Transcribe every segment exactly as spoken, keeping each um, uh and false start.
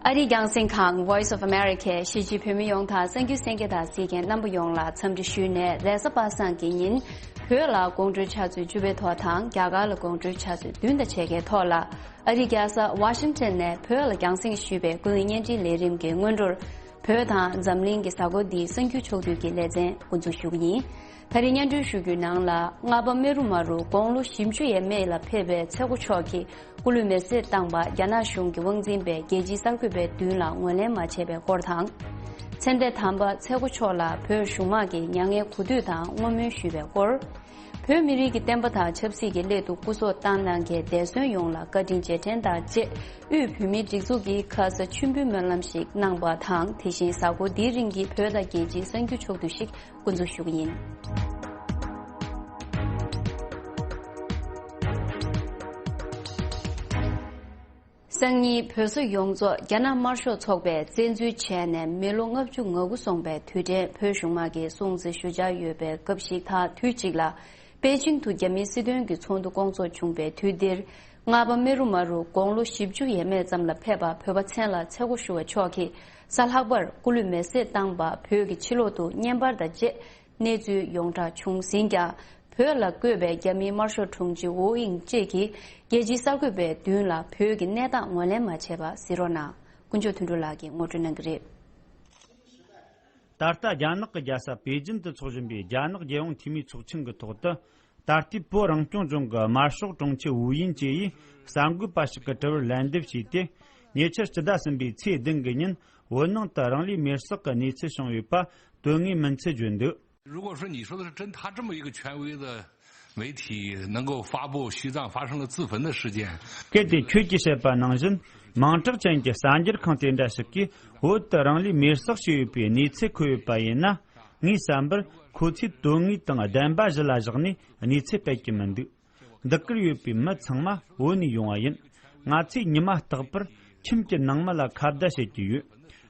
ཨ་རིའི་རྒྱང་སྲིང་ཁང་Voice of America གཞིས་བྱེས་བོད་མི་ཡོངས་དང་གསར་འགྱུར་གསན་མཁན་དང་གཟིགས་མཁན་རྣམ་པ་ཡོངས་ལ་འཚམས་འདྲི་ཞུས་ནས། རེས་གཟའ་པ་སངས་ཀྱི་ཉིན་བོད་ལ་དགོང་དྲོའི་ཆུ་ཚོད་བཅུ་པའི་ཐོག་དང་རྒྱ་གར་ལ་དགོང་དྲོའི་ཆུ་ཚོད་བདུན་དང་ཕྱེད་ཀའི་ཐོག་ལ། ཨ་རིའི་རྒྱལ་ས་ཝ་ཤིང་ཊོན་ནས་བོད་ལ་རྒྱང་སྲིང་ཞུས་པའི་ཀུན་གླེང་བརྙན་འཕྲིན་ལས་རིམ་གྱི་སྔོན་འགྲོར། བོད་དང་འཛམ་གླིང་གི་གཟའ་འཁོར་འདིའི་གསར་འགྱུར་ཕྱོགས་བསྡུས་ཀྱི་ལེ་ཚན་འགོ་འཛུགས་ཞུ་གི་ཡིན། ད་རེས་སྙན་སྒྲོན་ཞུ་རྒྱུའི་ནང་ལ། ལྔ་པ་མེ་རུ་མ་རུ་དགུང་ལོ་བཞི་བཅུ་ཡས་མས་ལ་ཕེབས་པའི་ཚེ་མགོ་མཆོག་གིས་སྐུ་ལུས་མེར་སྲེག་བཏང་བ། རྒྱ་ནག་གཞུང་གི་དབང་འཛིན་པས་རྒྱལ་སྤྱིའི་གསར་འགོད་པའི་མདུན་ལ་ངོས་ལེན་མ་བྱས་པའི་སྐོར་དང་། མཚན་ལྡན་དམ་པ་ཚེ་མགོ་མཆོག་ལ་བོད་གཞུང་དམངས་ཀྱིས་མྱ་ངན་གུས་འདུད་དང་བསྔོ་སྨོན་ཞུས་པའི་སྐོར། བོད་མི་རིགས་ཀྱི་བསྟན་པ་དང་ཆབ་སྲིད་ཀྱི་སླད་དུ་སྐུ་སྲོག་བཏང་གནང་མཁན་འདས་གསོན་ཡོངས་ལ་བཀའ་དྲིན་རྗེས་དྲན་དང་བཅས། དབུས་བོད་མིའི་སྒྲིག་འཛུགས་ཀྱིས་ཁ་ས་མཆོད་འབུལ་སྨོན་ལམ་ཞིག་གནང་བ་དང་། དེ་བཞིན་གཟའ་འཁོར་འདིའི་རིང་གི་བོད་དང་རྒྱལ་སྤྱིའི་གསར་འགྱུར་ཕྱོགས་བསྡུས་ཤིག་འགོ་འཛུགས་ཞུ་གི་ཡིན། སང་ཉིན་བོད་ས་ཡོངས་རྫོགས་རྒྱ་ནག་དམར་ཤོག་ཚོགས་པས་བཙན་འཛུལ་བྱས་ནས་མི་ལོ་ལྔ་བཅུ་ང་དགུ་སོང་པའི་དུས་དྲན་བོད་གཞུང་དམངས་ཀྱི་སྲུང་བརྩི་ཞུ་འཆར་ཡོད་པའི་སྐབས་ཤིག་དང་། དུས་གཅིག་ལ་པེ་ཅིང་དུ་རྒྱ་མིའི་སྲིད་དོན་གྱི་ཚོགས་འདུ་སྐོང་ཚོགས་བྱུང་པའི་དུས་འདིར། ལྔ་པ་མེ་རུ་མ་རུ་དགུང་ལོ་བཞི་བཅུ་ཡས་མས་ཙམ་ལ་ཕེབས་པ་བོད་པ་མཚན་ལ་ཚེ་མགོ་ཞུ་བ་མཆོག་གིས་གཟའ་ལྷག་པར་སྐུ་ལུས་མེར་སྲེག་བཏང་པ། བོད་ཀྱི་ཕྱི་ལོག་ཏུ་བརྙན་པར་དང་བཅས་གནས་ཚུལ་ཡོངས་གྲགས་བྱུང་ཟིན་ཀྱང་། བོད་ལ་བསྐོས་པའི་རྒྱ་མིའི་དམར་ཤོག་དྲུང་ཆེ་ཝུའུ་དབྱིང་ཅེ་གིས་རྒྱལ་སྤྱིའི་གསར་འགོད་པའི་མདུན་ལ་བོད་ཀྱི་གནས་སྟངས་ངོས་ལེན་མ་བྱས་པ་གཟིགས་རོགས་གནང་། དཀོན་མཆོག་དོན་གྲུབ་ལགས་ཀྱིས་ངོ་སྤྲོད་གནང་གི་རེད། ད་ལྟ་རྒྱ་ནག་གི་རྒྱལ་ས་པེ་ཅིན་དུ་འཚོགས་བཞིན་པའི་རྒྱ་ནག་རྒྱལ་ཡོངས་འཐུས་མིའི་ཚོགས་ཆེན་གྱི་ཐོག་ཏུ། ད་ལྟའི་བོད་རང་སྐྱོང་ལྗོངས་ཀྱི་དམར་ཤོག་དྲུང་ཆེ་ཝུའུ་དབྱིང་ཅེ་ཡིས་གསར་འགོད་པ་ཞིག་གི་དྲི་བར་ལན་འདེབས་བྱས་ཏེ། ཉེ་ཆར་སྤྱི་ཟླ་གསུམ་པའི་ཚེས་བདུན་གྱི་ཉིན་བོད་ནང་དུ་རང་ལུས་མེར་བསྲེགས་ཀྱི་གནས་ཚུལ་བྱུང་ཡོད་པ་དོན་ངེས་མིན་ཚུལ་བརྗོད་འདུག། 如果说你说的是真，他这么一个权威的媒体能够发布西藏发生了自焚的事件， གལ་ཏེ་ཁྱོད་ཀྱིས་བཤད་པ་ནང་བཞིན། མིང་གྲགས་ཅན་གྱི་གསར་འགྱུར་ཁང་དེ་འདྲ་ཞིག་གིས་བོད་དུ་རང་ལུས་མེར་བསྲེགས་བྱས་ཡོད་པའི་གནས་ཚུལ་འཁོད་ཡོད་པ་ཡིན་ན། ངའི་བསམ་པར་ཁོ་ཚོས་དོན་དངོས་དང་བདེན་པ་གཞི་ལ་བཞག་ནས་གནས་ཚུལ་སྤེལ་གྱི་མི་འདུག། འདི་གར་ཡོད་པའི་མི་ཚང་མ་བོད་ནས་ཡོང་བ་ཡིན། ང་ཚོས་ཉི་མ་རྟག་པར་ཁྱིམ་གྱི་ནང་མི་ལ་ཁ་བརྡ་བྱེད་ཀྱི་ཡོད།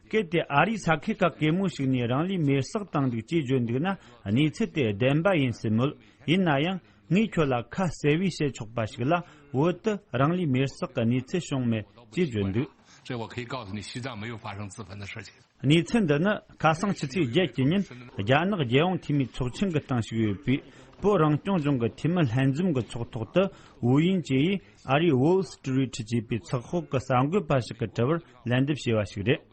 གལ་ཏེ་ཨ་རིའི་ས་ཁུལ་ཁག་གེ་མོ་ཞིག་ནས་རང་ལུས་མེར་བསྲེགས་བཏང་འདུག་ཅེས་བརྗོད་འདུག་ན། གནས་ཚུལ་དེ་བདེན་པ་ཡིན་སྲིད་མོད། ཡིན་ན་ཡང་ངས་ཁྱོད་ལ་ཁ་གསལ་བོས་བཤད་ཆོག་པ་ཞིག་ལ། བོད་དུ་རང་ལུས་མེར་བསྲེགས་ཀྱི་གནས་ཚུལ་བྱུང་མེད་ཅེས་བརྗོད་འདུག། 这我可以告诉你，西藏没有发生自焚的事情。 གནས་ཚུལ་འདི་ནི་ཁ་སང་ཕྱི་ཚེས་བརྒྱད་ཀྱི་ཉིན་རྒྱ་ནག་རྒྱལ་ཡོངས་འཐུས་མིའི་ཚོགས་ཆེན་གྱི་སྟེང་ཞུགས་ཡོད་པའི་བོད་རང་སྐྱོང་ལྗོངས་ཀྱི་འཐུས་མི་ལྷན་འཛོམས་ཀྱི་ཚོགས་ཐོག་ཏུ་ཝུའུ་དབྱིང་ཅེ་ཡིས་ཨ་རིའི་Wall Street ཅེས་པའི་ཚགས་ཤོག་གི་གསར་འགོད་པ་ཞིག་གི་དྲི་བར་ལན་འདེབས་བྱས་པ་ཞིག་རེད།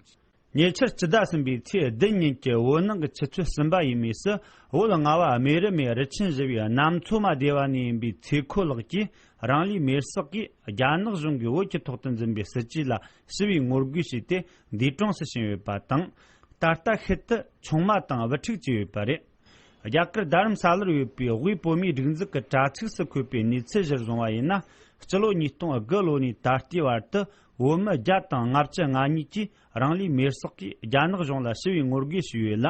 ཉེ་ཆར་སྤྱི་ཟླ་གསུམ་པའི་ཚེས་བདུན་ཉིན་གྱི་བོད་ནང་གི་ཆུ་ཚོད་གསུམ་པ་ཡས་མས་སུ། བོད་རྔ་བ་རྨེ་རུ་མའི་རུ་ཆེན་བཞི་པའི་གནམ་མཚོ་མ་སྡེ་བ་ནས་ཡིན་པའི་ཚེ་ཁོ་ལགས་ཀྱིས་རང་ལུས་མེར་བསྲེགས་ཀྱིས་རྒྱ་ནག་གཞུང་གིས་བོད་ཀྱི་ཐོག་ཏུ་འཛིན་པའི་སྲིད་ཇུས་ལ་ཞི་བའི་ངོ་རྒོལ་བྱས་ཏེ་འདས་གྲོངས་སུ་ཕྱིན་ཡོད་པ་དང་། ད་ལྟ་ཤུལ་དུ་ཆུང་མ་དང་བུ་ཕྲུག་བཅས་ཡོད་པ་རེད། རྒྱ་གར་རྡ་རམ་ས་ལར་ཡོད་པའི་དབུས་བོད་མིའི་སྒྲིག་འཛུགས་ཀྱི་དྲ་ཚིགས་སུ་འཁོད་པའི་གནས་ཚུལ་གཞིར་བཟུང་བ་ཡིན་ན། སྤྱི་ལོ་ཉིས་སྟོང་དགུ་ལོ་ནས་ད་ལྟའི་བར་དུ་བོད་མི་བརྒྱ་དང་ལྔ་བཅུ་ང་གཉིས་ཀྱིས་རང་ལུས་མེར་བསྲེགས་ཀྱིས་རྒྱ་ནག་གཞུང་ལ་ཞི་བའི་ངོ་རྒོལ་ཞུས་ཡོད་ལ།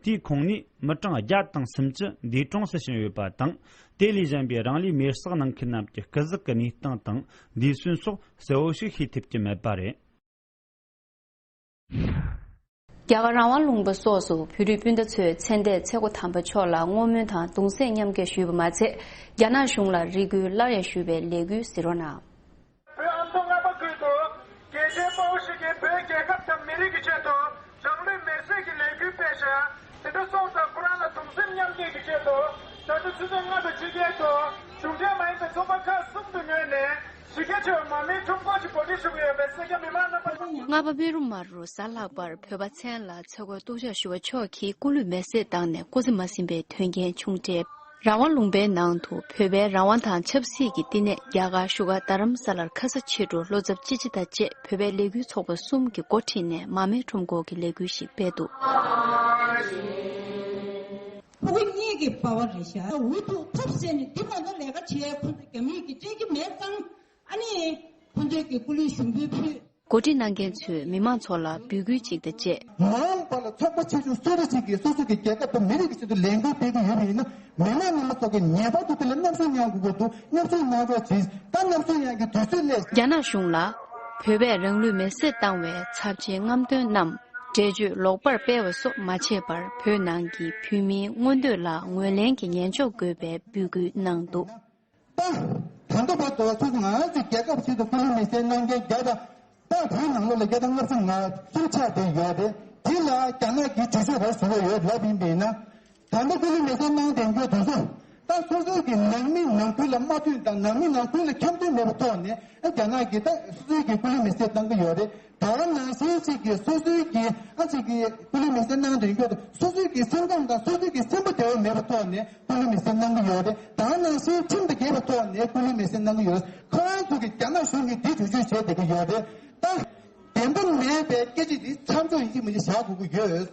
དེའི་ཁོངས་ནས་མི་གྲངས་བརྒྱ་དང་སུམ་ཅུ་འདས་གྲོངས་སུ་ཕྱིན་ཡོད་པ་དང་། དེ་ལས་གཞན་པའི་རང་ལུས་མེར་བསྲེགས་གནང་མཁན་རྣམས་ཀྱི་སྐུ་གཟུགས་ཀྱི་གནས་སྟངས་དང་འདས་གསོན་སོགས་གསལ་བོ་ཞིག་ཤེས་ཐུབ་ཀྱི་མེད་པ་རེད། རྒྱ་གར་རང་དབང་ལུང་པ་སོགས་སུ་བོད་རིགས་སྤུན་ཟླ་ཚོས་མཚན་ལྡན་ཚེ་མགོ་དམ་པ་མཆོག་ལ་བསྔོ་སྨོན་དང་གདུང་སེམས་མཉམ་སྐྱེད་ཞུས་པ་མ་ཚད། རྒྱ་ནག་གཞུང་ལ་རེ་སྐུལ་སླར་ཡང་ཞུས་པའི་ལས་འགུལ་གཟིགས་རོགས་གནང་། བོད་ཨ་མདོ་རྔ་པ་ཁུལ་དུ་རྒྱལ་གཅེས་དཔའ་བོ་ཞིག་གིས་བོད་རྒྱལ་ཁབ་དང་མི་རིགས་ཀྱི་ཆེད་དུ་རང་ལུས་མེར་སྲེག་གི་ལས་འགུལ་སྤེལ་ཞིང་། དེ་འདྲ་སོང་ཙང་ཁོ་རང་ལ་གདུང་སེམས་མཉམ་སྐྱེད་ཀྱི་ཆེད་དུ། ད་ལྟ་ཆུ་ཚོད་ལྔ་དང་ཕྱེད་ཀའི་ཐོག་གཞུང་འབྲེལ་མ་ཡིན་པའི་ཚོགས་པ་ཁག་གསུམ་དུ་ངོས་ནས་གཞི་རྒྱ་ཆེ་བའི་མར་མེའི་ཁྲོམ་སྐོར་ཞིག་གོ་སྒྲིག་ཞུ་གི་ཡོད་པའི་གསལ་ཁ་མི་མང་རྣམ་པ། རྔ་པ་མེ་རུ་མ་རུ་གཟའ་ལྷག་པར་བོད་པ་མཚན་ལ་ཚེ་མགོ་སྟོབས་ཆགས་ཞུ་བ་མཆོག་གིས་སྐུ་ལུས་མེར་སྲེག་བཏང་ནས་སྐུ་ཚེ་མ་ཟིན་པའི་དོན་རྐྱེན་བྱུང་འཕྲལ། རང་དབང་ལུང་པའི་ནང་དུ་བོད་པའི་རང་དབང་དང་ཆབ་སྲིད་ཀྱི་བསྟི་གནས་རྒྱ་གར་བཞུགས་སྒར་རྡ་རམ་ས་ལར་ཁ་ས་ཕྱི་དྲོ་བློ་འཚབ་ཅི་ཆེ་དང་བཅས་བོད་པའི་ལས་འགུལ་ཚོགས་པ་གསུམ་གྱིས་འགོ་ཁྲིད་ནས་མར་མེའི་ཁྲོམ་སྐོར་གྱི་ལས་འགུལ་ཞིག་སྤེལ་འདུག། ཕྲུ་གུ་གཉིས་ཀྱི་པ་ཕ་རེད་ཤག་འུ་ཐུག་ཐབས་ཟད་ནས་འདི་མ་གཏོགས་ལས་ཀ་བྱེད་ཁོ་ཚོ་རྒྱ་མིས་ཀྱིས་སྤྲད་ཀྱི་མེད་ཙང་། ཨ་ནི་ཁོ་ཚོས་ཀྱི་སྐུ་ལུས་ཞུགས་འབུལ་ཕུལ། འགོ་ཁྲིད་གནང་མཁན་ཚོས་མི་མང་ཚོ་ལ་འབོད་སྐུལ་ཅིག་དང་བཅས། མ་འོངས་པ་ལ་ཚོགས་པ་ཆེ་ཆུང་སུ་འདྲ་ཞིག་གིས་སོ་སོ་གི་རྒྱལ་ཁབ་དང་མི་རིགས་ཀྱི་ཆེད་དུ་ལས་འགུལ་སྤེལ་གྱི་ཡོད་པ་ཡིན་ན། མི་མང་རྣམ་པ་ཚོ་གིས་ངེས་པར་དུ་དེ་ལ་མཉམ་ཞུགས་གནང་དགོས་ཀྱི་འདུག། མཉམ་ཞུགས་གནང་རོགས་གྱིས། ད་མཉམ་ཞུགས་གནང་གི་དུས་ཚོད་སླེབས། རྒྱ་ནག་གཞུང་ལ་བོད་པས་རང་ལུས་མེར་སྲེག་བཏང་བའི་ཚབས་ཆེའི་རྔམ་སྟོན་རྣམས་འགྲེལ་བརྗོད་ལོག་པར་སྤེལ་བ་སོགས་མ་བྱས་པར། བོད་ནང་གི་བོད་མིའི་མངོན་འདོད་ལ་ངོས་ལེན་གྱི་ཉན་འཇོག་དགོས་པའི་འབོད་སྐུལ་གནང་འདུག། ད་ད་ལྟ་བར་དུ་སོ་སོ་ང་རང་ཚོའི་རྒྱལ་ཁབ་ཆེད་དུ་སྐུ་ལུས་མེར་སྲེག་གནང་མཁན་བརྒྱ་དང་། ད་ དེའི་ནང་ལོགས་ལ་བརྒྱ་དང་ལྔ་བཅུ་ང་གསུམ་ཆགས་བསྡད་ཡོད་རེད། དེ་ལ་རྒྱ་ནག་གིས་གྲོས་ཆོད་རེ་བཟོ་གི་ཡོད་ལབ་ཡིན་པས་ན། ད་ལྟ་སྐུ་ལུས་མེར་སྲེག་གནང་བསྡད་རྒྱུ་དེ་ཚོ་ད་སོ་སོའི་གི་ནང་མི་ནང་ཁུལ་ལ་མ་མཐུན་དང་ནང་མི་ནང་ཁུལ་ལ་འཆམ་མཐུན་མེད་པའི་ཐོག་ནས་རྒྱ་ནག་གིས་ད་སོ་སོའི་གི་སྐུ་ལུས་མེར་སྲེག་གནང་གི་ཡོད་རེད། ད་ག་ནང་བཞིན་ཅིག་གིས་སོ་སོའི་གི་ཨ་ཅིག་གིས་སྐུ་ལུས་མེར་སྲེག་གནང་དོན་སྐྱོ་དང་སོ་སོའི་གི་སེམས་ཁམས་དང་སོ་སོའི་གི་སེམས་པ་བདེ་བོ་མེད་པའི་ཐོག་ནས་སྐུ་ལུས་མེར་སྲེག་གནང་གི་ཡོད་རེད། ད་ག་ནང་བཞིན་ཁྲིམས་དང་འགལ་བའི་ཐོག་ནས་སྐུ་ལུས་མེར་སྲེག་གནང་གི་ཡོད་རེད། ཁོ་རང་ཚོ་གི་རྒྱ་ནག་གཞུང་གིས་འདི་བེད་སྤྱོད་བྱས་བསྡད་ཀྱི་ཡོད་རེད། ད་བདེན་པ་མེད་པའི་སྐད་ཆ་འདི་མཚམས་འཇོག་ཡིན་གཅིག་མིན་གཅིག་བྱ་དགོས་ཀྱི་ཡོད།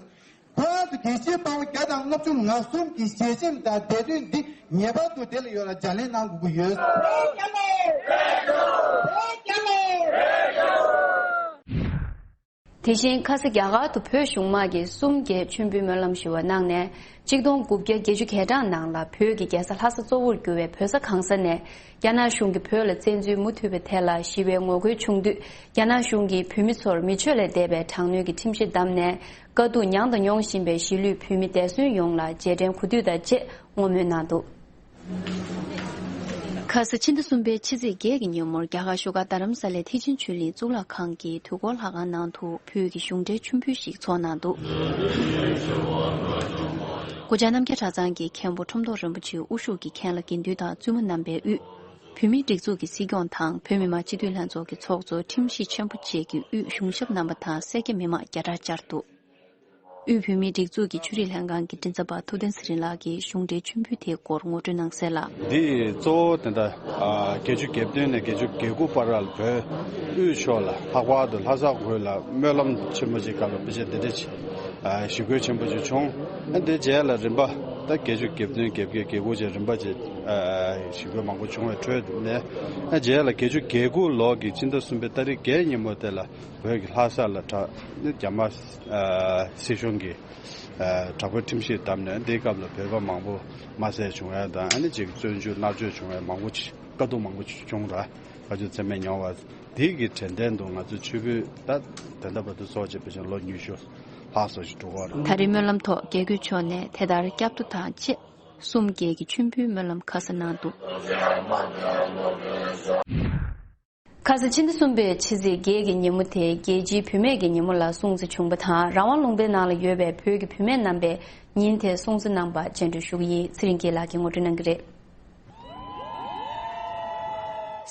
ཁོ་རང་ཚོ་རྒྱལ་སྤྱིའི་དཔའ་བོ་བརྒྱ་དང་ལྔ་བཅུ་ང་གསུམ་གྱི་ཞལ་ཆེམས་དང་བདེ་དོན་འདི་ངེས་པར་དུ་དེ་ལ་ཡོད་ལ་བརྒྱ་ལན་གནང་དགོས་ཀྱི་ཡོད། དེ་བཞིན་ཁ་ས་རྒྱ་གར་དུ་བོད་གཞུང་དམག་གིས་གསུམ་བརྒྱད་མཆོད་འབུལ་སྨོན་ལམ་ཞུ་བ་གནང་ནས། གཅིག་སྟོང་དགུ་བརྒྱ་བརྒྱད་ཅུ་གྱ་གྲངས་ནང་ལ་བོད་ཀྱི་རྒྱལ་ས་ལྷ་ས་གཙོ་བོར་གྱུར་བའི་བོད་ས་གང་ས་ནས་རྒྱ་ནག་གཞུང་གིས་བོད་ལ་བཙན་འཛུལ་མུ་མཐུད་པའི་ཐད་ལ་ཞི་བའི་ངོ་རྒོལ་བྱུང་དུས། རྒྱ་ནག་གཞུང་གིས་བོད་མི་ཚོར་མི་ཆོས་ལས་འདས་པའི་དྲག་གནོན་གྱི་ཁྲིམས་གཞི་བསྡམས་ནས། དཀའ་སྡུག་མྱངས་དང་མྱོང་བཞིན་པའི་གཞིས་ལུས་བོད་མི་འདས་གསོན་ཡོངས་ལ་རྗེས་དྲན་གོ་སྒྲིག་དང་བཅས་བསྔོ་སྨོན་གནང་འདུག་ཁ་ས་ཕྱི་ཟླ་གསུམ་པའི་ཕྱི་ཚེས་བརྒྱད་ཀྱི་ཉིན་མོར་རྒྱ་གར་བཞུགས་སྒར་རྡ་རམ་ས་ལའི་ཐེག་ཆེན་ཆོས་གླིང་གཙུག་ལག་ཁང་གི་དུས་འཁོར་ལྷ་ཁང་ནང་དུ་བོད་ཀྱི་གཞུང་འབྲེལ་མཆོད་འབུལ་ཞིག་ཚོགས་གནང་འདུག་སྐུ་བཅར་རྣམ་རྒྱལ་གྲྭ་ཚང་གི་མཁན་པོ་ཁྲོམ་ཐོག་རིན་པོ་ཆེའི་དབུ་བཞུགས་ཀྱི་མཁན་བླ་དགེ་འདུན་དང་བཙུན་མ་རྣམ་པའི་དབུས། བོད་མིའི་སྒྲིག་འཛུགས་ཀྱི་སྲིད་སྐྱོང་དང་བོད་མི་མང་སྤྱི་འཐུས་ལྷན་ཚོགས་ཀྱི་ཚོགས་གཙོ། ཁྲིམས་ཞིབ་ཆེན་པོ་བཅས་ཀྱི་དབུས་གཞུང་ཞབས་རྣམ་པ་དང་སེར་སྐྱ་མི་མང་བརྒྱ་ཕྲག་བཅར་འདུག་དབུས་བོད་མིའི་སྒྲིག་འཛུགས་ཀྱི་ཆོས་རིག་ལྷན་ཁང་གི་མགྲིན་ཚབ་པ་ཐུབ་བསྟན་ཚེ་རིང་ལགས་ཀྱིས་གཞུང་འབྲེལ་མཆོད་འབུལ་དེའི་སྐོར་ངོ་སྤྲོད་གནང་གསལ་ལ། འདི་གཙོ་བོ་དེ་འདྲ་ཨ་བརྒྱད་ཅུ་གྱ་བདུན་ནས་བརྒྱད་ཅུ་གྱ་དགུ་བར་ལ་བོད་དབུས་ཕྱོགས་ལ་ལྷག་པར་དུ་ལྷ་ས་ཁུལ་ལ་སྨོན་ལམ་ཆེན་པོ་ཅིག་སྐབས་ལ་དཔེ་ཆ་འདི་འདྲ་ཞིག་ཨ་ཞི་རྒོལ་ཆེན་པོ་ཅིག་བྱུང་། ཨ་འདི་རྗེས་ལ་རིམ་པ་ད་བརྒྱད་ཅུ་གྱ་བདུན་གྱ་བརྒྱད་གྱ་དགུ་བཅས་རིམ་པ་ཅིག་ཨ་ཞི་རྒོལ་མང་པོ་བྱུང་བའི་ཁྲོད་ནས། ཨ་རྗེས་ལ་བརྒྱད་ཅུ་གྱ་དགུ་ལོ་གི་ཕྱི་ཟླ་གསུམ་པའི་ཏ་རིག་བརྒྱད་ཉིན་མོ་དེ་ལ་བོད་ཀྱི་ལྷ་ས་ལ་དྲག་རྒྱ་དམར་ཨ་སྲིད་གཞུང་གིས་ཨ་དྲག་པོའི་ཁྲིམས་གཞི་བསྡམས་ནས། འདིའི་སྐབས་ལ་བོད་པ་མང་པོ་དམར་བསད་བྱུང་ཡ་དང་། ཨ་ནི་ཅིག་བཙོན་འཇུག་མནར་གཅོད་བྱུང་ཡ་མང་པོ་ཅིག་དཀའ་སྡུག་མང་པོ་ཅིག་བྱུང་ར། དཀའ་སྡུག་ཚད་མེད་མྱོང་བ། འདི་གི་དྲན་རྟེན་དུ་ང་ཚོ་མཆོད་འབུལ་ད་ད་ལྟ་བར་དུ་ཚོགས་བྱས་པ་བཞིན་ལོ་ཉི་ཤུ་ལྷག་སོགས་ཤིག་འགྲོ་གི་རེད། ད་རེས་སྨོན་ལམ་ཐོག་རྒྱལ་བརྒྱུད་ཕྱོགས་ནས་དེ་ལྟར་སྐྱབས་འགྲོ་དང་བཅས་གསུམ་བརྒྱད་ཀྱི་མཆོད་འབུལ་སྨོན་ལམ་ཁ་སང་གནང་འདུག་ཁ་སང་ཕྱི་ཟླ་གསུམ་པའི་ཕྱི་ཚེས་བརྒྱད་ཀྱི་ཉིན་མོ་དེ་རྒྱལ་སྤྱིའི་བུད་མེད་ཀྱི་ཉིན་མོ་ལ་སྲུང་བརྩི་བྱུང་བ་དང་། རང་དབང་ལུང་པའི་ནང་ལ་ཡོད་པའི་བོད་ཀྱི་བུད་མེད་རྣམ་པས་ཉིན་དེར་སྲུང་བརྩི་གནང་པ་སྤྱན་འབུལ་ཞུ་གི་ཡིན། ཚེ་རིང་སྐྱིད་ལགས་ཀྱིས་ངོ་སྤྲོད་གནང་གི་རེད།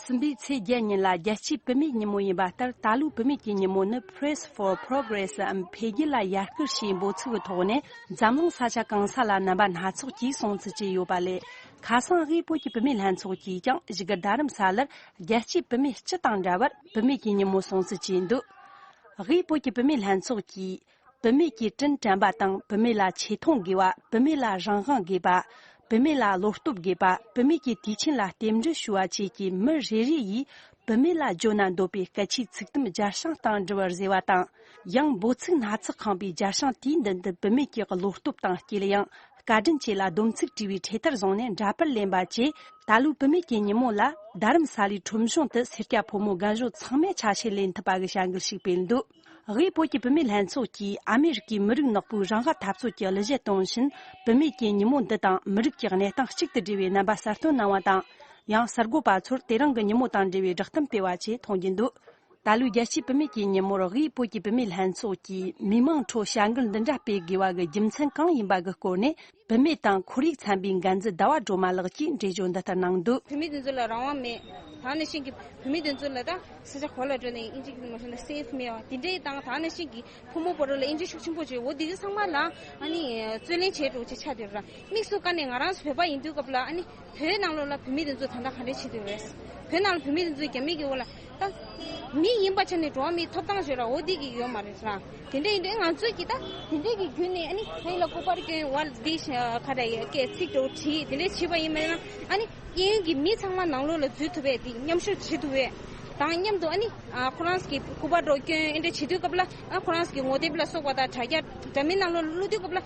གསུམ་པའི་ཚེས་བརྒྱད་ཉིན་ལ་རྒྱལ་སྤྱིའི་བུད་མེད་ཉིན་མོ་ཡིན་པ་ལྟར། ད་ལོའི་བུད་མེད་ཀྱི་ཉིན་མོ་ནི་Press for Progress འམ་འཕེལ་རྒྱས་ལ་ཡར་སྐུལ་ཞེས་འབོད་ཚིག་གི་ཐོག་ནས། འཛམ་གླིང་ས་ཆ་གང་ས་ལ་རྣམ་པ་སྣ་ཚོགས་ཀྱིས་སྲུང་བརྩི་བྱས་ཡོད་པ་ལས། ཁ་སང་དབུས་བོད་ཀྱི་བུད་མེད་ལྷན་ཚོགས་ཀྱིས་ཀྱང་བཞུགས་སྒར་རྡ་རམ་ས་ལར་རྒྱལ་སྤྱིའི་བུད་མེད་སྤྱི་དང་འདྲ་བར་བུད་མེད་ཀྱི་ཉིན་མོ་སྲུང་བརྩི་བྱས་འདུག་དབུས་བོད་ཀྱི་བུད་མེད་ལྷན་ཚོགས་ཀྱིས། བུད་མེད་ཀྱི་དྲིན་དྲན་པ་དང་། བུད་མེད་ལ་ཆེ་མཐོང་དགོས་པ། བུད་མེད་ལ་རང་དབང་དགོས་པ། བུད་མེད་ལ་བློ་སྟོབས་དགོས་པ། བུད་མེད་ཀྱི་དུས་ཆེན་ལ་རྟེན་འབྲེལ་ཞུ་བ་བཅས་ཀྱི་མི་རེ་རེ་ཡིས་བུད་མེད་ལ་བརྗོད་ན་འདོད་པའི་སྐད་ཆའི་ཚིག་དུམ་རྒྱ་ཤིང་སྟེང་འབྲི་བར་བཟོས་པ་དང་། ཡང་འབོད་ཚིག་སྣ་ཚོགས་ཁེངས་པའི་རྒྱ་ཤིང་དེའི་མདུན་དུ་བུད་མེད་ཀྱི་བློ་སྟོབས་དང་། སྐྱིད་གཡེང་། བཀའ་དྲིན་བཅས་ལ་སྡོམ་ཚིག་བྲིས་པའི་འཕྲེད་དར་བཟུང་ནས་འདྲ་པར་ལེན་པ་བཅས། ད་ལོའི་བུད་མེད་ཀྱི་ཉིན་མོ་ལ་རྡ་རམ་ས་ལའི་ཁྲོམ་གཞུང་དུ་སེར་སྐྱ་ཕོ་མོ་རྒན་གཞོན་ཚང་མས་ཆ་ཤས་ལེན་ཐུབ་པ་གི་བྱ་འགུལ་ཞིག་སྤེལ་འདུག་དབུས་བོད་ཀྱི་བུད་མེད་ལྷན་ཚོགས་ཀྱིས་ཨ་མེ་རི་ཀའི་མི་རིགས་ནག་པོའི་རང་དབང་འཐབ་རྩོད་ཀྱི་གླུ་གཞས་གཏོང་བཞིན། བུད་མེད་ཀྱི་ཉིན་མོ་འདི་དང་མི་རིགས་ཀྱི་གནས་སྟངས་གཅིག་ཏུ་སྦྲེལ་བའི་རྣམ་པ་གསར་གཏོད་གནང་བ་དང་། ཡང་གསར་འགོད་པ་ཚོར་དེ་རིང་གི་ཉིན་མོ་དང་འབྲེལ་བའི་བསྒྲགས་གཏམ་སྤེལ་བ་བཅས་མཐོང་རྒྱུ་འདུག་ད་ལོའི་རྒྱལ་སྤྱིའི་བུད་མེད་ཀྱི་ཉིན་མོར་དབུས་བོད་ཀྱི་བུད་མེད་ལྷན་ཚོགས་ཀྱིས་མི་མང་ཁྲོད་བྱ་འགུལ་འདི་འདྲ་སྤེལ་དགོས་པ་གི་རྒྱུ་མཚན་གང་ཡིན་པ་གི་སྐོར་ནས། བུད་མེད་དང་ཁོར་ཡུག་ཚན་པའི་འགན་འཛིན་ཟླ་བ་སྒྲོལ་མ་ལགས་ཀྱིས་འགྲེལ་བརྗོད་འདི་ལྟར་གནང་འདུག་བུད་མེད་དེ་ཚོ་ལ་རང་དབང་མེད། ད་ནང་བཞིན་གྱི་བུད་མེད་དེ་ཚོ་ལ་ད་ས་ཆ་ག་པར་འགྲོ་ནའི་ཨིན་ཇི་གི་མ་ཤེས་ན་སེབ་མེད་པ་དེ་འདྲའི་དང་། ད་ནང་བཞིན་གྱི་ཕོ་མོ་བར་ལ་ཨིན་ཇི་ཤུགས་ཆེན་པོ་བྱས། འོ་དེ་ཚོ་ཚང་མ་ལ་ཨ་ནི་རྩོད་ལེན་བྱས་འགྲོ་ཅེས་ཆགས་བསྡད་ཡོད་ར། དམིགས་སུ་བཀར་ནས་ང་རང་ཚོ་བོད་པ་ཡིན་དུས་སྐབས་ལ་ཨ་ནི་བོད་ནང་ལོགས་ལ་བུད་མེད་དེ་ཚོ་ད་ལྟ་ག་འདྲས་བྱེད་བསྡད་ཡོད་རེད། བོད་ནང་ལ་བུད་མེད་དེ་ཚོས་རྒྱ་མི་གི་འོག་ལ་ད་མི་ཡིན་པ་ཆ་ནས་འགྲོ་བ་མིའི་ཐོབ་ཐང་ཞེས་ར་འོ་དེ་གི་ཡོད་མ་རེད་ཟེར་ར། དེ་འདྲ་ཡིན་དུས་ང་ཚོས་ཀྱིས་ད་དེ་འདྲའི་གི་བརྒྱུད་ནས་ཨ་ནི་ཕ་ཡུལ་ལ་སྐུ་པར་བསྐྱོན། འོ་འདི་ཤ་ཁ་ར་ཡ་སྐད་ཚིག་འགྲོ་བྲིས་དེ་འདྲའི་བྱས་པ་ཡིན་པ་ཡིན་ན། ཨ་ནི་གཡས་གཡོན་གྱི་མི་ཚང་མ་ནང་ལོགས་ལ་འཛུལ་ཐུབ་པའི་དེ་མཉམ་ཞུགས་བྱེད་ཐུབ་པའི་དང་མཉམ་དུ། ཨ་ནི་ཨ་ཁོ་རང་གི་སྐུ་པར་འགྲོ་བསྐྱོན་ཨེ་འདྲ་བྱེད་དུས་སྐབས་ལ། ཨ་ཁོ་རང་གི་ངོ་དེབ་ལ་སོགས་པ་དང་དྲ་རྒྱ་འདྲ་མིན་ནང་ལོགས་ལ་བླུགས་དུས་སྐབས་ལ།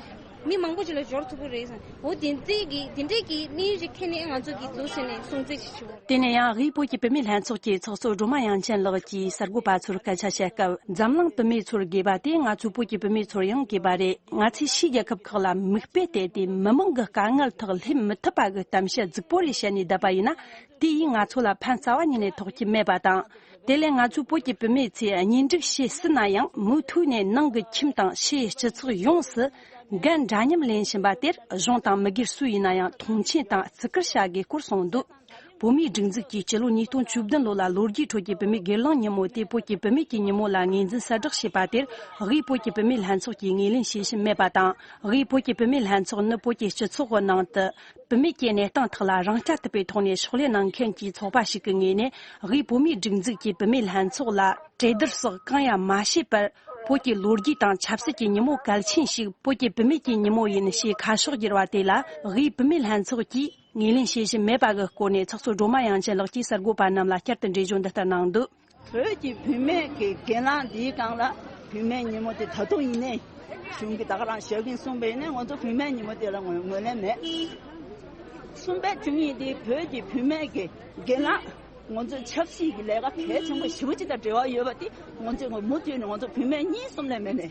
མི་མང་པོ་ཅིག་ལ་འབྱོར་ཐུབ་ཀྱི་རེད་བསམ། འོ་དེ་འདྲའི་གི་དེ་འདྲའི་གི་གནས་ཤིག་འཁེལ་ནས་ང་ཚོ་གི་འདུག་ཟེར་ནས་སྲུང་བརྩི་ཞིག་ཞུ། དེ་ནས་ཡང་དབུས་བོད་ཀྱི་བུད་མེད་ལྷན་ཚོགས་ཀྱི་ཚོགས་གཙོ་སྒྲོལ་མ་དབྱངས་ཅན་ལགས་ཀྱིས་གསར་འགོད་པ་ཚོར་སྐད་ཆ་བཤད་སྐབས། འཛམ་གླིང་བུད་མེད་ཚོར་དགོས་པ་དེ་ང་ཚོའི་བོད་ཀྱི་བུད་མེད་ཚོར་ཡང་དགོས་པ་རེད། ང་ཚོས་ཕྱིའི་རྒྱལ་ཁབ་ཁག་ལ་མིག་དཔེ་བལྟས་ཏེ་མི་མང་གི་དཀའ་ངལ་ཐག་སླེབས་མི་ཐུབ་པ་གི་གཏམ་བཤད་རྫིག་པོ་རེ་བཤད་ནས་བསྡད་པ་ཡིན་ན། དེ་ཡིས་ང་ཚོ་ལ་ཕན་རྩ་བ་ཉིད་ནས་ཐོགས་ཀྱི་མེད་པ་དང་། དེ་ལས་ང་ཚོའི་བོད་ཀྱི་བུད་མེད་ཚོས་གཉེན་སྒྲིག་བྱེད་སྲིད་ན་ཡང་མུ་མཐུད་ནས་ནང་གི་ཁྱིམ་དང་ཕྱིའི་སྤྱི་ཚོགས་ཡོངས་སུ་འགན་འདྲ་མཉམ་ལེན་བཞིན་པ་དེར་གཞུང་དང་མི་སྒེར་སུ་ཡིན་ན་ཡང་མཐོང་ཆེན་དང་བརྩི་བཀུར་བྱ་དགོས་སྐོར་གསུངས་འདུག་བོད་མིའི་སྒྲིག་འཛུགས་ཀྱིས་སྤྱི་ལོ་ཉིས་སྟོང་བཅུ་བདུན་ལོ་ལ་ལོ་རྒྱུས་ཁྲོད་ཀྱི་བུད་མེད་སྒེར་ལངས་ཉིན་མོ་དེ་བོད་ཀྱི་བུད་མེད་ཀྱི་ཉིན་མོ་ལ་ངོས་འཛིན་གསལ་བསྒྲགས་བྱས་པ་དེར། དབུས་བོད་ཀྱི་བུད་མེད་ལྷན་ཚོགས་ཀྱིས་ངོས་ལེན་བྱེད་བཞིན་མེད་པ་དང་། དབུས་བོད་ཀྱི་བུད་མེད་ལྷན་ཚོགས་ནི་བོད་ཀྱི་སྤྱི་ཚོགས་ཀྱི་ནང་དུ། བུད་མེད་ཀྱི་གནས་སྟངས་ཐོག་ལ་རང་རྐྱ་ཐུབ་པའི་ཐོག་ནས་ཕྱག་ལས་གནང་མཁན་གྱི་ཚོགས་པ་ཞིག་གི་ངོས་ནས། དབུས་བོད་མིའི་སྒྲིག་འཛུགས་ཀྱིས་བུད་མེད་ལྷན་ཚོགས་ལ་གྲོས་བསྡུར་སོགས་གང་ཡང་མ་བྱས་པར། བོད་ཀྱི་ལོ་རྒྱུས་དང་ཆབ་སྲིད་ཀྱི་ཉིན་མོ་གལ་ཆེན་ཞིག་བོད་ཀྱི་བུད་མེད་ཀྱི་ཉིན་མོ་ཡིན་ཞེས་ཁ་ཕྱོགས་བསྒྱུར་བ་དེ་ལ། དབུས་བུད་མེད་ལྷན་ཚོགས་ཀྱིས་ངོས་ལེན་བྱེད་བཞིན་མེད་པ་གི་སྐོར་ནས། ཚོགས་གཙོ་སྒྲོལ་མ་དབྱངས་ཅན་ལགས་ཀྱིས་གསར་འགོད་པ་རྣམས་ལ་བསྐྱར་དུ་འགྲེལ་བརྗོད་འདི་ལྟར་གནང་འདུག་བོད་ཀྱི་བུད་མེད་ཀྱི་སྒེར་ལངས་འདིའི་སྒང་ལ། བུད་མེད་ཉིན་མོ་དེ་ད་དུང་ཡིན་ནའི། གཞུང་གིས་ད་ག་རང་ཞབས་འདེགས་གསུངས་པ་ཡིན་ནའི། ང་ཚོ་བུད་མེད་ཉིན་མོ་དེ་ལ་ངོས་ངོས་ལེན་མེད། གསུམ་པའི་བཅུ་གཉིས་དེ་བོད་ཀྱི་བུད་མེད་ཀྱི་སྒེར་ལངས། ང་ཚོའི་ཆབ་སྲིད་ཀྱི་ལས་ཀ་གལ་ཆེན་པོ་ཞེ་པོ་ཅིག་དང་འབྲེལ་བ་ཡོད་པ་དེ། ང་ཚོས་མུ་མཐུད་ནས་ང་ཚོ་བུད་མེད་གཉིས་གསུམ་ལས་མེད་ནས། དེ་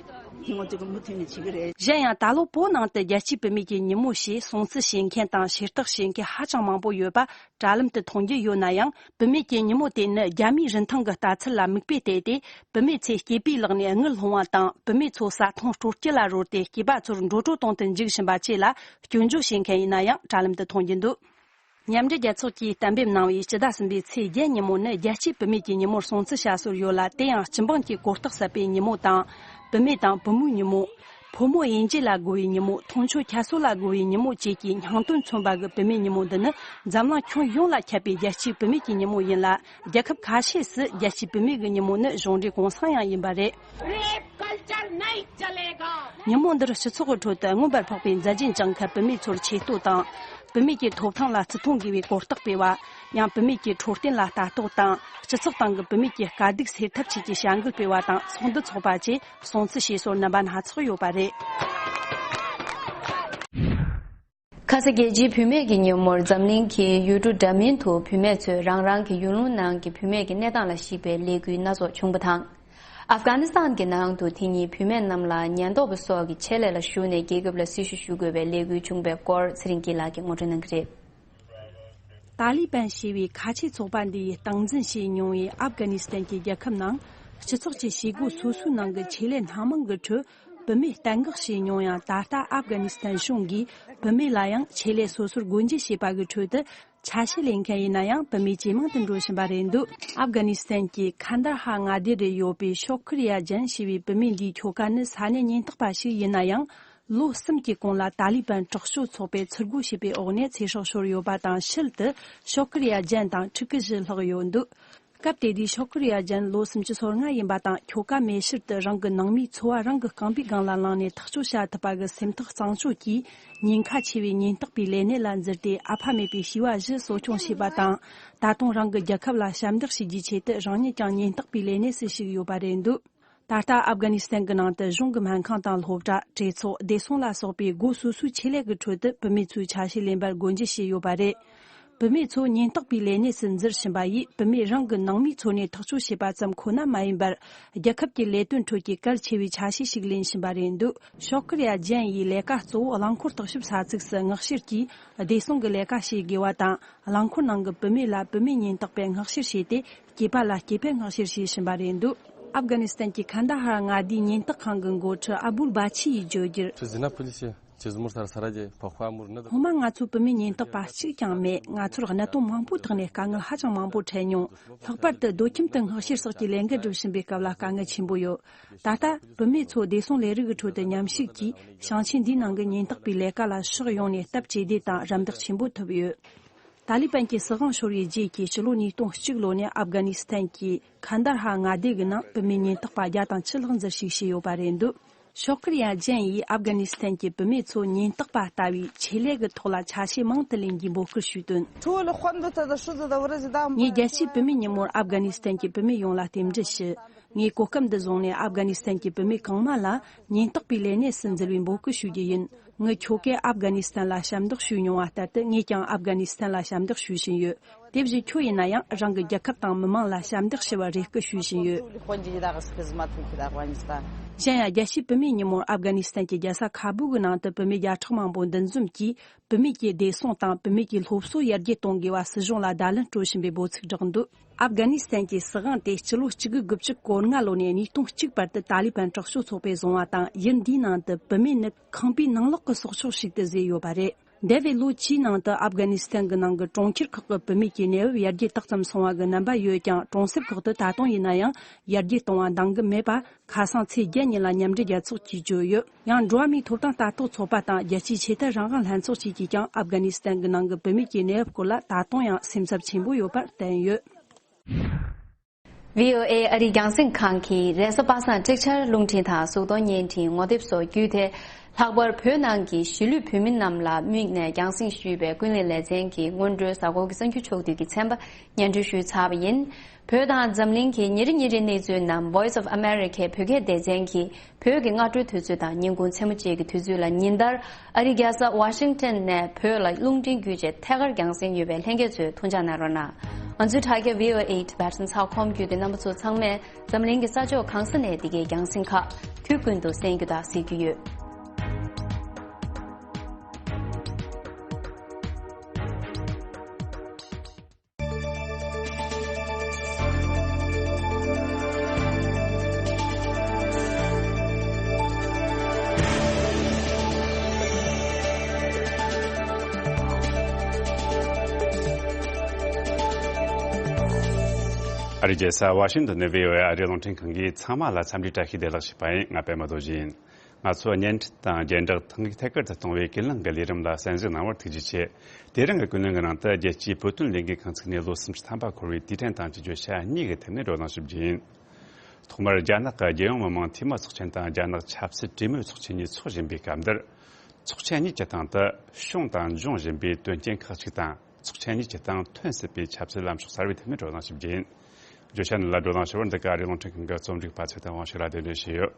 ང་ཚོས་མུ་མཐུད་ནས་བྱེད་ཀྱི་རེད། གཞན་ཡང་། ད་ལོ་བོད་ནང་དུ་རྒྱལ་སྤྱིའི་བུད་མེད་ཀྱི་ཉིན་མོ་ཞེས་སྲུང་བརྩི་བྱེད་མཁན་དང་། ཞུ་དག་བྱེད་མཁན་ཧ་ཅང་མང་པོ་ཡོད་པ་དྲ་ལམ་དུ་མཐོང་རྒྱུ་ཡོད་ན་ཡང་། བུད་མེད་ཀྱི་ཉིན་མོ་དེ་ནི་རྒྱ་མིའི་རིན་ཐང་གི་ལྟ་ཚུལ་ལ་མིག་དཔེ་བལྟས་ཏེ། བུད་མེད་ཚོས་སྐྱེས་པའི་ལག་ནས་དངུལ་སློང་བ་དང་། བུད་མེད་ཚོ་ཟ་འཐུང་སྤྲོ་སྐྱིད་ལ་རོལ་ཏེ། སྐྱེས་པ་ཚོར་འགྲོ་གྲོན་གཏོང་དུ་འཇུག་བཞིན་པ་བཅས་ལ་སྐྱོན་བརྗོད་བྱེད་མཁན་ཡིན་ན་ཡང་། དྲ་ལམ་དུ་མཐོང་རྒྱུ་འདུག་མཉམ་འབྲེལ་རྒྱལ་ཚོགས་ཀྱིས་གཏན་འབེབས་གནང་བའི་སྤྱི་ཟླ་གསུམ་པའི་ཚེས་བརྒྱད་ཉིན་མོ་ནི་རྒྱལ་སྤྱིའི་བུད་མེད་ཀྱི་ཉིན་མོར་སྲུང་བརྩི་བྱ་སྲོལ་ཡོད་ལ། དེ་ཡང་སྤྱི་འབངས་ཀྱི་གོ་རྟོགས་ཟབ་པའི་ཉིན་མོ་དང་། བུད་མེད་དང་བུ་མོའི་ཉིན་མོ། ཕོ་མོ་དབྱེ་འབྱེད་ལ་རྒོལ་བའི་ཉིན་མོ། མཐོང་ཆོས་ཁྱད་གསོད་ལ་རྒོལ་བའི་ཉིན་མོ་བཅས་ཀྱི་སྙིང་དོན་མཚོན་པ་གི་བུད་མེད་ཉིན་མོ་འདི་ནི། འཛམ་གླིང་ཁྱོན་ཡོངས་ལ་ཁྱབ་པའི་རྒྱལ་སྤྱིའི་བུད་མེད་ཀྱི་ཉིན་མོ་ཡིན་ལ། རྒྱལ་ཁབ་ཁ་ཤས་སུ་རྒྱལ་སྤྱིའི་བུད་མེད་ཀྱི་ཉིན་མོ་ནི་གཞུང་འབྲེལ་གུང་སེང་ཡང་ཡིན་པ་རེད། rape culture नहीं चलेगा। ཉིན་མོ་འདིར་སྤྱི་ཚོགས་ཀྱི་ཁྲོད་དུ་མངོན་པར་འཕགས་པའི་མཛད་རྗེས་འཇོག་མཁན་བུད་མེད་ཚོར་ཆེ་བསྟོད་དང་། བུད་མེད་ཀྱི་ཐོབ་ཐང་ལ་བརྩི་མཐོང་དགོས་པའི་གོ་རྟོགས་སྤེལ་བ། ཡང་བུད་མེད་ཀྱི་འཕྲོད་བསྟེན་ལ་ལྟ་རྟོག་དང་། སྤྱི་ཚོགས་སྟེང་གི་བུད་མེད་ཀྱི་དཀའ་སྡུག་སེལ་ཐབས་ཆེད་ཀྱི་བྱ་འགུལ་སྤེལ་བ་དང་། ཚོགས་འདུ་འཚོགས་པ་བཅས་སྲུང་བརྩི་བྱེད་སྲོལ་རྣམ་པ་སྣ་ཚོགས་ཡོད་པ་རེད། ཁ་ས་རྒྱལ་སྤྱིའི་བུད་མེད་ཀྱི་ཉིན་མོར་འཛམ་གླིང་གི་ཡུལ་གྲུ་འདྲ་མིན་དུ་བུད་མེད་ཚོས་རང་རང་གི་ཡུལ་ལུང་ནང་གི་བུད་མེད་ཀྱི་གནས་སྟངས་ལ་གཞིགས་པའི་ལས་འགུལ་སྣ་ཚོགས་བྱུང་པ་དང་། ཨབ་གྷ་ནི་སི་ཐན་གྱི་ནང་དུ་དེ་ཉིན་བུད་མེད་རྣམས་ལ་ཉེན་རྟོག་པ་སོགས་ཀྱི་ཆེད་ལས་ལ་ཞུགས་ནས་རྒྱལ་ཁབ་ལ་སྲི་ཞུ་ཞུ་དགོས་པའི་ལས་འགུལ་བྱུང་པའི་སྐོར་ཚེ་རིང་སྐྱིད་ལགས་ཀྱིས་ངོ་སྤྲོད་གནང་གི་རེད། ཏཱ་ལི་བན་ཞེས་པའི་ཁ་ཆེ་ཚོགས་པ་འདིས་སྟངས་འཛིན་བྱས་མྱོང་བའི་ཨབ་གྷ་ནི་སི་ཐན་གྱི་རྒྱལ་ཁབ་ནང་སྤྱི་ཚོགས་ཀྱི་བྱེད་སྒོ་སོ་སོའི་ནང་གི་ཆེད་ལས་སྣ་མང་གི་ཁྲོད་བུད་མེད་གཏན་འགག་བྱས་མྱོང་ཡང་། ད་ལྟ་ཨབ་གྷ་ནི་སི་ཐན་གཞུང་གིས་བུད་མེད་ལ་ཡང་ཆེད་ལས་སོ་སོར་སྒོ་འབྱེད་བྱས་པ་གི་ཁྲོད་དུ། ཆ་ཤས་ལེན་མཁན་ཡིན་ན་ཡང་བུད་མེད་ཇེ་མང་དུ་འགྲོ་བཞིན་པ་རེད་འདུག་ཨབ་གྷ་ནི་སི་ཐན་གྱི་ཁན་དར་ཧ་མངའ་སྡེ་རུ་ཡོད་པའི་ཤོ་ཁི་རི་ཡ་ཇན་ཞེས་པའི་བུད་མེད་འདིའི་ཁྱོ་ག་ནི་ས་གནས་ཉེན་རྟོག་པ་ཞིག་ཡིན་ན་ཡང་། ལོ་གསུམ་གྱི་གོང་ལ་ཏཱ་ལི་བན་དྲག་སྤྱོད་ཚོགས་པས་ཚུར་རྒོལ་བྱས་པའི་འོག་ནས་ཚེ་སྲོག་ཤོར་ཡོད་པ་དང་། ཕྱིར་དུ་ཤོ་ཁི་རི་ཡ་ཇན་དང་ཕྲུ་གུ་བཞི་ལྷག་ཡོད་འདུག་སྐབས་དེ་དུས་ཤོ་ཁི་རི་ཡ་ཇན་ལོ་སུམ་ཅུ་སོ་ལྔ་ཡིན་པ་དང་། ཁྱོ་ག་མེད་ཕྱིར་དུ་རང་གི་ནང་མིའི་འཚོ་བ་རང་གི་རྐང་པའི་སྒང་ལ་བླངས་ནས་ཐག་གཅོད་བྱ་ཐུབ་པ་གི་སེམས་ཐག་གཙང་སྦྲ་གྱིས་ཉེན་ཁ་ཆེ་བའི་ཉེན་རྟོག་པའི་ལས་གནས་ལ་འཛུལ་ཏེ། ཨ་ཕ་མེད་པའི་བྱིས་པ་བཞི་གསོ་སྐྱོང་བྱས་པ་དང་། ད་དུང་རང་གི་རྒྱལ་ཁབ་ལ་ཞབས་འདེགས་ཞུ་རྒྱུའི་ཆེད་དུ་རང་ཉིད་ཀྱང་ཉེན་རྟོག་པའི་ལས་གནས་སུ་ཞུགས་ཡོད་པ་རེད་འདུག་ད་ལྟ་ཨབ་གྷ་ནི་སི་ཐན་གྱི་ནང་དུ་གཞུང་གི་སྨན་ཁང་དང་སློབ་གྲྭ། གྲོས་ཚོགས། བདེ་སྲུང་ལ་སོགས་པའི་སྒོ་སོ་སོའི་ཆེད་ལས་ཀྱི་ཁྲོད་དུ་བུད་མེད་ཚོས་ཆ་ཤས་ལེན་པར་སྒོ་འབྱེད་བྱས་ཡོད་པ་རེད། བུད་མེད་ཚོ་ཉེན་རྟོག་པའི་ལས་གནས་སུ་འཛུལ་བཞིན་པ་ཡིས། བུད་མེད་རང་གི་ནང་མིའི་འཚོ་གནས་ཐག་གཅོད་བྱེད་པ་ཙམ་ཁོ་ན་མ་ཡིན་པར། རྒྱལ་ཁབ་ཀྱི་ལས་དོན་ཁྲོད་ཀྱི་གལ་ཆེ་བའི་ཆ་ཤས་ཤིག་ལེན་བཞིན་པ་རེད་འདུག་ཤོ་ཁི་རི་ཡ་ཇན་ཡིས་ལས་ཀ་གཙོ་བོ་རླངས་འཁོར་བརྟག་ཞིབ་ས་ཚིགས་སུ་མངགས་བཤེར་གྱིས་བདེ་སྲུང་གི་ལས་ཀ་བྱེད་དགོས་པ་དང་། རླངས་འཁོར་ནང་གི་བུད་མེད་ལ་བུད་མེད་ཉེན་རྟོག་པས་མངགས་བཤེར་བྱས་ཏེ། སྐྱེས་པ་ལ་སྐྱེས་པས་མངགས་བཤེར་བྱེད་བཞིན་པ་རེད་འདུག་ཨབ་གྷ་ནི་སི་ཐན་གྱི་ཁན་དྷ་ཧར་མངའ་སྡེའི་ཉེན་རྟོག་ཁང་གི་འགོ་ཁྲིད་ཨ་བུལ་བྷ་ཆི་ཡིས་བརྗོད་རྒྱུར། ཆུ་ཟི་ན་ཕུ་ལི་ཤི་ཆུ་ཟི་མུར་སར་ས་ར་ཇེ་ཕོ་ཁ་མུར་ནི། སྔོན་མ་ང་ཚོ་བུད་མེད་ཉེན་རྟོག་པ་གཅིག་ཀྱང་མེད། ང་ཚོར་གནད་དོན་མང་པོའི་ཐོག་ནས་དཀའ་ངལ་ཧ་ཅང་མང་པོ་འཕྲད་མྱོང་། ལྷག་པར་དུ་སྡོད་ཁྱིམ་དུ་མངགས་བཤེར་སོགས་ཀྱི་ལས་འགན་སྒྲུབ་བཞིན་པའི་སྐབས་ལ་དཀའ་ངལ་ཆེན་པོ་ཡོད། ད་ལྟ་བུད་མེད་ཚོ་བདེ་སྲུང་ལས་རིགས་ཀྱི་ཁྲོད་དུ་མཉམ་ཞུགས་ཀྱིས། ཞིང་ཆེན་འདིའི་ནང་གི་ཉེན་རྟོག་པའི་ལས་ཀ་ལ་ཕྱོགས་ཡོངས་ནས་སྟབས་ཇེ་བདེ་དང་རམ་འདེགས་ཆེན་པོ་ཐོབ་ཡོད། ཏཱ་ལི་བན་གྱི་སྲིད་དབང་ཤོར་བའི་རྗེས་ཀྱི་ཕྱི་ལོ་ཉིས་སྟོང་གཅིག་ལོ་ནས་ཨབ་གྷ་ནི་སི་ཐན་གྱི་ཁན་དར་ཧ་མངའ་སྡེ་གི་ནང་བུད་མེད་ཉེན་རྟོག་པ་བརྒྱ་དང་བཅུ་ལྷག་འཛུལ་ཞུགས་བྱས་ཡོད་པ་རེད་འདུག་ཤོ་ཁི་རི་ཡ་ཇན་ཡིས་ཨབ་གྷ་ནི་སི་ཐན་གྱི་བུད་མེད་ཚོ་ཉེན་རྟོག་པ་ལྟ་བུའི་ཆེད་ལས་ཀྱི་ཐོག་ལ་ཆ་ཤས་མང་དུ་ལེན་རྒྱུའི་འབོད་སྐུལ་ཞུས་དོན། ངས་རྒྱལ་སྤྱིའི་བུད་མེད་ཉིན་མོར་ཨབ་གྷ་ནི་སི་ཐན་གྱི་བུད་མེད་ཡོངས་ལ་རྟེན་འབྲེལ་ཞུ། ངས་གོ་སྐབས་འདི་བཟུང་ནས་ཨབ་གྷ་ནི་སི་ཐན་གྱི་བུད་མེད་གང་མང་ལ་ཉེན་རྟོག་པའི་ལས་གནས་སུ་འཛུལ་བའི་འབོད་སྐུལ་ཞུ་རྒྱུ་ཡིན། ངས་ཁྱོ་གས་ཨབ་གྷ་ནི་སི་ཐན་ལ་ཞབས་འདེགས་ཞུས་མྱོང་བ་ལྟར་དུ། ངས་ཀྱང་ཨབ་གྷ་ནི་སི་ཐན་ལ་ཞབས་འདེགས་ཞུ་བཞིན་ཡོད། དེ་བཞིན་ཁྱོད་ཡིན་ན་ཡང་རང་གི་རྒྱལ་ཁབ་དང་མི་མང་ལ་ཞབས་འདེགས་ཞུ་བར་རེ་སྐུལ་ཞུ་བཞིན་ཡོད། གཞན་ཡང་རྒྱལ་སྤྱིའི་བུད་མེད་ཉིན་མོར་ཨབ་གྷ་ནི་སི་ཐན་གྱི་རྒྱལ་ས་ཁ་བུལ་གྱི་ནང་དུ་བུད་མེད་བརྒྱ་ཕྲག་མང་པོ་འདུ་འཛོམས་ཀྱིས། བུད་མེད་ཀྱི་བདེ་སྲུང་དང་བུད་མེད་ཀྱི་སློབ་གསོ་ཡར་རྒྱས་གཏོང་དགོས་པ་སྲིད་གཞུང་ལ་བརྡ་ལན་སྤྲོད་བཞིན་པའི་འབོད་ཚིག་བསྒྲགས་འདུག་ཨབ་གྷ་ནི་སི་ཐན་གྱི་སྲིད་དབང་དེ་སྤྱི་ལོ་གཅིག་དགུ་དགུ་བཅུ་གོ་ལྔ་ལོ་ནས་ཉིས་སྟོང་གཅིག་བར་དུ་ཏཱ་ལི་བན་དྲག་སྤྱོད་ཚོགས་པས་བཟུང་བ་དང་། ཡུལ་འདིའི་ནང་དུ་བུད་མེད་ནི་ཁང་པའི་ནང་ལོགས་ཀྱི་སྲོག་ཆགས་ཤིག་ཏུ་བཟོས་ཡོད་པ་རེད། འདས་པའི་ལོ་བཅུའི་ནང་དུ་ཨབ་གྷ་ནི་སི་ཐན་གྱི་ནང་གི་གྲོང་ཁྱེར་ཁག་གི་བུད་མེད་ཀྱི་གནས་བབ་ཡར་རྒྱས་ཏོག་ཙམ་སོང་བ་གི་རྣམ་པ་ཡོད་ཀྱང་། གྲོང་གསེབ་ཁག་ཏུ་ད་དུང་ཡིན་ན་ཡང་ཡར་རྒྱས་གཏོང་བ་འདང་གི་མེད་པ། ཁ་སང་ཚེས་བརྒྱད་ཉིན་ལ་མཉམ་འབྲེལ་རྒྱལ་ཚོགས་ཀྱིས་བརྗོད་ཡོད། ཡང་འགྲོ་བ་མིའི་ཐོབ་ཐང་ལྟ་རྟོག་ཚོགས་པ་དང་རྒྱལ་སྤྱིའི་ཆེས་མཐོའི་རང་དབང་ལྷན་ཚོགས་བཅས་ཀྱིས་ཀྱང་ཨབ་གྷ་ནི་སི་ཐན་གྱི་ནང་གི་བུད་མེད་ཀྱི་གནས་བབ་སྐོར་ལ་ད་དུང་ཡང་སེམས་འཚབ་ཆེན་པོ་ཡོད་པར་བསྟན་ཡོད། བྷི་ཨོ་ཨེ་ཨ་རིའི་རྒྱང་སྲིང་ཁང་གིས་རེས་གཟའ་པ་སངས་ཀྲིག་ཆར་རླུང་འཕྲིན་དང་གཟུགས་མཐོང་བརྙན་འཕྲིན། ངོ་དེབ་སོགས་བརྒྱུད་དེ། ལྷག་པར་བོད་ནང་གི་གཞིས་ལུས་བོད་མི་རྣམས་ལ་དམིགས་ནས་རྒྱང་སྲིང་ཞུས་པའི་ཀུན་གླེང་ལེ་ཚན་གྱི་སྔོན་འགྲོའི་གཟའ་འཁོར་གྱི་གསར་འགྱུར་ཕྱོགས་བསྡུས་ཀྱི་ཚན་པ་སྙན་སྒྲོན་ཞུས་ཚར་བ་ཡིན། བོད་དང་འཛམ་གླིང་གི་ཉིན་རེ་ཉིན་རེའི་གནས་ཚུལ་རྣམས་Voice of America བོད་སྐད་སྡེ་ཚན་གྱིས་བོད་ཀྱི་སྔ་དྲོའི་དུས་ཚོད་དང་ཉིན་གུང་མཚན་མོ་བཅས་ཀྱི་དུས་ཚོད་ལ་ཉིན་ལྟར་ཨ་རིའི་རྒྱལ་ས་ཝ་ཤིང་ཊོན་ནས་བོད་ལ་རླུང་འཕྲིན་བརྒྱུད་བྱས་ཐད་ཀར་རྒྱང་སྲིང་ཡོད་པས། ལྷན་རྒྱས་ཚོས་ཐུགས་འཇགས་གནང་རོགས་གནང་། ང་ཚོའི་དྲ་རྒྱ་V O A Tibetan ཚགས་ཁོམ་བརྒྱུད་དེ་རྣམ་པ་ཚོ་ཚང་མས་འཛམ་གླིང་གི་ས་ཕྱོགས་གང་ས་ནས་འདི་གའི་རྒྱང་སྲིང་ཁག་དུས་ཀུན་ཏུ་གསན་རྒྱུ་དང་གཟིགས་རྒྱུ་ཡོད། ཨ་རིའི་རྒྱལ་ས་ཝ་ཤིང་ཏོན་ནས་V O A ཨ་རིའི་རླུང་འཕྲིན་ཁང་གིས་ཚང་མ་ལ་འཚམས་འདྲིའི་བཀྲ་ཤིས་བདེ་ལེགས་ཞུས་པ་ཡིན། ང་པད་མ་རྡོ་རྗེ་ཡིན། ང་ཚོ་བརྙན་འཕྲིན་དང་རྒྱན་འདྲ་ཐང་གི་ཐད་ཀར་དུ་གཏོང་བའི་ཀུན་གླེང་གི་ལས་རིམ་ལ་གསན་གཟིགས་གནང་བར་ཐུགས་རྗེ་ཆེ། དེ་རིང་གི་ཀུན་གླེང་གི་ནང་དུ་རྒྱལ་སྤྱིའི་བོད་དོན་ལས་འགུལ་ཁང་ཚུགས་ནས་ལོ་སུམ་ཅུ་ཐམ་པ་འཁོར་བའི་དུས་དྲན་དང་བཅས་བརྗོད་བྱ་གཉིས་ཀྱི་ཐད་ནས་བགྲོ་གླེང་ཞུ་རྒྱུ་ཡིན། ཐོག་མར་རྒྱ་ནག་གི་རྒྱལ་ཡོངས་མི་དམངས་འཐུས་མི་ཚོགས་ཆེན་དང་རྒྱ་ནག་ཆབ་སྲིད་གྲོས་མོལ་ཚོགས་ཆེན་གཉིས་འཚོགས་བཞིན་པའི་སྐབས་འདིར། ཚོགས་ཆེན་གཉིས་ཀྱི་སྟེང་དུ་བྱུང་དང་འབྱུང་བཞིན་པའི་དོན་རྐྱེན་ཁག་ཅིག་དང་། ཚོགས་ཆེན་གཉིས་ཀྱི་སྟེང་ཐོན་སྲིད་པའི་ཆབ་སྲིད་ལམ་ཕྱོགས་གསར་བའི་ཐད་ནས་བགྲོ་གླེང་ཞུ་རྒྱུ་ཡིན། བརྗོད་བྱ་འདི་ལ་བགྲོ་གླེང་ཞུ་བར་འདི་ག་ཨ་རིའི་རླུང་འཕྲིན་ཁང་གི་རྩོམ་སྒྲིག་པ་ཚེ་བརྟན་དབང་ཕྱུག་ལགས་གདན་འདྲེན་ཞུས་ཡོད།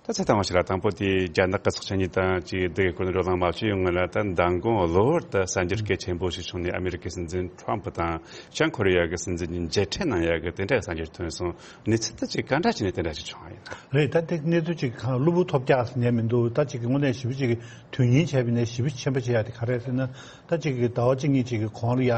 ད་ཚེ་བརྟན་དབང་ཕྱུག་ལགས། དང་པོ་དེ་རྒྱ་ནག་གི་ཚོགས་ཆེན་གཉིས་དང་ཅིག་འདི་གའི་སྐོར་ནས་བགྲོ་གླེང་མ་བྱས་ཡོང་ངེས་ལ། ད་མདང་དགོང་གློ་བུར་དུ་གསར་འགྱུར་གལ་ཆེན་པོ་ཞིག་བྱུང་ནས། ཨ་མི་རི་ཀའི་སྲིད་འཛིན་ཁྲོམ་ཕུ་དང་བྱང་ཁོ་རེ་ཡ་གི་སྲིད་འཛིན་གཉིས་མཇལ་འཕྲད་གནང་ཡ་གི་དེ་འདྲའི་གསར་འགྱུར་ཐོན་སོང་། གནས་ཚུལ་དེ་ཅིག་ག་འདྲ་བྱས་ནས་དེ་འདྲ་ཞིག་བྱུང་བ་ཡིན། རེད། ད་དེ་གནས་ཚུལ་ཅིག་གང་གློ་བུར་ཐོལ་རྒྱག་ཟེར་ཉན་མི་འདུག་ད་ཅིག་གི་དངོས་གནས་ཞེ་པོ་ཅིག་གི་དོན་སྙིང་བྱས་པ་ཡིན་ན་ཞེ་པོ་ཆེན་པོ་བྱེད་ཡ་དེ་ག་རེ་རེད་ཟེར་ན། ད་ཅིག་གི་ཟླ་བ་གཅིག་གཉིས་ཅིག་གི་གོང་ལ་ཡ་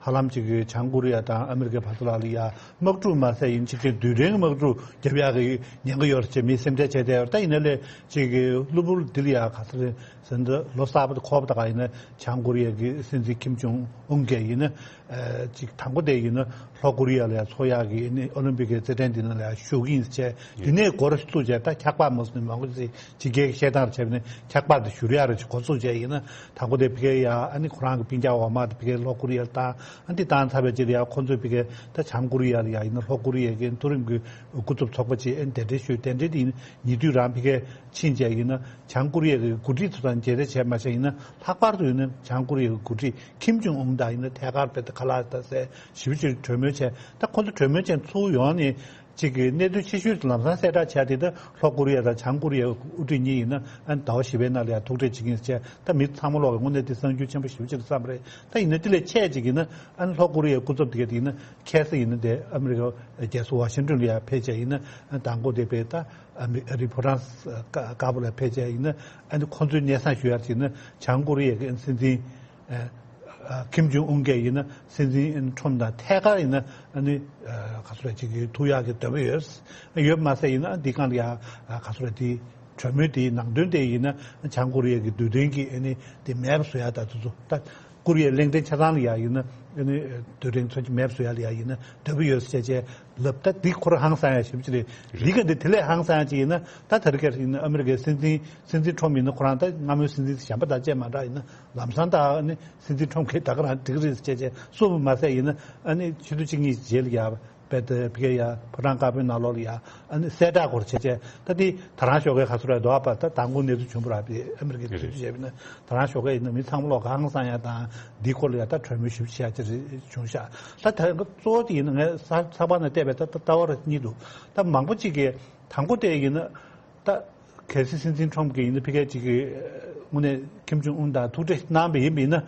ཧ་ལམ་ཅིག་གི་བྱང་ཀོ་རི་ཡ་དང་ཨ་མི་རི་ཀའི་བར་དུ་ལ་ལ་ཡ་དམག་འཁྲུག་མ་ཟད་ཡིན་ཕྱིར་ཅིག་རྡུལ་ཕྲན་གྱི་དམག་འཁྲུག་རྒྱབ་ཡག་གི་ཉེན་ཁ་ཡོད་རེད་ཅེས་མི་སེམས་ཁྲལ་བྱས་བསྡད་ཡོད་རེད། ད་ཡིན་ན་ལས་ཅིག་གི་གློ་བུར་འདི་ལ་ཡ་ག་ཚོད་རེད་ཟེར་ན། ད་ལོ་གསར་པ་དེ་འཁོར་བ་ད་ག་ཡིན་ན། བྱང་ཀོ་རི་ཡ་གི་སྲིད་འཛིན་ཁིམ་ཇོང་ཨུན་གྱིས་ཡིན་ན། ཨ་ཅིག་དང་པོ་དེ་ཡིན་ན་ལྷོ་ཀོ་རི་ཡ་ལ་ཡ་འཚོགས་ཡག་གི་ཨ་ནི་ཨོ་ལིམ་པིག་གི་རྩེད་འགྲན་འདི་ནང་ལ་ཡ་ཞུགས་ཀྱི་ཡིན་ཟེར་བྱས། འདི་ནས་འགོ་རུ་བཙུགས་བྱས། ད་འཁྱག་པ་མ་བཟོས་ནས་མང་པོ་ཞིག་ཕྱི་རྒྱལ་གྱི་བཤད་སྟངས་རེ་བྱས་པ་ནས་འཁྱག་པ་དེ་བཞུར་ཡག་རེ་ཅིག་འགོ་བཙུགས་བྱས་ཡིན་ན། དང་པོ་དེ་ཕ་གིར་ཡ་ཨ་ནི་ཁོ་རང་གི་སྤུན་ཀྱག་འོག་མ་དེ་ཕ་གིར་ལྷོ་ཀོ་རི་ཡ་ལ་བཏང་། ཨ་འདི་བཏང་ཚར་བའི་རྗེས་ལ་ཡ་ཁོ་ཚོས་ཕ་གིར་ད་བྱང་ཀོ་རི་ཡ་ལ་ཡ་ཡིན་ན་ལྷོ་ཀོ་རི་ཡ་གི་མཐོ་རིམ་གྱི་སྐུ་ཚབ་ཚོགས་པ་ཅིག་ཨ་ནི་གདན་འདྲེན་ཞུས། གདན་འདྲེན་དེ་ཡིན་ན་ཉེ་དུས་རང་ཕ་གིར་ཕྱིན་བྱས་ཡིན་ན། བྱང་ཀོ་རི་ཡ་གི་འགོ་ཁྲིད་ཚོ་དང་མཇལ་འཕྲད་བྱས་མ་བྱས་ཡིན་ན། ལྷག་པར་དུ་ཡིན་ན་བྱང་ཀོ་རི་ཡ་གི་འགོ་ཁྲིད་ཁིམ་ཇོང་ཨུན་དང་ཡིན་ན་ཐད་ཀར་དཔེ་ཁ་ལག་ད་ཟེར་ཞེ་པོ་ཅིག་གྲོས་མོལ་བྱས། ད་ཁོ་ཚོ་གྲོས་མོལ་བྱས་ཚུར་ཡོང་ནས་ཅིག་གི་གནད་དོན་ཆེ་ཤོས་དེ་ལམ་སང་གསལ་བསྒྲགས་བྱས་དེ། ད་ལྷོ་ཀོ་རི་ཡ་དང་བྱང་ཀོ་རི་ཡའི་དབུ་ཁྲིད་གཉིས་ཡིན་ན་ཨ་ནི་ཟླ་བ་བཞི་པའི་ནང་ལ་ཡ་ཐུག་འཕྲད་བྱེད་ཀྱི་ཡིན་ཟེར་བྱས། ད་མི་ཚང་མ་ལོག་གི་དངོས་གནས་དེ་གསར་འགྱུར་ཆེན་པོ་ཞེ་པོ་ཅིག་རེད་བསམ་པ་རེད། ད་ཡིན་ན་དེ་ལས་ཆེ་ཅིག་ཡིན་ན་ཨ་ནི་ལྷོ་ཀོ་རི་ཡའི་སྐུ་ཚབ་དེ་ག་དེ་ཡིན་ན་ཁ་སང་ཡིན་ན་དེ་ཨ་མི་རི་ཀའི་རྒྱལ་ས་ཝ་ཤིང་ཏོན་ལ་ཡ་ཕེབས་བྱས་ཡིན་ན། ཨ་ནི་མདང་དགོང་དེ་དཔེ་ད་ཨ་མི་རི་ཕོ་ཊང་དཀར་པོ་ལ་ཕེབས་བྱས་ཡིན་ན། ཨ་ནི་ཁོང་ཚོའི་སྙན་སེང་ཞུ་ཡག་ཅིག་ཡིན་ན། བྱང་ཀོ་རི་ཡ་གི་སྲིད་འཛིན་ཨ་ཨ་ཁིམ་ཇོང་ཨུན་གྱིས་ཡིན་ན་སྲིད་འཛིན་ཁྲོམ་དང་ཐད་ཀར་ཡིན་ན་ཨ་ནི་ཨ་ག་ཚོད་ཅིག་གི་ཐུག་ཡག་གི་འདོད་པ་ཡོད། ཡོད་མ་ཟད་ཡིན་ན་འདི་སྒང་ལ་ཡ་ཨ་ག་ཚོད་དེ་གྲོས་མོལ་དེའི་ནང་དོན་དེ་ཡིན་ན་བྱང་ཀོ་རི་ཡ་གི་རྡུལ་ཕྲན་གྱི་ཨ་ནི་དེ་མེད་པ་བཟོ་ཡག་དང་དེ་ཚོ། ད་ཀོ་རི་ཡའི་གླིང་ཕྲན་ཆ་ཚང་ལ་ཡ་ཡིན་ན་ཨ་ནི་རྡུལ་ཕྲན་ཚོ་གི་མེད་པ་བཟོ་ཡག་ལ་ཡ་ཡིན་ན་འདོད་པ་ཡོད་ཟེར་བྱས་ལབ། ད་འདི་ཁོ་རང་ཧང་སང་ཡག་ཞེ་པོ་ཅིག་རེད། འདི་ག་འདི་དེ་ལས་ཧང་སང་ཡག་ཅིག་ཡིན་ན། ད་དེ་རིང་ཁ་ཡིན་ན་ཨ་མི་རི་ཀའི་སྲིད་འཛིན་སྲིད་འཛིན་ཁྲོམ་ཡིན་ན་ཁོ་རང་ད་སྔ་མོའི་སྲིད་འཛིན་གཞན་པ་དང་བཅས་མ་འདྲ་ཡིན་ན། ལམ་སང་ད་ཨ་ནི་སྲིད་འཛིན་ཁྲོམ་གྱིས་ད་ག་རང་འགྲིག་གི་རེད་ཟེར་བྱས་བྱས་གསུངས་པ་མ་ཟད་ཡིན་ན། ཨ་ནི་ཆུ་ཚོད་གཅིག་གཉིས་རྗེས་ལ་ཡ་དཔེ་དེ་ཕ་གིར་ཡ་ཕོ་བྲང་དཀར་པོའི་ནང་ལོགས་ལ་ཡ་ཨ་ནི་གསལ་བསྒྲགས་སྐོར་བྱས་བྱས། ད་དེ་ད་རང་ཞོགས་ཀའི་ག་ཚོད་རེད་འདུག་ཨ་པ། ད་མདང་དགོང་གནས་ཚུལ་བྱུང་བ་རེད་པས། ཨ་མི་རི་ཀའི་དུས་ཚོད་བྱས་པ་ཡིན་ན་ད་རང་ཞོགས་ཀ་ཡིན་ན་མི་ཚང་མ་ལོག་གང་སང་ཡ་དང་འདིའི་སྐོར་ལ་ཡ་ད་གྲོས་མོལ་ཞིབ་ཕྲ་བྱས་ཅིག་རེད་བྱུང་ཤག་ད་ད་གཙོ་བོ་དེ་ཡིན་ན་ངས་ཚགས་པར་ནང་བལྟས་པའི་ད་ལྟ་བ་རེ་གཉིས་འདུག་ད་མང་པོ་ཅིག་གིས་དང་པོ་དེ་ཡིན་ན། ད་གལ་སྲིད་སྲིད་འཛིན་ཁྲོམ་གྱིས་ཡིན་ན་ཕ་གིར་ཅིག་གི་ དངོས་གནས་ཁིམ་ཅུང་ཨུན་དང་ཐུག་འཕྲད་གནང་བ་ཡིན་པ་ཡིན་ན།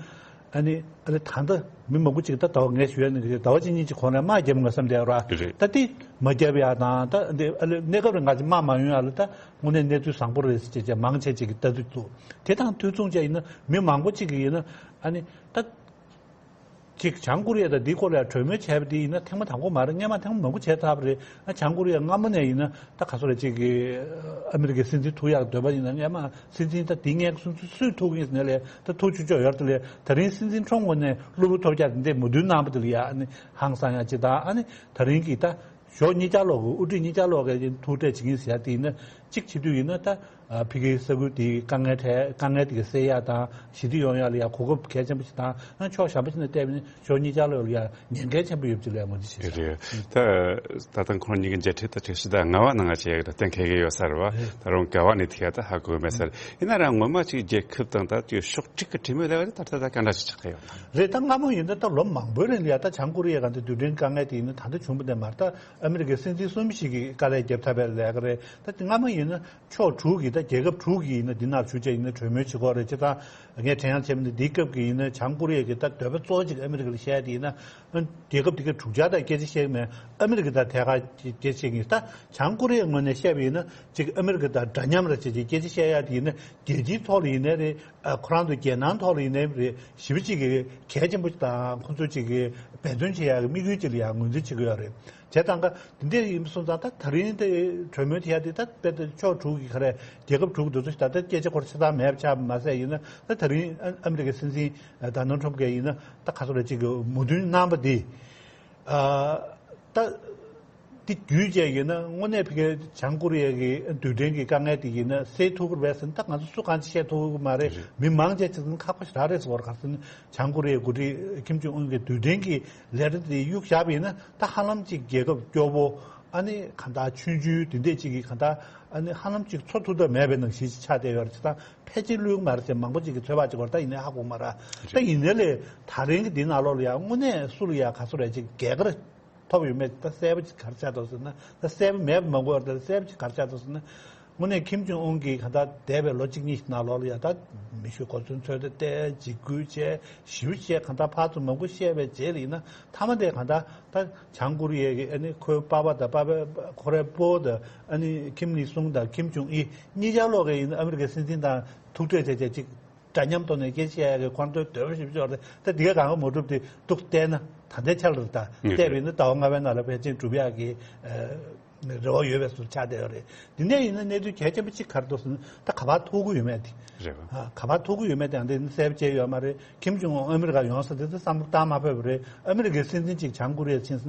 ཨ་ནི་ཨ་ནི་ད་ལྟ་མི་མང་པོ་ཅིག་ད་ཟླ་བ་ངས་ཞུ་ཡ་ནི་ཟླ་བ་གཅིག་གཉིས་ཅིག་གོང་ལ་དམག་བརྒྱབ་ཡོང་བསམ་བསྡད་ཡོད་ར། རེད། ད་དེ་མ་བརྒྱབ་ཡ་དང་ད་འདི་ཨ་ལེ་གནས་སྐབས་རེ་ང་ཚོ་དམག་མ་ཡོང་ཡ་ལ་ད་དངོས་གནས་གནས་ཚུལ་བཟང་པོ་རེད་ཟེར་བྱས་བྱས་མང་ཆེ་ཅིག་གི་ལྟ་ཚུལ་འདུག་དེ་དང་དུས་མཚུངས་བྱས་ཡིན་ན་མི་མང་པོ་ཅིག་གིས་ཡིན་ན་ཨ་ནི་ད། ཅིག་བྱང་ཀོ་རི་ཡ་དང་འདིའི་སྐོར་ལ་གྲོས་མོལ་བྱས་པ་དེ་ཡིན་ན་ཐེངས་མ་དང་པོ་མ་རེད། སྔོན་མ་ཐེངས་མང་པོ་བྱས་ཚར་བ་རེད། ཨ་བྱང་ཀོ་རི་ཡ་སྔ་མོ་ནས་ཡིན་ན་ད་ག་ཚོད་རེད། ཅིག་གི་ཨ་མི་རི་ཀའི་སྲིད་འཛིན་ཐུག་ཡག་འདོད་པ་ཡིན་ན་སྔོན་མ་སྲིད་འཛིན་ད་འདི་སྔས་སུ་སུས་ཐུག་ཡིན་ཟེར་ནས་ལས་ད་ཐུག་ཆོག་ཆོག་ཡོད་དེ་ལས་ད་རིང་སྲིད་འཛིན་ཁྲོམ་ངོས་ནས་གློ་བུར་ཐོལ་རྒྱག་དེ་འདྲས་མོས་མཐུན་གནང་པ་དེ་ལ་ཡ་ཨ་ནི་ཧང་སང་ཡག་ཅིག་དང་། ཨ་ནི་ད་རིང་གི་ད་ཞོགས་གཉིས་ཆར་ལོག་གི་དབུ་ཁྲིད་གཉིས་ཆར་ལོག་གི་ཐུག་འཕྲད་བྱེད་ཀྱིན་ཟེར་ཡག་དེ་ཡིན་ན། གཅིག་བྱེད་དུས་ཡིན་ན་ད་ཨ་ཕ་གིའི་ས་ཁུལ་དེའི་དཀའ་ངལ་འཕྲད་དཀའ་ངལ་དེ་ག་སེལ་ཡག་དང་ཞི་བདེ་ཡོང་ཡག་ལ་ཡ་གོ་སྐབས་གལ་ཆེན་པོ་ཞིག་དང་། ཨ་ཕྱོགས་གཞན་པ་ཞིག་ནས་བལྟས་པ་ཡིན་ན་ཕྱོགས་གཉིས་ཆར་ལོག་ལ་ཡ་ཉེན་ཁ་ཆེན་པོ་ཡོད་ཅིག་ལ་ཡ་ངོས་འཛིན་བྱེད་ཀྱི་རེད། ད་ད་ལྟ་ཁོང་གཉིས་ཀྱི་མཇལ་འཕྲད་ད་དྲུག་ཅུ་དང་ལྔ་བ་ནང་ང་བྱས་ཡག་ད་གཏན་འཁེལ་གྱི་ཡོད་ས་རེད་བ། ད་རུང་བརྒལ་བ་ནས་དེ་ཡ་ད་ཧ་གོ་མེད་ས་རེད། ཡིན་ན་རང་ངོ་མ་ཅིག་རྒྱལ་ཁབ་དང་ད་དེ་ཕྱོགས་གཅིག་གི་གྲོས་མོལ་ལས་བ་དེ་ད་ལྟ་ད་ག་འདྲ་ཞིག་ཆགས་ཀྱི་ཡོད་ན། རེད། ད་སྔ་མོ་ཡིན་ན་ད་ལོ་མང་པོའི་རིང་ལ་ཡ་ད་བྱང་ཀོ་རི་ཡའི་ག་འདི་རྡུལ་ཕྲན་དཀའ་ངལ་དེ་ཡིན་ན་ད་ལྟ་བྱུང་བ་དེ་མ་རེད། ད་ཨ་མི་རི་ཀའི་སྲིད་འཛིན་གསུམ་ཞིག་གིས་དཀའ་ལས་བརྒྱབ་ཐུབ་པའི་ལས་ཀ་རེད། ད་སྔ་མོ་ཡིན་ན་ཕྱོགས་དྲུག་གིས་ད་རྒྱལ་ཁབ་དྲུག་གིས་ཡིན་ན་འདི་ནང་ཞུགས་བྱས་ཡིན་ན་གྲོས་མོལ་བྱེད་དགོས་རེད། བྱས་ཙང་ངས་དྲན་ཡག་བྱས་པ་ཡིན་ན་འདིའི་སྐབས་ཀྱི་ཡིན་ན་བྱང་ཀོ་རི་ཡ་གི་ད་འདོད་པ་གཙོ་བོ་གཅིག་ཨ་མི་རི་ཀ་ལ་བཤད་དེ་ཡིན་ན་རྒྱལ་ཁབ་དེ་གའི་དྲུག་ཆ་དང་སྐད་ཆ་བཤད་མེད། ཨ་མི་རི་ཀ་དང་ཐད་ཀར་སྐད་ཆ་བཤད་ཀྱི་ཡིན། ད་བྱང་ཀོ་རི་ཡའི་ངོས་ནས་བཤད་པ་ཡིན་ན་གཅིག་ཨ་མི་རི་ཀ་དང་འདྲ་མཉམ་རེད་བྱས་ཀྱི་སྐད་ཆ་བཤད་ཡག་དེ་ཡིན་ན་རྒྱལ་སྤྱིའི་ཐོག་ལ་ཡིན་ནའི་རེད། ཨ་ཁོ་རང་ཚོ་རྒྱལ་ནང་ཐོག་ལ་ཡིན་ནའི་རེད། ཞེ་པོ་ཅིག་གི་གལ་ཆེན་པོ་དང་ཁོ་ཚོ་ཅིག་གི་འབད་བརྩོན་བྱེད་ཡག་གི་དམིགས་ཡུལ་ཅིག་ལ་ཡང་ངོས་འཛིན་བྱེད་ཀྱི་ཡོད་རེད། བྱས་ཙང་ཀ་འདི་འདྲ་ཡིན་སོང་ཙང་ད་ད་རིང་དེ་གྲོས་མོལ་དེ་ཡ་དེ་ད་དཔེ་ད་ཕྱོགས་དྲུག་གི་ག་རེ་རྒྱལ་ཁབ་དྲུག་འདི་ཚོ་ཞིག་ད་ལྟ་སྐད་ཆ་སྐོར་ཆ་ཚང་མེད་པ་ཆགས་མ་ཟད་ཡིན་ན་ད་ད་རིང་ཨ་ཨ་མི་རི་ཀའི་སྲིད་འཛིན་ཌོ་ནལ་ཊམ་གྱིས་ཡིན་ན་ད་ག་ཚོད་རེད་ཅིག་གི་མོས་མཐུན་གནང་པ་འདི་ཨ་ད། དེ་བརྒྱུད་བྱས་ཡིན་ན་དངོས་གནས་ཕ་གིའི་བྱང་ཀོ་རི་ཡ་གི་རྡུལ་ཕྲན་གྱི་དཀའ་ངལ་དེ་ཡིན་ན་སེལ་ཐུབ་ཀྱི་རེད་ཟེར་ན་ད་ང་ཚོ་སུ་གང་ཅི་བཤད་ཐུབ་ཀྱི་མ་རེད། མི་མང་ཆེ་ཅིག་ཁག་པོ་ཞེ་དྲག་རེད་ཟེར་བ་རེད། ག་ཟེར་ན་བྱང་ཀོ་རི་ཡའི་འགོ་ཁྲིད་ཁིམ་ཅུང་ཨུན་གྱི་རྡུལ་ཕྲན་གྱི་ལས་རིམ་དེ་གཡུག་བཞག་པ་ཡིན་ན་ད་ཧ་ལམ་ཅིག་རྒྱལ་ཁབ་སྐྱོ་བོ་ཨ་ནི་གང་ལྟར་ཆུང་ཆུང་དེ་འདྲས་ཅིག་གི་གང་ལྟར་ཨ་ནི་ཧ་ལམ་ཅིག་འཚོ་ཐུབ་ཐབས་མེད་པའི་ནང་བཞིན་ཅིག་ཆགས་བསྡད་ཡོད་རེད། ཅིག་ད་ཕལ་ཆེར་བསླུས་ཀྱི་མ་རེད་ཟེར་མང་པོ་ཅིག་གིས་ཚོད་དཔག་ཅིག་བར་ད་ཡིན་ནའི་ཧ་གོ་མ་རེད། ད་ཡིན་ནའི་ལས་ད་རིང་གི་འདི་ནང་ལོགས་ལ་ཡང་དངོས་གནས་སུ་ལ་ཡང་ག་ཚོད་རེད་ཅིག་རྒྱལ་ཁ་ཐོབ་ཡོད་མེད་ད་གསལ་པོ་ཅིག་ག་རེ་ཆགས་འདུག་ཟེར་ན་ད་གསལ་པོ་མེད་པ་མ་གོ་བར་ད་གསལ་པོ་ཅིག་ག་རེ་ཆགས་འདུག་ཟེར་ན། དངོས་གནས་ཁིམ་ཅུང་ཨུན་གྱིས་གང་ལྟར་འདས་པའི་ལོ་གཅིག་གཉིས་ནང་ལོགས་ལ་ཡང་ད་མི་ཤི་གོ་མཚོན་འཚོལ་ཏེ་བལྟས་འཇིགས་སྐུལ་བྱས་ཞིབ་བྱས་གང་ལྟར་ཕར་ཚུར་མང་པོ་བཤད་པའི་རྗེས་ལ་ཡིན་ན་མཐའ་མ་དེ་གང་ལྟར་ད་བྱང་ཀོ་རི་ཡའི་གི་ཨ་ནི་ཁོའི་པ་ཕ་དང་པ་ཕ་ཁོ་རའི་སྤོ་བོ་དང་ཨ་ནི་ཁིམ་ནི་སུང་དང་ཁིམ་ཅུང་ཨི་གཉིས་ཆར་ལོག་གི་ཡིན་ན་ཨ་མི་རི་ཀའི་སྲིད་འཛིན་དང་ཐུག་འཕྲད་བྱས་བྱས་ཅིག་འདྲ་མཉམ་ཐོག་ནས་སྐད་ཆ་བཤད་ཡག་གི་ཁོང་ཚོའི་འདོད་པ་ཞིབ་ཤོག་རེད། ད་འདི་ག་གང་ག་མ་གྲུབ་དེ་འདུག་བལྟས་ན་ད་ལྟའི་ཆར་ལ་ད་ངེས་བལྟས་པ་ཡིན་ན་ཟླ་བ་ལྔ་པའི་ནང་ལ་ཕལ་ཆེར་འགྲུབ་ཡག་གི་རེ་བ་ཡོད་པའི་བཟོ་ཆགས་བསྡད་ཡོད་རེད། འདི་ནས་ཡིན་ན་གནས་ཚུལ་གལ་ཆེན་པོ་གཅིག་ག་རེ་འདུག་ཟེར་ན་ད་ག་པར་ཐུག་གི་ཡོད་མེད་དེ། རེད་བ། ག་པར་ཐུག་གི་ཡོད་མེད་དེ་ཡང་དེ་ནི་གསལ་པོ་བྱས་ཡོད་མ་རེད། ཁིམ་ཅུང་ཨུན་ཨ་མི་རི་ཀ་ཡོང་ས་དེ་ཚོ་བསམ་བློ་བཏང་མ་ཕོད་པ་རེད། ཨ་མི་རི་ཀའི་སྲིད་འཛིན་གཅིག་བྱང་ཀོ་རི་ཡ་ཕྱིན་ས་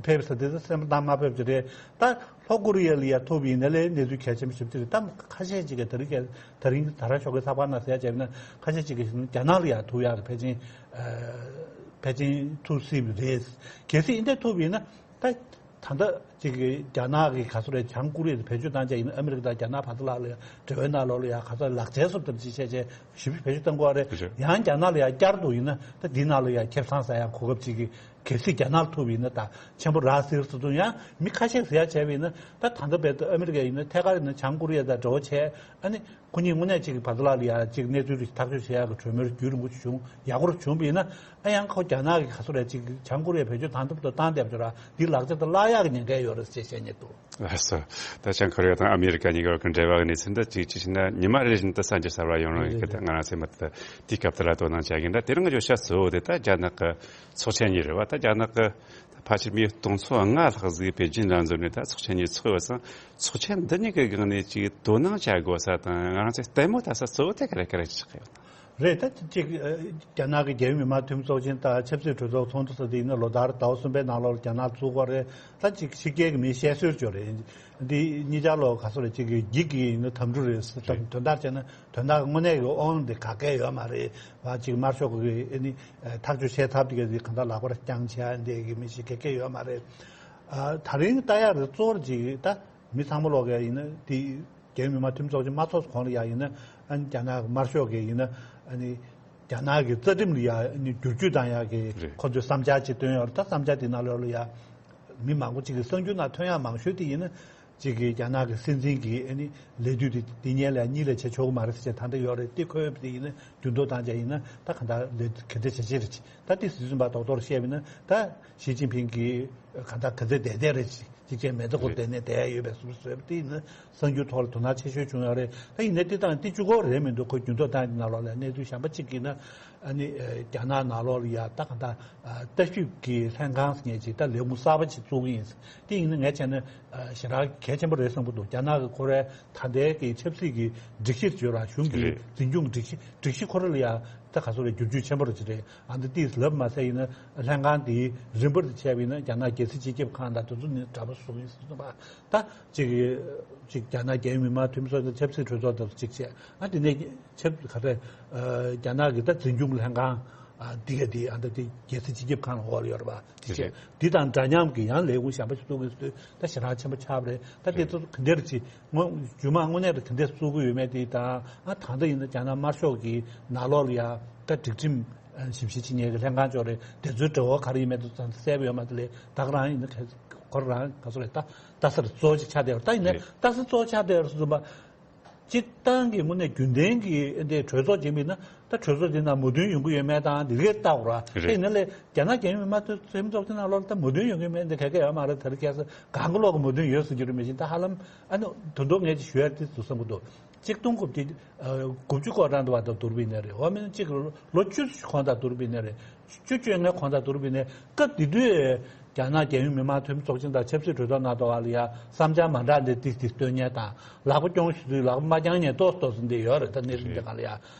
ཕེབས་ས་དེ་ཚོ་སེམས་བཏང་མ་ཕེབས་ཀྱི་རེད། ད་ལྷོ་ཀོ་རི་ཡ་ལ་ཡ་ཐུག་པ་ཡིན་ན་ལས་གནས་ཚུལ་གལ་ཆེན་པོ་ཞིག་ཅིག་རེད། ད་ཁ་ཤས་ཅིག་གིས་ད་རིང་གལ་ད་རིང་ད་ར་ཤོག་གི་ཚགས་པར་ནང་གསལ་བྱས་ན་ཁ་ཤས་ཅིག་གིས་རྒྱ་ནག་ལ་ཡ་ཐུག་ཡག་གི་ཕལ་ཆེར་ཕལ་ཆེར་ཐུག་སྲིད་པ་རེད། གལ་སྲིད་ཡིན་དེ་ཐུག་པ་ཡིན་ན་ད་ད་ལྟ་ཅིག་གི་རྒྱ་ནག་གི་ག་ཚོད་རེད་བྱང་ཀོ་རི་ཡ་དེ་བེད་སྤྱོད་བཏང་བྱས་ཡིན་ན་ཨ་མི་རི་ཀ་དང་རྒྱ་ནག་བར་དུ་ལ་ལ་ཡ་འབྲེལ་བའི་ནང་ལོགས་ལ་ཡ་ག་ཚོད་ལག་རྩལ་སོགས་ཐམས་ཅད་བཤད་བྱས་ཞིབ་ཞིབ་བེད་སྤྱོད་གཏང་དགོས་རེད། ཡང་རྒྱ་ནག་ལ་ཡ་བསྐྱར་དུ་ཡིན་ན་ད་འདི་ནང་ལ་ཡ་ཁེ་བཟང་ཟ་ཡ་གོ་སྐབས་ཅིག་གི་གལ་སྲིད་རྒྱ་ནག་ཐུག་པ་ཡིན་ན་ད་ཆེན་པོ་རག་སྲིད་ཟེར་དུས་ཡང་མི་ཁ་ཤས་ཟེར་ཡ་བྱས་པ་ཡིན་ན་ད་ད་ལྟ་བར་དུ་ཨ་མི་རི་ཀ་ཡིན་ན་ཐད་ཀར་ཡིན་ན་བྱང་ཀོ་རི་ཡ་དང་འབྲེལ་བ་བྱས་ཨ་ནི་ཁོ་གཉིས་དངོས་གནས་གཅིག་གི་བར་དུ་ལ་ལ་ཡ་གཅིག་གནས་ཚུལ་རིགས་ཐག་གཅོད་བྱེད་ཡག་གི་གྲོས་མོལ་རྒྱུན་རིང་པོ་བྱུང་ཡག་པོ་བྱུང་བ་ཡིན་ན་ཨ་ཡང་ཁོ་རྒྱ་ནག་གི་ག་ཚོད་རེད་གཅིག་བྱང་ཀོ་རི་ཡ་བེད་སྤྱོད་དང་དུ་བཏང་བསྡད་པ་ཚོ་ར་འདི་ལག་ཆ་དུ་བརླག་ཡག་གི་ཉེན་ཁ་ཡོད་རེད་ཅེས་བཤད་མཁན་འདུག་ལགས་སོ། ད་བྱང་ཀོ་རི་ཡ་དང་ཨ་མི་རི་ཀ་གཉིས་ཀྱི་འབྲེལ་བ་གི་གནས་ཚུལ་འདི་གཅིག་གཅིག་བྱས་ན་ཉི་མ་རེ་བཞིན་དུ་གསར་འགྱུར་གསར་པ་ཡོང་རོགས་ཡིན་གི་ད་ང་རང་ཚོས་མ་ད་དེའི་སྐབས་དེ་ལ་དོ་སྣང་བྱ་གིན་ད་དེ་རིང་ང་ཚོ་ཤ་གཙོ་བོ་དེ་ད་རྒྱ་ནག་གི་ཚོགས་ཆེན་གཉིས་རེད་བ། ད་རྒྱ་ནག་གི་ཕལ་ཆེར་མི་སྟོང་ཚོ་ལྔ་ལྷག་ཟིག་པེ་ཅིན་ལ་འཛོམས་ནས་ད་ཚོགས་ཆེན་གཉིས་ཚོགས་ཡོད་ཙང་ཚོགས་ཆེན་འདི་གཉིས་ཀྱི་སྒང་ནས་ཅིག་དོ་སྣང་བྱ་དགོས་ས་དང་ང་རང་ཚོས་ལྟད་མོ་ལྟ་ས་གཙོ་བོ་དེ་ག་རེ་ག་རེ་ཆགས་ཡོད་ན། རེད། ད་ཅིག་རྒྱ་ནག་གི་རྒྱལ་ཡོངས་མི་དམངས་འཐུས་མི་ཚོགས་ཆེན་དང་ཆབ་སྲིད་གྲོས་ཚོགས་ཚོགས་འདུ་ཟེར་དེ་ཡིན་ན་ལོ་ལྟར་ཟླ་བ་གསུམ་པའི་ནང་ལོགས་རྒྱ་ནག་བཙུགས་པ་རེད། ད་ཅིག་ཕྱི་རྒྱལ་གྱི་མིའི་བཤད་སྲོལ་ཅིག་ཡོད་རེད། འདི་གཉིས་ཆར་ལོ་ག་ཚོད་རེད་ཅིག་གི་འགྱིག་གི་ཡིན་ན་དམ་ཕྲུག་རེད་ཟེར། དོན་དག་དངོས་གནས་ཀྱི་དབང་དེ་ག་གེ་ཡོད་མ་རེད་བ། ཅིག་དམར་ཤོག་གི་ཨ་ནི་ཐག་གཅོད་བྱས་ཐབས་དེ་ག་དེ་གང་ལྟར་ལག་པར་བརྐྱངས་བྱས་འདི་གི་མི་ཞིག་ག་གེ་ཡོད་མ་རེད། ད་རིང་ལྟ་ཡག་དེ་གཙོ་བོར་ཅིག་ད་མི་ཚང་མ་ལོག་གི་ཡིན་ན་དེ་རྒྱལ་ཡོངས་མི་དམངས་འཐུས་མི་ཚོགས་ཆེན་མ་ཚོགས་གོང་ལ་ཡ་ཡིན་ན་ཨ་ནི་རྒྱ་ནག་གི་དམར་ཤོག་གི་ཡིན་ན་ཨ་ནི་རྒྱ་ནག་གི་རྩ་ཁྲིམས་ལ་ཡ་ཨ་ནི་བསྒྱུར་བཅོས་བཏང་ཡག་གི་རེད། ཁོ་ཚོས་བསམ་འཆར་ཅིག་བཏོན་ཡོད་རེད། ད་བསམ་འཆར་དེ་ནང་ལོགས་ལ་ཡ་མི་མང་པོ་ཅིག་གི་གསར་འགྱུར་ནང་ཐོན་ཡག་མང་ཤོས་དེ་ཡིན་ན་ གཅིག་གིས་རྒྱ་ནག་གི་སྲིད་འཛིན་གྱི་ཨ་ནི་ལས་དུས་དེ་འདི་ཉིན་ལས་གཉིས་ལས་བྱེད་ཆོག་གི་མ་རེད་ཟེར་ད་འདི་ཡོད་རེད། དེ་ཁོས་དེ་ཡིན་ན་འགྱུར་ལྡོག་བཏང་བྱས་ཡིན་ན་ད་ག་འདྲ་ལས་ག་འདྲ་བྱེད་ཆེད་རེད། ད་དེ་ཟིན་ཟིན་པ་རྡོག་རྡོག་བཤད་པ་ཡིན་ན་ད་ཞི་ཅིན་ཕིང་གིས་ག་འདྲ་ག་ཚད་བསྡད་བསྡད་རེད། གཅིག་བྱས་མེ་མདའ་ཁོ་བསྡད་ནས་བསྡད་ཡོད་པའི་བཟོ་བཟོས་པ་དེ་ཡིན་ན་གསར་འགྱུར་ཐོག་ལ་དོ་སྣང་ཆེ་ཤོས་བྱུང་ཡོད་རེད། ད་ཡིན་ན་དེ་དང་དེ་གཅིག་པོ་རེད་མི་འདུག་ཁོས་འགྱུར་ལྡོག་བཏང་དེ་ནང་ལོགས་ལ་གནས་ཚུལ་གཞན་པ་གཅིག་ཡིན་ན། ཨ་ནི་ཨ་རྒྱ་ནག་ནང་ལོགས་ལ་ཡ་ད་ག་འདྲ་ཨ་ལྟ་ཞིབ་ཀྱི་ལྷན་ཁང་ཟེར་མཁན་ཅིག་ད་ལས་ཁུངས་གསར་པ་ཅིག་བཙུགས་ཀྱི་ཡིན། དེ་ཡིན་ན་ངས་བྱས་ན་ཨ་ཞེ་དྲག་གལ་ཆེན་པོ་རེད་བསམ་གྱི་འདུག་རྒྱ་ནག་གི་ཁོ་རའི་ད་ལྟའི་གི་ཆབ་སྲིད་ཀྱི་སྒྲིག་གཞི་བརྗོད་ར་གཞུང་གི་རེད། འཛིན་སྐྱོང་སྒྲིག་གཞི་སྒྲིག་གཞི་ཁོ་ར་ལ་ཡ་ད་ག་ཚོད་རེད་བསྒྱུར་བཅོས་ཆེན་པོ་རེ་ཅིག་རེད། ཨ་འདི་ཏིས་ལབ་མ་ཟད་ཡིན་ན་ལྷན་ཁང་འདིའི་རིམ་པར་དུ་བྱས་པ་ཡིན་ན་རྒྱ་ནག་རྒྱལ་སྲིད་སྤྱི་ཁྱབ་ཁང་དང་དེ་ཚོ་ནི་འདྲ་པོ་བཟོ་གི་ཡིན་ཟེར་གསུངས་པ། ད་ཅིག་ཅིག་རྒྱ་ནག་རྒྱལ་ཡོངས་མི་མང་འཐུས་མི་ཚོགས་ཆེན་ཆབ་སྲིད་གྲོས་ཚོགས་དང་ཅིག་བྱས། ཨ་དེ་ནས་ཆབ་ག་རེ་རྒྱ་ནག་གི་ད་འཛིན་སྐྱོང་ལྷན་ཁང་ཨ་འདི་ག་དེ་ཨ་ད་དེ་རྒྱལ་སྲིད་སྤྱི་ཁྱབ་ཁང་ལ་འོག་ལ་ཡོད་རེད་པ། དེ་བྱས་འདི་དང་འདྲ་མཉམ་གི་ཡང་ལས་ཁུངས་གཞན་པ་ཞིག་བཙུགས་དགོས་ཟེར་དུས་ད་ཞེ་དྲག་ཆེན་པོ་ཆགས་པ་རེད། ད་དེ་ཚོ་ག་འདྲ་ཅིག་སྔོན་རྒྱུན་མ་དངོས་གནས་ལ་ག་འདྲ་བཙུགས་ཀྱི་ཡོད་མེད་དེ་དང་ཨ་ད་ལྟ་ཡིན་ན་རྒྱ་ནག་དམར་ཤོག་གི་ནང་ལོགས་ལ་ཡ་ད་སྒྲིག་ཁྲིམས་ཨ་ཞིབ་བཤེར་བྱེད་མཁན་གྱི་ལྷན་ཁང་ཅིག་ཡོད་རེད། དེ་ཚོའི་འབྲེལ་བ་ག་རེ་ཡིན་མེད་དེ་ཚོ་གསལ་པོ་ཡོད་མ་རེད། ལས་ད་ག་རང་ཡིན་ན་ཁོ་རང་ག་ཚོད་རེད། ད་ལྟ་སར་གཙོ་ཆེ་ཆགས་བསྡད་ཡོད་རེད། ད་ཡིན་ན་རེད། ལྟ་སར་གཙོ་ཆགས་བསྡད་ཡོད་རེད་ཟེར་དུས་སྤྱིར་བཏང་གི་དངོས་གནས་རྒྱུན་ལྡན་གྱི་འདི་གྲོས་ཚོགས་ཅིག་མིན་ན་ད་གྲོས་ཚོགས་འདི་ནང་མོས་མཐུན་ཡོང་གི་ཡོད་མེད་དང་འདི་གས་ལྟ་དགོས་ར། རེད། དེ་ཡིན་ན་ལས་རྒྱ་ནག་རྒྱལ་ཡོངས་མི་དམངས་འཐུས་མི་ཚོགས་ཆེན་ནང་ལོགས་ལ་ད་མོས་མཐུན་ཡོང་གི་མེད་འདི་ག་གེ་ཡོད་མ་རེད། དེ་རིང་ཁ་སང་གང་གི་ལོག་གི་མོས་མཐུན་ཡོད་ཟེར་རྒྱུ་རེད། མི་ཤེས། ད་ཧ་ལམ་ཨ་ནི་དོན་དུ་ངས་ཅིག་ཞུ་ཡ་དེ་ཚོ་བསམ་གྱི་འདུག་གཅིག་སྟོང་དགུ་བརྒྱ་དགུ་བཅུ་གོ་གྲངས་དུ་བ་དང་བསྡུར་བ་ཡིན་ན་རེད། འོ་མིན་གཅིག་ལོ་བཅུ་གོང་དང་བསྡུར་བ་ཡིན་ན་རེད། བཅུ་བཅོ་ལྔ་གོང་དང་བསྡུར་བ་ཡིན་ན་སྐབས་དེ་དུས་རྒྱ་ནག་རྒྱལ་ཡོངས་མི་དམངས་འཐུས་མི་ཚོགས་ཆེན་དང་ཆབ་སྲིད་གྲོས་ཚོགས་ནང་དུ་བ་ལ་ཡ་བསམ་འཆར་མ་འདྲ་འདི་ཏིག་ཏིག་སྟོན་མཁན་དང་ལག་པ་རྐྱོང་ཞུ་དུས་ལག་པ་མ་རྐྱང་མཁན་ཏོག་ཏོག་ཙམ་འདི་ཡོད་རེད། ད་གནས་ཚུལ་འདི་གང་ལ་ཡ་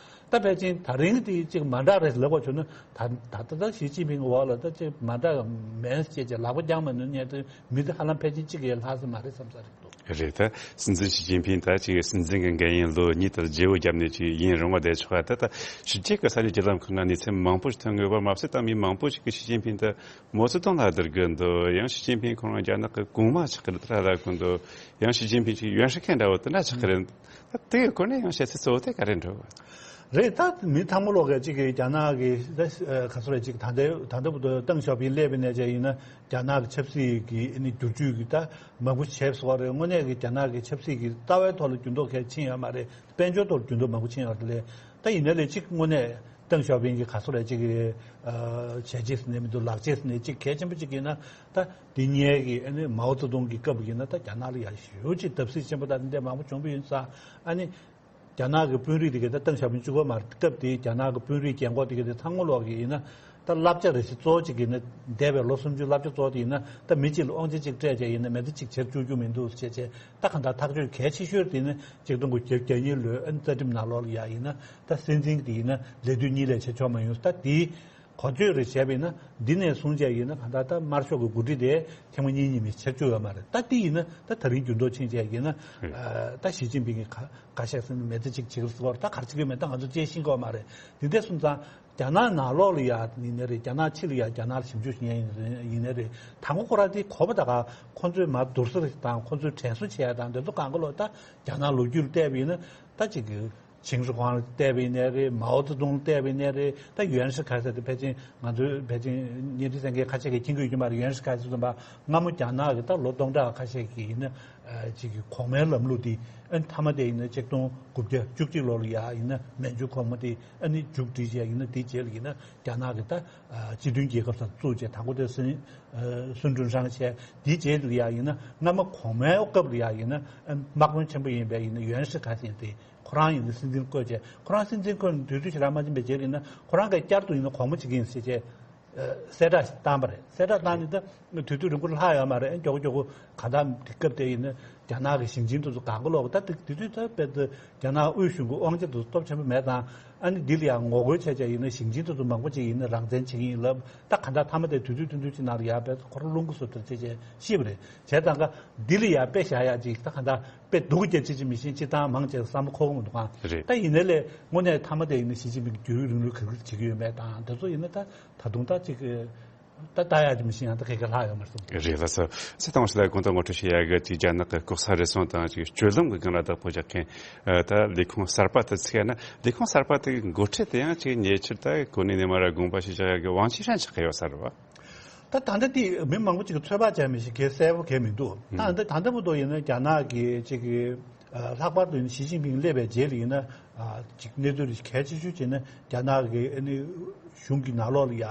ད་ཕལ་ཆེར་ད་རིང་འདི་གཅིག་མ་འདྲ་རེད་ལབ་པ་བྱུང་ན་ད་ད་ད་ད་ཞི་ཅིན་ཕིང་གི་འོག་ལ་ད་གཅིག་མ་འདྲ་མེད་ཅེས་ཀྱི་ལག་པ་རྐྱང་མ་ནུས་མཁན་དེ་མི་འདི་ཧ་ལམ་ཕལ་ཆེར་གཅིག་ཡས་ལྷག་ས་མ་རེད་བསམ་ས་རེད། རེད། ད་སྲིད་འཛིན་ཞི་ཅིན་ཕིང་ད་ཅིག་སྲིད་འཛིན་གྱི་འགན་ཡིན་ལོ་གཉིས་དེར་བརྗེ་བོ་བརྒྱབ་ནས་ཅིག་ཡུན་རིང་བ་བསྡད་ཆོག་ག་ད་ད་ཕྱི་རྒྱལ་གྱི་ས་ཆའི་བརྒྱུད་ལམ་ཁག་ནང་གནས་ཚུལ་མང་པོ་ཞིག་ཐོན་ཡོད་པ་མ་ཟད། ད་མི་མང་པོ་ཞིག་གིས་ཞི་ཅིན་ཕིང་ད་མའོ་ཙེ་ཏུང་ལ་བསྡུར་གི་འདུག་ཡང་ཞི་ཅིན་ཕིང་ཁོ་རང་རྒྱ་ནག་གི་གོང་མ་ཆགས་ཀྱི་རེད་ད་ལབ་གི་འདུག་ཡང་ཞི་ཅིན་ཕིང་ཅིག་ཡོན་ཧྲི་ཁན་འདྲ་བོ་དེ་འདྲ་ཆགས་ཀྱི་རེད། ད་དེ་གི་སྐོར་ནས་ཡང་བཤད་ཚུལ་གཙོ་བོ་དེ་ག་རེ་འདྲ་བ། རེད། ད་མི་ཚང་མ་ལོག་གི་ཅིག་གི་རྒྱ་ནག་གི་ད་ག་ཚོད་རེད། ཅིག་ད་ལྟ་ད་ལྟ་བུ་ཏང་ཞའོ་ཕིང་སླེབས་པའི་ནས་བྱས་ཡིན་ན་རྒྱ་ནག་གི་ཆབ་སྲིད་ཀྱི་ཨ་ནི་བསྒྱུར་བཅོས་ཀྱི་ད་མང་པོ་བྱས་སོང་བ་རེད། དངོས་གནས་ཀྱི་རྒྱ་ནག་གི་ཆབ་སྲིད་ཀྱི་ལྟ་བའི་ཐོག་ལ་འགྱུར་ལྡོག་གལ་ཕྱིན་ཡོད་མ་རེད། དཔལ་འབྱོར་ཐོག་འགྱུར་ལྡོག་མང་པོ་ཕྱིན་ཡོད་རེད། ད་ཡིན་ན་ལས་ཅིག་དངོས་གནས་ཏང་ཞའོ་ཕིང་གི་ག་ཚོད་རེད། ཅིག་གི་བྱས་རྗེས་ཟེར་ནས་མི་འདུག་ལག་རྗེས་ཟེར་ནས་ཅིག་གལ་ཆེན་པོ་ཅིག་ཡིན་ན་ད་དེ་སྔའི་གི་ཨ་ནི་མའོ་ཙེ་ཏུང་གི་སྐབས་ཡིན་ན་ད་རྒྱ་ནག་ལ་ཡ་ཞེ་པོ་ཅིག་བརྡབ་གསིག་ཆེན་པོ་ད་འདི་འདྲ་མང་པོ་བྱུང་བ་ཡིན་ཙང་ཨ་ནི། རྒྱ་ནག་གི་དཔོན་རིགས་དེ་གས་ད་ཏང་ཞའོ་ཕིང་གཅིག་པོ་མ་རེད། སྐབས་དེའི་རྒྱ་ནག་གི་དཔོན་རིགས་རྒན་འཁོགས་དེ་གས་དེ་ཚང་མ་ལོག་གི་ཡིན་ན་ད་བསླབ་བྱ་རེ་ཞིག་གཙོ་བོ་གཅིག་ཡིན་ན་འདས་པའི་ལོ་སུམ་ཅུ་བསླབ་བྱ་གཙོ་བོ་དེ་ཡིན་ན་ད་མི་གཅིག་ལ་དབང་ཆ་གཅིག་སྤྲད་བྱས་ཡིན་ན་མི་ཚེ་གཅིག་བྱེད་བཅུག་རྒྱུ་མི་འདུག་ཟེར་བྱས་བྱས་ད་གང་ལྟར་ཐག་གཅོད་གལ་ཆེ་ཤོས་དེ་ནི་གཅིག་སྟོང་དགུ་བརྒྱ་གྱ་གཉིས་ལོའི་ཨ་ནི་རྩ་ཁྲིམས་ནང་ལོགས་ལ་ཡ་ཡིན་ན་ད་སྲིད་འཛིན་དེ་ཡིན་ན་ལས་དུས་གཉིས་ལས་བྱེད་ཆོག་མ་ཡོང་ད་དེའི། གོ་ཆོད་རེ་བྱས་པ་ཡིན་ན་འདི་ནས་བཟུང་བྱས་ཡིན་ན་གང་ལྟར་ད་དམར་ཤོག་གི་འགོ་ཁྲིད་དེ་ཐེངས་མ་གཉིས་གཉིས་མི་ཆགས་རྒྱུ་ཡོད་མ་རེད། ད་འདི་ཡིན་ན་ད་ད་རིང་འགྱུར་ལྡོག་ཕྱིན་བྱས་ཡིན་ན་ཨ་ད་ཞི་ཅིན་ཕིང་གིས་ག་ག་བཤད་ཟིན་མེད་ཚེ་གཅིག་བྱེད་ཀྱི་ཟེར་བ་ད་ག་རེ་བྱེད་ཀྱི་ཡོད་མེད་ད་ང་ཚོ་བཅས་ཤེས་ཀྱི་ཡོད་མ་རེད། འདི་འདྲ་སོང་ཙང་རྒྱ་ནག་ནང་ལོགས་ལ་ཡ་ཡིན་ནའི་རེད། རྒྱ་ནག་ཕྱི་ལ་ཡ་རྒྱ་ནག་ལ་ཞིབ་འཇུག་བྱེད་མཁན་ཡིན་ནའི་རེད། དང་པོ་ཁོ་རང་དེ་གོ་བ་ད་ག་ཁོ་ཚོས་མར་བསྡུར་ས་རེད་དང་ཁོ་ཚོས་དྲན་གསོ་བྱེད་ཡ་དང་འདི་ཚོ་གང་ག་ལོག་ད་རྒྱ་ནག་ལོ་རྒྱུས་ལ་བལྟས་པ་ཡིན་ན་ད་གཅིག་གི་ཆིང་ཧྲི་ཁོང་ལ་བལྟས་པ་ཡིན་ནའི་རེད། མའོ་ཙེ་ཏུང་ལ་བལྟས་པ་ཡིན་ནའི་རེད། ད་ཡུན་ཧྲི་ཁ་ཤས་དེ་ཕལ་ཆེར་ང་ཚོའི་ཕལ་ཆེར་བརྙན་འཕྲིན་གསན་མཁན་ཁ་ཤས་ཀྱིས་མཁྱེན་གྱི་ཡོད་ཀྱི་མ་རེད། ཡུན་ཧྲི་ཁ་ཤས་ཚོ་ཙམ་པ་སྔ་མོ་རྒྱ་ནག་གི་ད་ལོ་སྟོང་ཕྲག་ཁ་ཤས་ཀྱི་ཡིན་ན་ཅིག་གི་གོང་མའི་ལམ་ལུགས་དེ་ཨ་ནི་མཐའ་མ་དེ་ཡིན་ན་ཆིག་སྟོང་དགུ་བརྒྱ་བཅུ་གཅིག་ལོ་ལ་ཡ་ཡིན་ན་མན་ཇུ་གོང་མ་དེ་ཨ་ནི་མཇུག་སྒྲིལ་བྱས་ཡིན་ན་དེའི་རྗེས་ལ་ཡིན་ན་རྒྱ་ནག་གི་ད་སྤྱི་མཐུན་རྒྱལ་ཁབ་སར་བཙུགས་བྱས་དང་པོ་དེ་སུན་སུན་ཀྲུང་ཧྲང་བྱས་དེའི་རྗེས་ལ་ཡ་ཡིན་ན་སྔ་མ་གོང་མའི་སྐབས་ལ་ཡ་ཡིན་ན་དམག་དཔོན་ཆེན་པོ་ཡིན་པའི་ཡིན་ན་ཡུན་ཧྲི་ཁ་ཤས་དེ། ཁོ་རང་ཡིན་ན་སྲིད་འཛིན་བསྐོས་བྱས་ཁོ་རང་སྲིད་འཛིན་བསྐོས་ནས་དུས་ཚོད་ཞེ་དྲག་མ་ཕྱིན་པའི་རྗེས་ལ་ཡིན་ན་ཁོ་རང་གིས་བསྐྱར་དུ་ཡིན་ན་གོང་མ་བྱེད་ཀྱི་ཡིན་ཟེར་བྱས་གསལ་བསྒྲགས་ཤིག་བཏང་པ་རེད། གསལ་བསྒྲགས་བཏང་ནས་ད་དུས་ཚོད་རིང་པོ་ལྷག་ཡོད་མ་རེད། མགྱོགས་མགྱོགས་གང་ལྟར་དེ་སྐབས་དེ་ཡིན་ན་རྒྱ་ནག་གི་ཞིང་ཆེན་དེ་ཚོ་གང་ག་ལོག་ད་དེ་དུས་ཚོད་ད་དཔེ་ད་རྒྱ་ནག་དབུས་གཞུང་གི་དབང་ཆ་དེ་ཚོ་སྟོབས་ཆེན་པོ་མེད་ཙང་ཨ་ནི་འདི་ལ་ཡང་ངོ་རྒོལ་བྱས་བྱས་ཡིན་ན་ཞིང་ཆེན་དེ་ཚོ་མང་པོ་ཅིག་ཡིན་ན་རང་བཙན་བྱེད་ཀྱི་ཡིན་ལབ། ད་གང་ལྟར་མཐའ་མ་དེ་དུས་ཚོད་ཐུང་ཐུང་ཅིག་ནང་ལ་ཡར་དཔེ་ཁོ་རང་རླུང་གི་བཟོ་ལྟར་བྱས་བྱས་ཤེས་པ་རེད། བྱས་ཙང་ཀ་འདི་ལ་ཡ་དཔེ་བཞག་ཡ་ཅིག་ད་ག་འདྲ་དཔེ་སྡུག་རྒྱ་ཆེ་ཆེ་མི་ཤེས་སྤྱིར་བཏང་མང་ཆེ་བསམ་བློ་འཁོར་གི་མི་འདུག་ག་རེད། ད་ཡིན་ནའི་ལས་དངོས་གནས་མཐའ་མ་དེ་ཡིན་ན་ཞི་ཅིན་ཕིང་རྒྱུན་རིང་ལུགས་ག་རེ་བྱེད་ཀྱི་ཡོད་མེད་དང་དེ་ཚོ་ཡིན་ན་ད་ད་དུང་ད་ཅིག་ད་ལྟ་ཡ་ཅིག་མི་ཤེས་ཡང་ད་ག་ག་ལྷག་ཡོད་མ་རེད་བསམ་གྱི། རེད་ལགས་སོ། ཚེ་དང་པོ་ཞིག་ལ་དགོངས་དག་ངོ་སྤྲོད་བྱེད་ཡ་གི་ཅིག་རྒྱ་ནག་གི་ལྐོག་ཟ་རུལ་སུངས་དང་ཅིག་སྤྱོད་ལམ་གྱི་སྒང་ལ་བདག་པོ་རྒྱག་མཁན་ད་ལས་ཁུངས་གསར་པ་དེ་ཚུགས་ཡ་ན་ལས་ཁུངས་གསར་པ་དེ་གི་འགོ་ཁྲིད་དེ་ཡང་ཅིག་ཉེ་ཆར་ད་གོ་གནས་ནས་མར་དགོངས་པ་ཞིག་བཞག་ཡ་གི་ཝང་ཆི་ཧྲན་ཆགས་ཀྱི་ཡོད་ས་རེད་བ། ད་ད་ལྟ་དེ་མི་མང་པོ་ཅིག་གིས་ཚོད་དཔག་བྱས་མི་ཤེས། གལ་གསལ་པོ་གལ་མི་འདུག་ད་ད་ད་ལྟ་བར་དུ་ཡིན་ན་རྒྱ་ནག་གི་ཅིག་གི་ལྷག་པར་དུ་ཡིན་ན་ཞི་ཅིན་ཕིང་སླེབས་པའི་རྗེས་ལ་ཡིན་ན་ཅིག་གནས་ཚུལ་གལ་ཆེ་ཤོས་ཅིག་ནི་རྒྱ་ནག་གི་ཨ་ནི་གཞུང་གི་ནང་ལོགས་ལ་ཡ་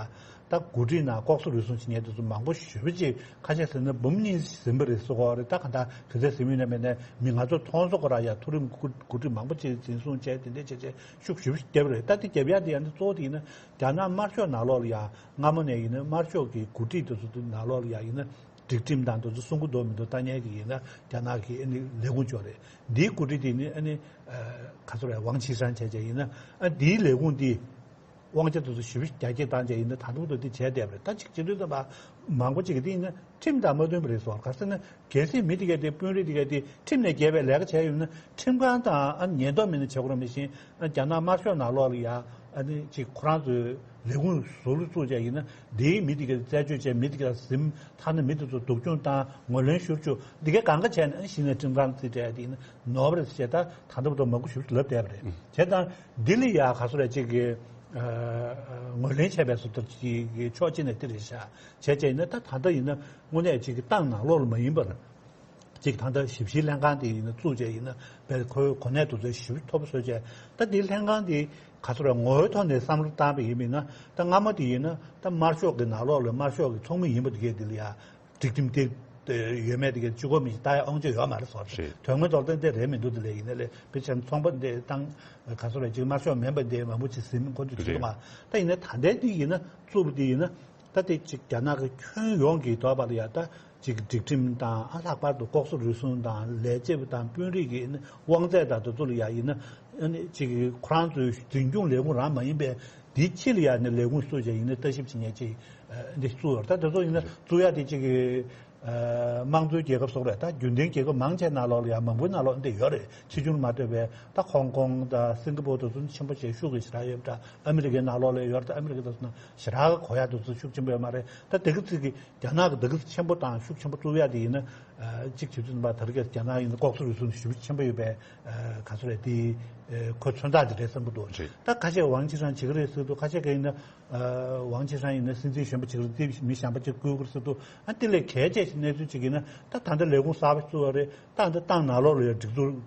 ད་འགོ་ཁྲིད་ནང་ལྐོག་ཟ་རུལ་སུངས་བྱེད་མཁན་དེ་ཚོ་མང་པོ་ཞེ་པོ་ཅིག་ཁ་ཤས་ཟེར་ན་འབུམ་གཉིས་ཟིན་པ་རེད་ཟེར་གོ་རེད། ད་ག་ད་ག་ཚད་ཟིན་མིན་ན་མེད་ན་མི་ང་ཚོ་མཐོང་སོང་གོ་ར་ཡ། མཐོ་རིམ་འགོ་ཁྲིད་མང་པོ་ཅིག་འཛིན་བཟུང་བྱས་དེ་འདྲས་བྱས་བྱས་ཤུགས་ཞེ་པོ་ཅིག་བརྒྱབ་རེད། ད་དེ་བརྒྱབ་ཡ་དེ་ཡང་གཙོ་བོ་དེ་ཡིན་ན་རྒྱ་ནག་དམར་ཤོག་ནང་ལོགས་ལ་ཡ་སྔ་མོ་ནས་ཡིན་ན་དམར་ཤོག་གི་འགོ་ཁྲིད་དེ་ཚོ་དེ་ནང་ལོགས་ལ་ཡ་ཡིན་ན་སྒྲིག་ཁྲིམས་དང་དེ་ཚོ་སྲུང་གི་འདུག་མི་འདུག་ལྟ་མཁན་གྱི་ཡིན་ན་རྒྱ་ནག་གི་ཨ་ནི་ལས་ཁུངས་ཅིག་ཡོད་རེད། འདིའི་འགོ་ཁྲིད་དེ་ནི་ཨ་ནི་ག་ཚོད་རེད། ཝང་ཆི་ཧྲན་བྱས་བྱས་ཡིན་ན་ཨ་འདིའི་ལས་ཁུངས་འདི་དབང་ཆ་དེ་ཚོ་ཞེ་པོ་རྒྱ་སྐྱེད་བཏང་བྱས་ཡིན་ན་ད་དུང་དུ་འདི་བྱས་བསྡད་པ་རེད། ད་ཅིག་བྱེད་དུས་ཙམ་པ་མང་པོ་ཅིག་གིས་འདི་ཡིན་ན་ཁྲིམས་དང་མ་མཐུན་པ་རེད་ཟེར་བ། ག་ཟེར་ན་གལ་སྲིད་མི་དེ་གས་དེ་དཔོན་རིགས་དེ་གས་དེ་ཁྲིམས་ནས་འགལ་བའི་ལས་ཀ་བྱས་ཡོད་ན་ཁྲིམས་ཁང་དང་ཨ་ཉེན་རྟོག་མི་སྣ་བྱེད་དགོས་ར། མི་ཤེས་ཨ་རྒྱ་ནག་དམར་ཤོག་ནང་ལོགས་ལ་ཡ་ཨ་ནི་ཅིག་ཁོ་རང་ཚོའི་ལས་ཁུངས་ཟུར་དུ་བཙུགས་བྱས་ཡིན་ན་འདིའི་མི་དེ་གས་རྩད་གཅོད་བྱས། མི་དེ་གས་ཟིན་ཐ་ན་མི་དེ་ཚོ་སྡུག་སྦྱོང་བཏང་། ངོས་ལེན་ཞུ་བཅུག་འདི་གས་གང་ག་བྱས་ན་ཨ་གཞི་ནས་ཁྲིམས་ཁང་རྩིས་སྤྲད་དེ་ཡིན་ན་ནོར་བ་རེད་ཟེར་བྱས། ད་ད་ལྟ་བར་དུ་མང་པོ་ཞིག་ལབ་བསྡད་པ་རེད། བྱས་ཙང་འདི་ལ་ཡ་ག་ཚོད་རེད་ཅིག་གི་ངོས་ལེན་བྱས་པའི་བཟོ་ལྟ་ཅིག་གི་ཕྱོགས་གཅིག་ནས་དེ་རེད་ཤག་བྱས་བྱས་ཡིན་ན་ད་ད་ལྟ་ཡིན་ན་དངོས་གནས་ཅིག་གི་ཏང་ནང་ལོགས་ལ་མ་ཡིན་པར་ཅིག་ད་ལྟ་ཞིབ་བཤེར་ལྷན་ཁང་དེ་ཡིན་ན་བཙུགས་བྱས་ཡིན་ན་བས་ཁོའི་གོ་གནས་དེ་ཚོ་ཞེ་པོ་མཐོ་པོ་བཟོས་བྱས། ད་དེའི་ལྷན་ཁང་དེ་ག་ཚོད་རེད་ངོ་བོའི་ཐོག་ནས་བསམ་བློ་བཏང་བ་ཡིན་མིན་ན་ད་སྔ་མོ་དེ་ཡིན་ན་ད་དམར་ཤོག་གི་ནང་ལོགས་ལ་དམར་ཤོག་གི་ཚོགས་མི་ཡིན་པ་དེ་གས་དེ་ལ་ཡ་སྒྲིག་ཁྲིམས་དེ་ཡོད་མེད་དེ་གས་གཅིག་པོ་མི་ལྟ་ཡ་དབང་ཆ་ཡོད་མ་རེད་ཟེར། རེད། དོན་དངོས་ཐོག་ཏུ་དེ་རེད་མི་འདུག་དེ་ལས་ཡིན་ན་ལས་དཔེ་ཆ་ཚོང་པ་འདི་དང་ག་ཚོད་རེད་ཅིག་དམར་ཤོག་མིན་པ་འདི་མང་པོ་ཅིག་ཟིན་ཁོ་ཚོ་བྱེད་ཀྱི་མ། རེད། ད་ཡིན་ན་ད་ལྟའི་འདི་ཡིན་ན་བཙུགས་པ་འདི་ཡིན་ན་ད་དེ་ཅིག་རྒྱ་ནག་གི་ཁྱོན་ཡོངས་ཀྱི་དོགས་པ་ལ་ཡ་ད་ཅིག་སྒྲིག་ཁྲིམས་དང་ཨ་ལྷག་པར་དུ་ལྐོག་ཟ་རུལ་སུངས་དང་ལས་བྱེད་པ་དང་དཔོན་རིགས་ཀྱི་དབང་ཚད་དང་དེ་ཚོ་ལ་ཡ་ཡིན་ན་ཨ་ནི་ཅིག་ཁོ་རང་ཚོའི་འཛིན་སྐྱོང་ལས་ཁུངས་རང་མ་ཡིན་པའི་འདི་ཕྱི་ལ་ཡ་ནི་ལས་ཁུངས་བཙུགས་བྱས་ཡིན་ན་ལྟ་ཞིབ་བྱེད་མཁན་ཅིག་འདི་བཙུགས་ཡོད་རེད། ད་དེ་ཚོ་ཡིན་ན་བཙུགས་ཡ་དེ་ཅིག་གི་དམངས་གཙོའི་རྒྱལ་ཁབ་སོགས་རེད། ད་རྒྱུན་ལྡན་རྒྱལ་ཁབ་མང་ཆེ་ནང་ལོགས་ལ་ཡང་མང་པོའི་ནང་ལོགས་འདི་ཡོད་རེད། ཕྱི་ཆུང་མ་གཏོགས་པའི་ད་ཧོང་ཀོང་དང་སིང་ག་པོར་དེ་ཚོ་ཆེན་པོ་བྱས་ཤུགས་ཀྱིས་ཞེ་དྲག་ཡོད་པ་འདྲ། ཨ་མི་རི་ཀའི་ནང་ལོགས་ལ་ཡོད་རེད། ད་ཨ་མི་རི་ཀ་དེ་ཚོ་ནང་ཞེ་དྲག་གོ་ཡ་དེ་ཚོ་ཤུགས་ཆེན་པོ་ཡོད་མ་རེད། ད་དེ་གི་ཚིག་གི་རྒྱ་ནག་གི་དེ་གི་ཆེན་པོ་དང་ཤུགས་ཆེན་པོ་བཙུགས་ཡ་དེ་ཡིན་ན་གཅིག་བྱེད་དུས་ཙམ་པ་ད་རེས་ཀྱི་རྒྱ་ནག་ཡིན་ན་ལྐོག་ཟ་རུལ་སུངས་ཞེ་པོ་ཆེན་པོ་ཡོད་པའི་ག་ཚོད་རེད་དེ་ཁོ་མཚོན་རྟགས་དེ་རེད་བསམ་གི་འདུག་རེད། ད་ཁ་ཤས་ཝང་ཆི་ཧྲན་བྱེད་གི་རེད་ཟེར་འདུག་ཁ་ཤས་ཀྱིས་ཡིན་ན། ཝང་ཆི་ཧྲན་ཡིན་ན་སྲིད་འཛིན་གཞོན་པ་ཅིག་རེད། དེ་མི་གཞན་པ་ཅིག་བསྐོས་ཀྱི་རེད་ཟེར་འདུག་ཨ་དེ་ལས་གལ་ཆེ་ཞིག་གནས་ཚུལ་ཅིག་ཡིན་ན་ད་ད་ལྟ་ལས་ཁུངས་གསར་པ་བཙུགས་པ་རེད། ད་ད་ལྟ་ཏང་ནང་ལོགས་ལ་ཡང་སྒྲིག་འཛུགས་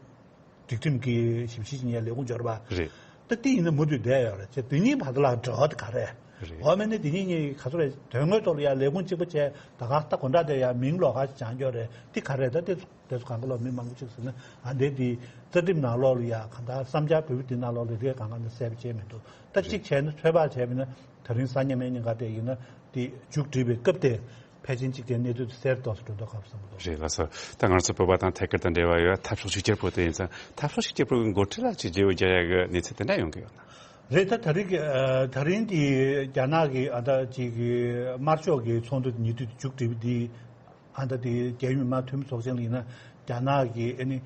སྒྲིག་ཁྲིམས་ཀྱི་ཞིབ་བཤེར་བྱེད་མཁན་ལས་ཁུངས་འབྱོར་བ་རེད། ད་དེ་ཡིན་ན་མུ་མཐུད་བསྡད་ཡོད་རེད། ཅེས་དེ་གཉིས་བར་དུ་ལ་འབྲེལ་བ་དེ་ག་རེད། རེད། འོ་མེད་ནི་དེ་གཉིས་གཉིས་ག་ཚོད་རེད། དོན་དངོས་ཐོག་ལ་ཡང་ལས་ཁུངས་གཅིག་པ་བྱས་ད་ག་ད་དགོང་དག་དེ་ཡང་མིང་ལོགས་ཀ་ཞིག་སྦྱང་རྒྱུ་རེད། དེ་ག་རེད། ད་དེ་དེ་ཚོ་གང་ག་ལོ་མི་མང་པོ་ཅིག་ཟེར་ན་ཨ་འདས་དེ་རྩ་ཁྲིམས་ནང་ལོགས་ལ་ཡ་གང་ལྟར་བསམ་འཆར་འབུལ་བ་དེ་ནང་ལོགས་ལ་རེད་གང་ག་ནས་གསལ་པོ་བྱས་མི་འདུག་ད་གཅིག་བྱས་ན་ཚོད་དཔག་བྱས་པ་ཡིན་ན་ད་རིང་གཟའ་ཉི་མའི་ཉིན་ཀ་དེ་ཡིན་ན་དེ་མཇུག་སྒྲིལ་བའི་སྐབས་དེ་ཕལ་ཆེར་གཅིག་བྱས་གནས་ཚུལ་དེ་གསལ་ཏོག་ཙམ་འགྲོ་མདོག་ཁ་པོ་བསམ་གི་འདུག་རེད་ལགས་སོ། ད་ང་ཚོ་བོད་པ་དང་ཐད་ཀར་དུ་འབྲེལ་བ་ཡོད་འཐབ་ཕྱོགས་གཅིག་གྱུར་པོ་དེ་ཡིན་ཙང་འཐབ་ཕྱོགས་གཅིག་གྱུར་པོའི་འགོ་ཁྲིད་ལ་ཅིག་བརྗེ་པོ་རྒྱག་ཡ་གི་གནས་ཚུལ་དེ་འདྲ་ཡོང་གི་ཡོད་ན། རེད། ད་ད་རིང་གི་ད་རིང་དེ་རྒྱ་ནག་གི་ཨ་ད་ཅིག་གི་དམར་ཤོག་གི་ཚོགས་འདུ་ཉེ་དུས་མཇུག་སྒྲིལ་བ་དེ། ཨ་ད་དེ་རྒྱལ་ཡོངས་མི་དམངས་འཐུས་མི་ཚོགས་ཆེན་ལ་ཡིན་ན་རྒྱ་ནག་གི་ཨ་ནི་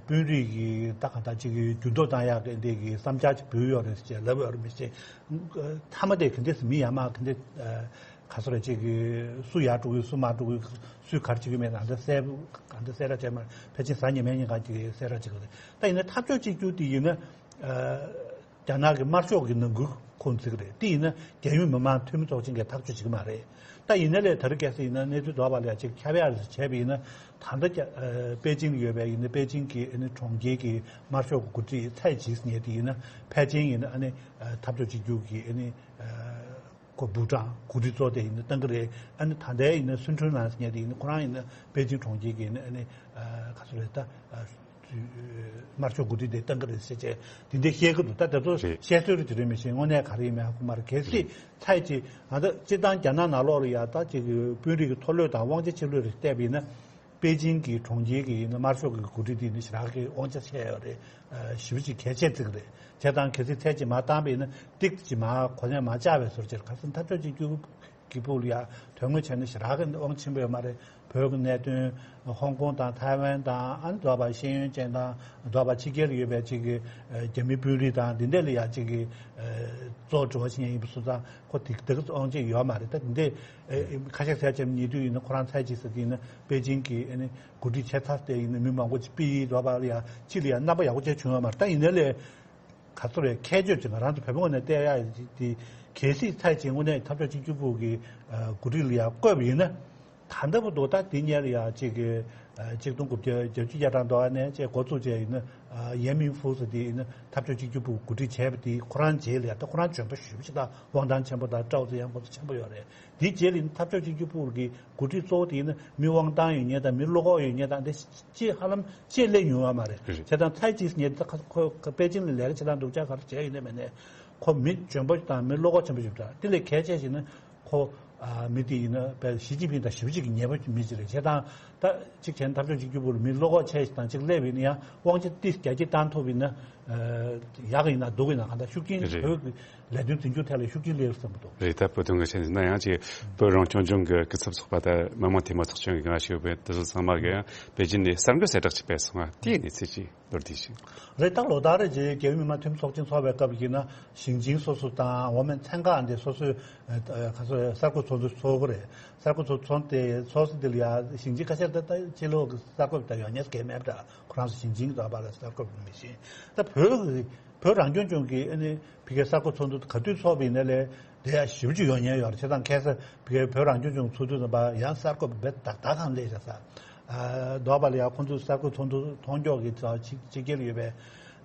དཔོན་རིགས་ཀྱི་ད་གང་ལྟར་ཅིག་གི་འགྱུར་ལྡོག་བཏང་ཡག་གི་འདི་གི་བསམ་འཆར་ཅིག་འབུལ་ཡོད་རེད་ཅེས་ལབ་ཡོད་རེད། མི་ཤེས་མཐའ་མ་དེ་ག་འདྲས་སེ་མི་ཡར་མར་ག་འདྲས་ག་ཚོད་རེད་ཅིག་གི་སུ་ཡར་འགྲོ་གི་སུ་མར་འགྲོ་གི་སུས་ག་རེ་བྱེད་ཀྱི་མེད་ན་འདི་གསལ་ག་འདྲས་གསལ་ར་བྱས་མ་རེད། ཕལ་ཆེར་གཟའ་ཉི་མའི་ཉིན་ག་ཅིག་གསལ་ར་བྱེད་དགོས་རེད། ད་ཡིན་ན་འཐབ་ཕྱོགས་གཅིག་གྱུར་དེ་ཡིན་ན། རྒྱ་ནག་གི་དམར་ཤོག་གི་ནང་ཁུལ་ཁོངས་ཚུད་ཀྱི་རེད། དེ་ཡིན་ན་རྒྱལ་ཡོངས་མི་དམངས་འཐུས་མི་ཚོགས་ཆེན་གྱིས་ཐག་གཅོད་བྱེད་ཀྱི་མ་རེད། ད་ཡིན་ན་ལས་ད་རེས་གལ་སྲིད་ཡིན་ན་གནས་ཚུལ་རྫོགས་པ་ལ་ཅིག་ཁྱབ་ཡག་རེ་བྱས་པ་ཡིན་ན་ད་ལྟ་རྒྱ་ཨ་པེ་ཅིང་ལ་ཡོད་པའི་ཡིན་ན་པེ་ཅིང་གི་ཨ་ནི་གྲོང་ཁྱེར་གྱི་དམར་ཤོག་གི་འགོ་ཁྲིད་ཚའེ་ཅི་ཟེར་མཁན་དེ་ཡིན་ན་ཕལ་ཆེར་ཡིན་ན་ཨ་ནི་འཐབ་ཕྱོགས་གཅིག་གྱུར་གྱི་ཨ་ནི་ཁོ་部长་འགོ་ཁྲིད་གཙོ་དེ་ཡིན་ན་བཏང་གི་རེད། ཨ་ནི་ད་ལྟའི་ཡིན་ན་སུན་ཁྲུན་ལན་ཟེར་མཁན་དེ་ཡིན་ན་ཁོ་རང་ཡིན་ན་པེ་ཅིང་གྲོང་ཁྱེར་གྱི་ཨ་ནི་ག་ཚོད་རེད་ད། དམར་ཤོག་འགོ་ཁྲིད་དེ་བཏང་གི་རེད་ཟེར་བྱས་དེ་འདྲ་བཤད་ཀྱི་འདུག་ད་དེ་ཚོ་རེད། བཤད་སྲོལ་རེད་དེ་རེད། མི་ཤེས་དངོས་གནས་ག་རེ་ཡིན་མིན་ཧ་གོ་མ་རེད། གལ་སྲིད་ཚའེ་ཅི་ང་ཚོ་སྤྱིར་བཏང་རྒྱ་ནག་ནང་ལོགས་ལ་ཡ་ད་ཅིག་གི་དཔོན་རིགས་ཀྱི་མཐོ་ལོས་དང་དབང་ཆ་ཆེ་ལོས་རེ་བལྟས་པ་ཡིན་ན་པེ་ཅིང་གི་གྲོང་ཁྱེར་གྱི་ཡིན་ན་དམར་ཤོག་གི་འགོ་ཁྲིད་དེ་ཡིན་ན་ཞེ་དྲག་གི་དབང་ཆ་ཆེ་ཡོད་རེད། ཞེ་པོ་ཅིག་གལ་ཆེ་བརྩི་གི་རེད། བྱས་ཙང་གལ་སྲིད་ཚའེ་ཅི་མར་བཏང་པ་ཡིན་ན་ཏིག་ཅིག་མར་གོ་གནས་མར་བཅག་པའི་བཟོ་འདྲ་བྱས། ཁ་སང་འཐབ་ཕྱོགས་གཅིག་གྱུར་གྱི་ཕུགས་ལ་ཡ་དོན་དངོས་བྱས་ན་ཞེ་དྲག་གི་དབང་ཆེན་པོ་ཡོད་མ་རེད། བོད་ཀྱི་གནད་དོན་ཧོང་ཀོང་དང་ཐའེ་ཝན་དང་ཨ་ནི་འདོད་པ་ཤེས་ཡོན་ཅན་དང་འདོད་པ་ཕྱི་རྒྱལ་ཡོད་པའི་ཅིག་གི་རྒྱ་མི་དཔོན་རིགས་དང་འདི་འདྲ་ལ་ཡ་ཅིག་གི་གཙོ་བོ་བྱེད་མཁན་ཡིན་པ་སོང་ཙང་ཁོ་དེ་དེ་ག་ཚོད་དབང་ཆེན་ཡོད་མ་རེད། ད་འདི་འདྲ་ཁ་ཤས་ཟེར་ཅིག་ཉེ་དུས་ཡིན་ན་ཁོ་རང་ཚའེ་ཅི་ཟེར་དེ་ཡིན་ན་པེ་ཅིང་གི་ཨ་ནི་འགོ་ཁྲིད་ཆེ་ཚ་དེ་ཡིན་ན་མི་མང་པོ་ཅིག་པི་ཡི་འདོད་པ་ལ་ཡ་ཕྱི་ལ་ཡ་རྣམ་པ་ཡག་པོ་ཅིག་བྱུང་ཡོད་མ་རེད། ད་ཡིན་ན་ལས། ག་ཚོད་རེད། ཁྱད་ཆོས་ཅིག་ང་རང་ཚོ་བོད་པའི་ངོས་ནས་བལྟས་ཡག་དེ་ གལ་སྲིད་ཚའེ་ཅིན་དངོས་གནས་འཐབ་ཕྱོགས་གཅིག་གྱུར་པུའུ་གི་ཨ་འགོ་ཁྲིད་ལ་ཡང་བསྐོས་པ་ཡིན་ན། ད་ལྟ་བར་དུ་ད་དེ་སྔོན་ལ་ཡང་གཅིག་གི་ཨ་གཅིག་སྟོང་དགུ་བརྒྱ་བརྒྱད་ཅུ་གྱ་གྲངས་དུ་ནས་བཅས་འགོ་བཙུགས་བྱས་ཡིན་ན། ཨ་ཡན་མིན་ཧྥུའུ་ཟེར་དེ་ཡིན་ན་འཐབ་ཕྱོགས་གཅིག་གྱུར་པུའུ་འགོ་ཁྲིད་བྱས་པ་དེ་ཁོ་རང་རྗེས་ལ་ཡང་ད་ཁོ་རང་འཇོན་པོ་ཞེ་པོ་ཅིག་དང་དབང་ཐང་ཆེན་པོ་དང་ཀྲའོ་ཙེ་ཡང་ཁོ་ཚོ་ཆེན་པོ་ཡོད་རེད། དེའི་རྗེས་ལ་ཡིན་ན་འཐབ་ཕྱོགས་གཅིག་གྱུར་པུའུ་གི་འགོ་ཁྲིད་གཙོ་བོ་དེ་ཡིན་ན་མི་དབང་ཐང་ཡོད་མཁན་དང་མི་བློ་ཁོག་ཡོད་མཁན་དང་དེ་ཅི་ཧ་ལམ་ཅི་སླེབས་མྱོང་ཡོད་མ་རེད། རེད། བྱས་ཙང་ཚའེ་ཅིན་ཟེར་མཁན་དེ་ཁོ་ཁོ་པེ་ཅིན་ལ་ལས་ཀ་བྱེད་སྟངས་སྡུག་ཅག་ག་རེ་བྱས་ཡོད་ནའི་མེད་ནའི་ཁོ་མི་འཇོན་པོ་དང་མི་བློ་ཁོག་ཆེན་པོ་ཞིག་རེད། དེ་ལས་གལ་ཆེ་ཞིག་ནི་ཁོ་ཨ་མི་དེ་ཡིན་ན་བས་ཞི་ཅིན་ཕིང་དང་ཞེ་པོ་ཅིག་གི་ཉེ་པོ་མི་ཅིག་རེད། བྱས་ཙང་ད་གཅིག་བྱས་ན་འཐབ་ཕྱོགས་གཅིག་གྱུར་པུའུ་ལ་མི་བློ་ཁོག་ཆེ་ཞིག་དང་གཅིག་སླེབས་ཡིན་ན་ཡང་དབང་ཆ་ཏིས་རྒྱ་སྐྱེད་བཏང་ཐུབ་ཡིན་ན། ཨ་ཡག་གི་ཡིན་ན་སྡུག་གི་ཡིན་ན་གང་ལྟར་ཤུགས་རྐྱེན། རེད། བོད་ཀྱི་ལས་དོན་འཛིན་སྐྱོང་ཐད་ལ་ཤུགས་རྐྱེན་སླེབས་བསམ་གྱི་འདུག་རེད། ད་བོད་དོན་གྱི་ཆེད་ནས་ཡིན་ན་ཡང་ཅིག་བོད་རང་སྐྱོང་ལྗོངས་ཀྱི་སྐུ་ཚབ་ཚོགས་པ་དང་མི་དམངས་འཐུས་མི་ཚོགས་ཆེན་གྱི་ང་ཞུ་བའི་དེ་ཚོ་ཚང་མ་གིས་ཡང་པེ་ཅིན་ནས་གསར་འགོད་གསལ་བསྒྲགས་ཅིག་སྤེལ་སོང་ང་། དེའི་གནས་ཚུལ་ཅིག་མདོར་བསྡུས་ཤིག་རེད། ད་ལོ་ལྟར་རེ་བཞིན་རྒྱལ་ཡོངས་མི་དམངས་འཐུས་མི་ཚོགས་ཆེན་འཚོགས་པའི་སྐབས་ཡིན་ན་ཞིང་ཆེན་སོ་སོ་དང་འོག་མིན་ཚན་ཁག་འདི་སོ་སོའི་ཨ་ག་ཚོད་གསར་འགོད་ཚོགས་འདུ་ཚོགས་ཀྱི་རེད། གསར་འགོད་ཚོགས་ཚོགས་དེ་ཚོགས་ས་འདི་ལ་ཡང་ཞིང་ཆེན་ཁ་ཤས་ད་ལྟ་ཕྱི་ལོགས་ཀྱི་གསར་འགོད་པ་ད་ཡོང་མཁན་གལ་མེད་པ་འདྲ། ཁོ་རང་ཚོ་ཞིང་ཆེན་གྱི་འདྲ་པར་ལ་གསར་འགོད་པ་མི་ཤེས། ད་བོད་ཀྱི་བོད་རང་སྐྱོང་ལྗོངས་ཀྱི་ཨ་ནི་ཕ་གིའི་གསར་འགོད་ཚོགས་འདུ་ག་དུས་ཚོགས་པ་ཡིན་ན་ལས་དེ་ཡང་ཞེ་པོ་ཅིག་ཡོང་མཁན་ཡོད་རེད། བྱས་ཙང་ཁ་སང་ཕ་གིའི་བོད་རང་སྐྱོང་ལྗོངས་ཚོགས་འདུ་ནང་པ་ཡང་གསར་འགོད་པ་བས་དག་དག་གང་སླེབས་བཞག་ས། ཨ་འདྲ་པར་ལ་ཡང་ཁོང་ཚོའི་གསར་འགོད་ཚོགས་འདུ་མཐོང་ཕྱོགས་ཀྱི་ཕྱི་རྒྱལ་ལ་ཡོད་པའི་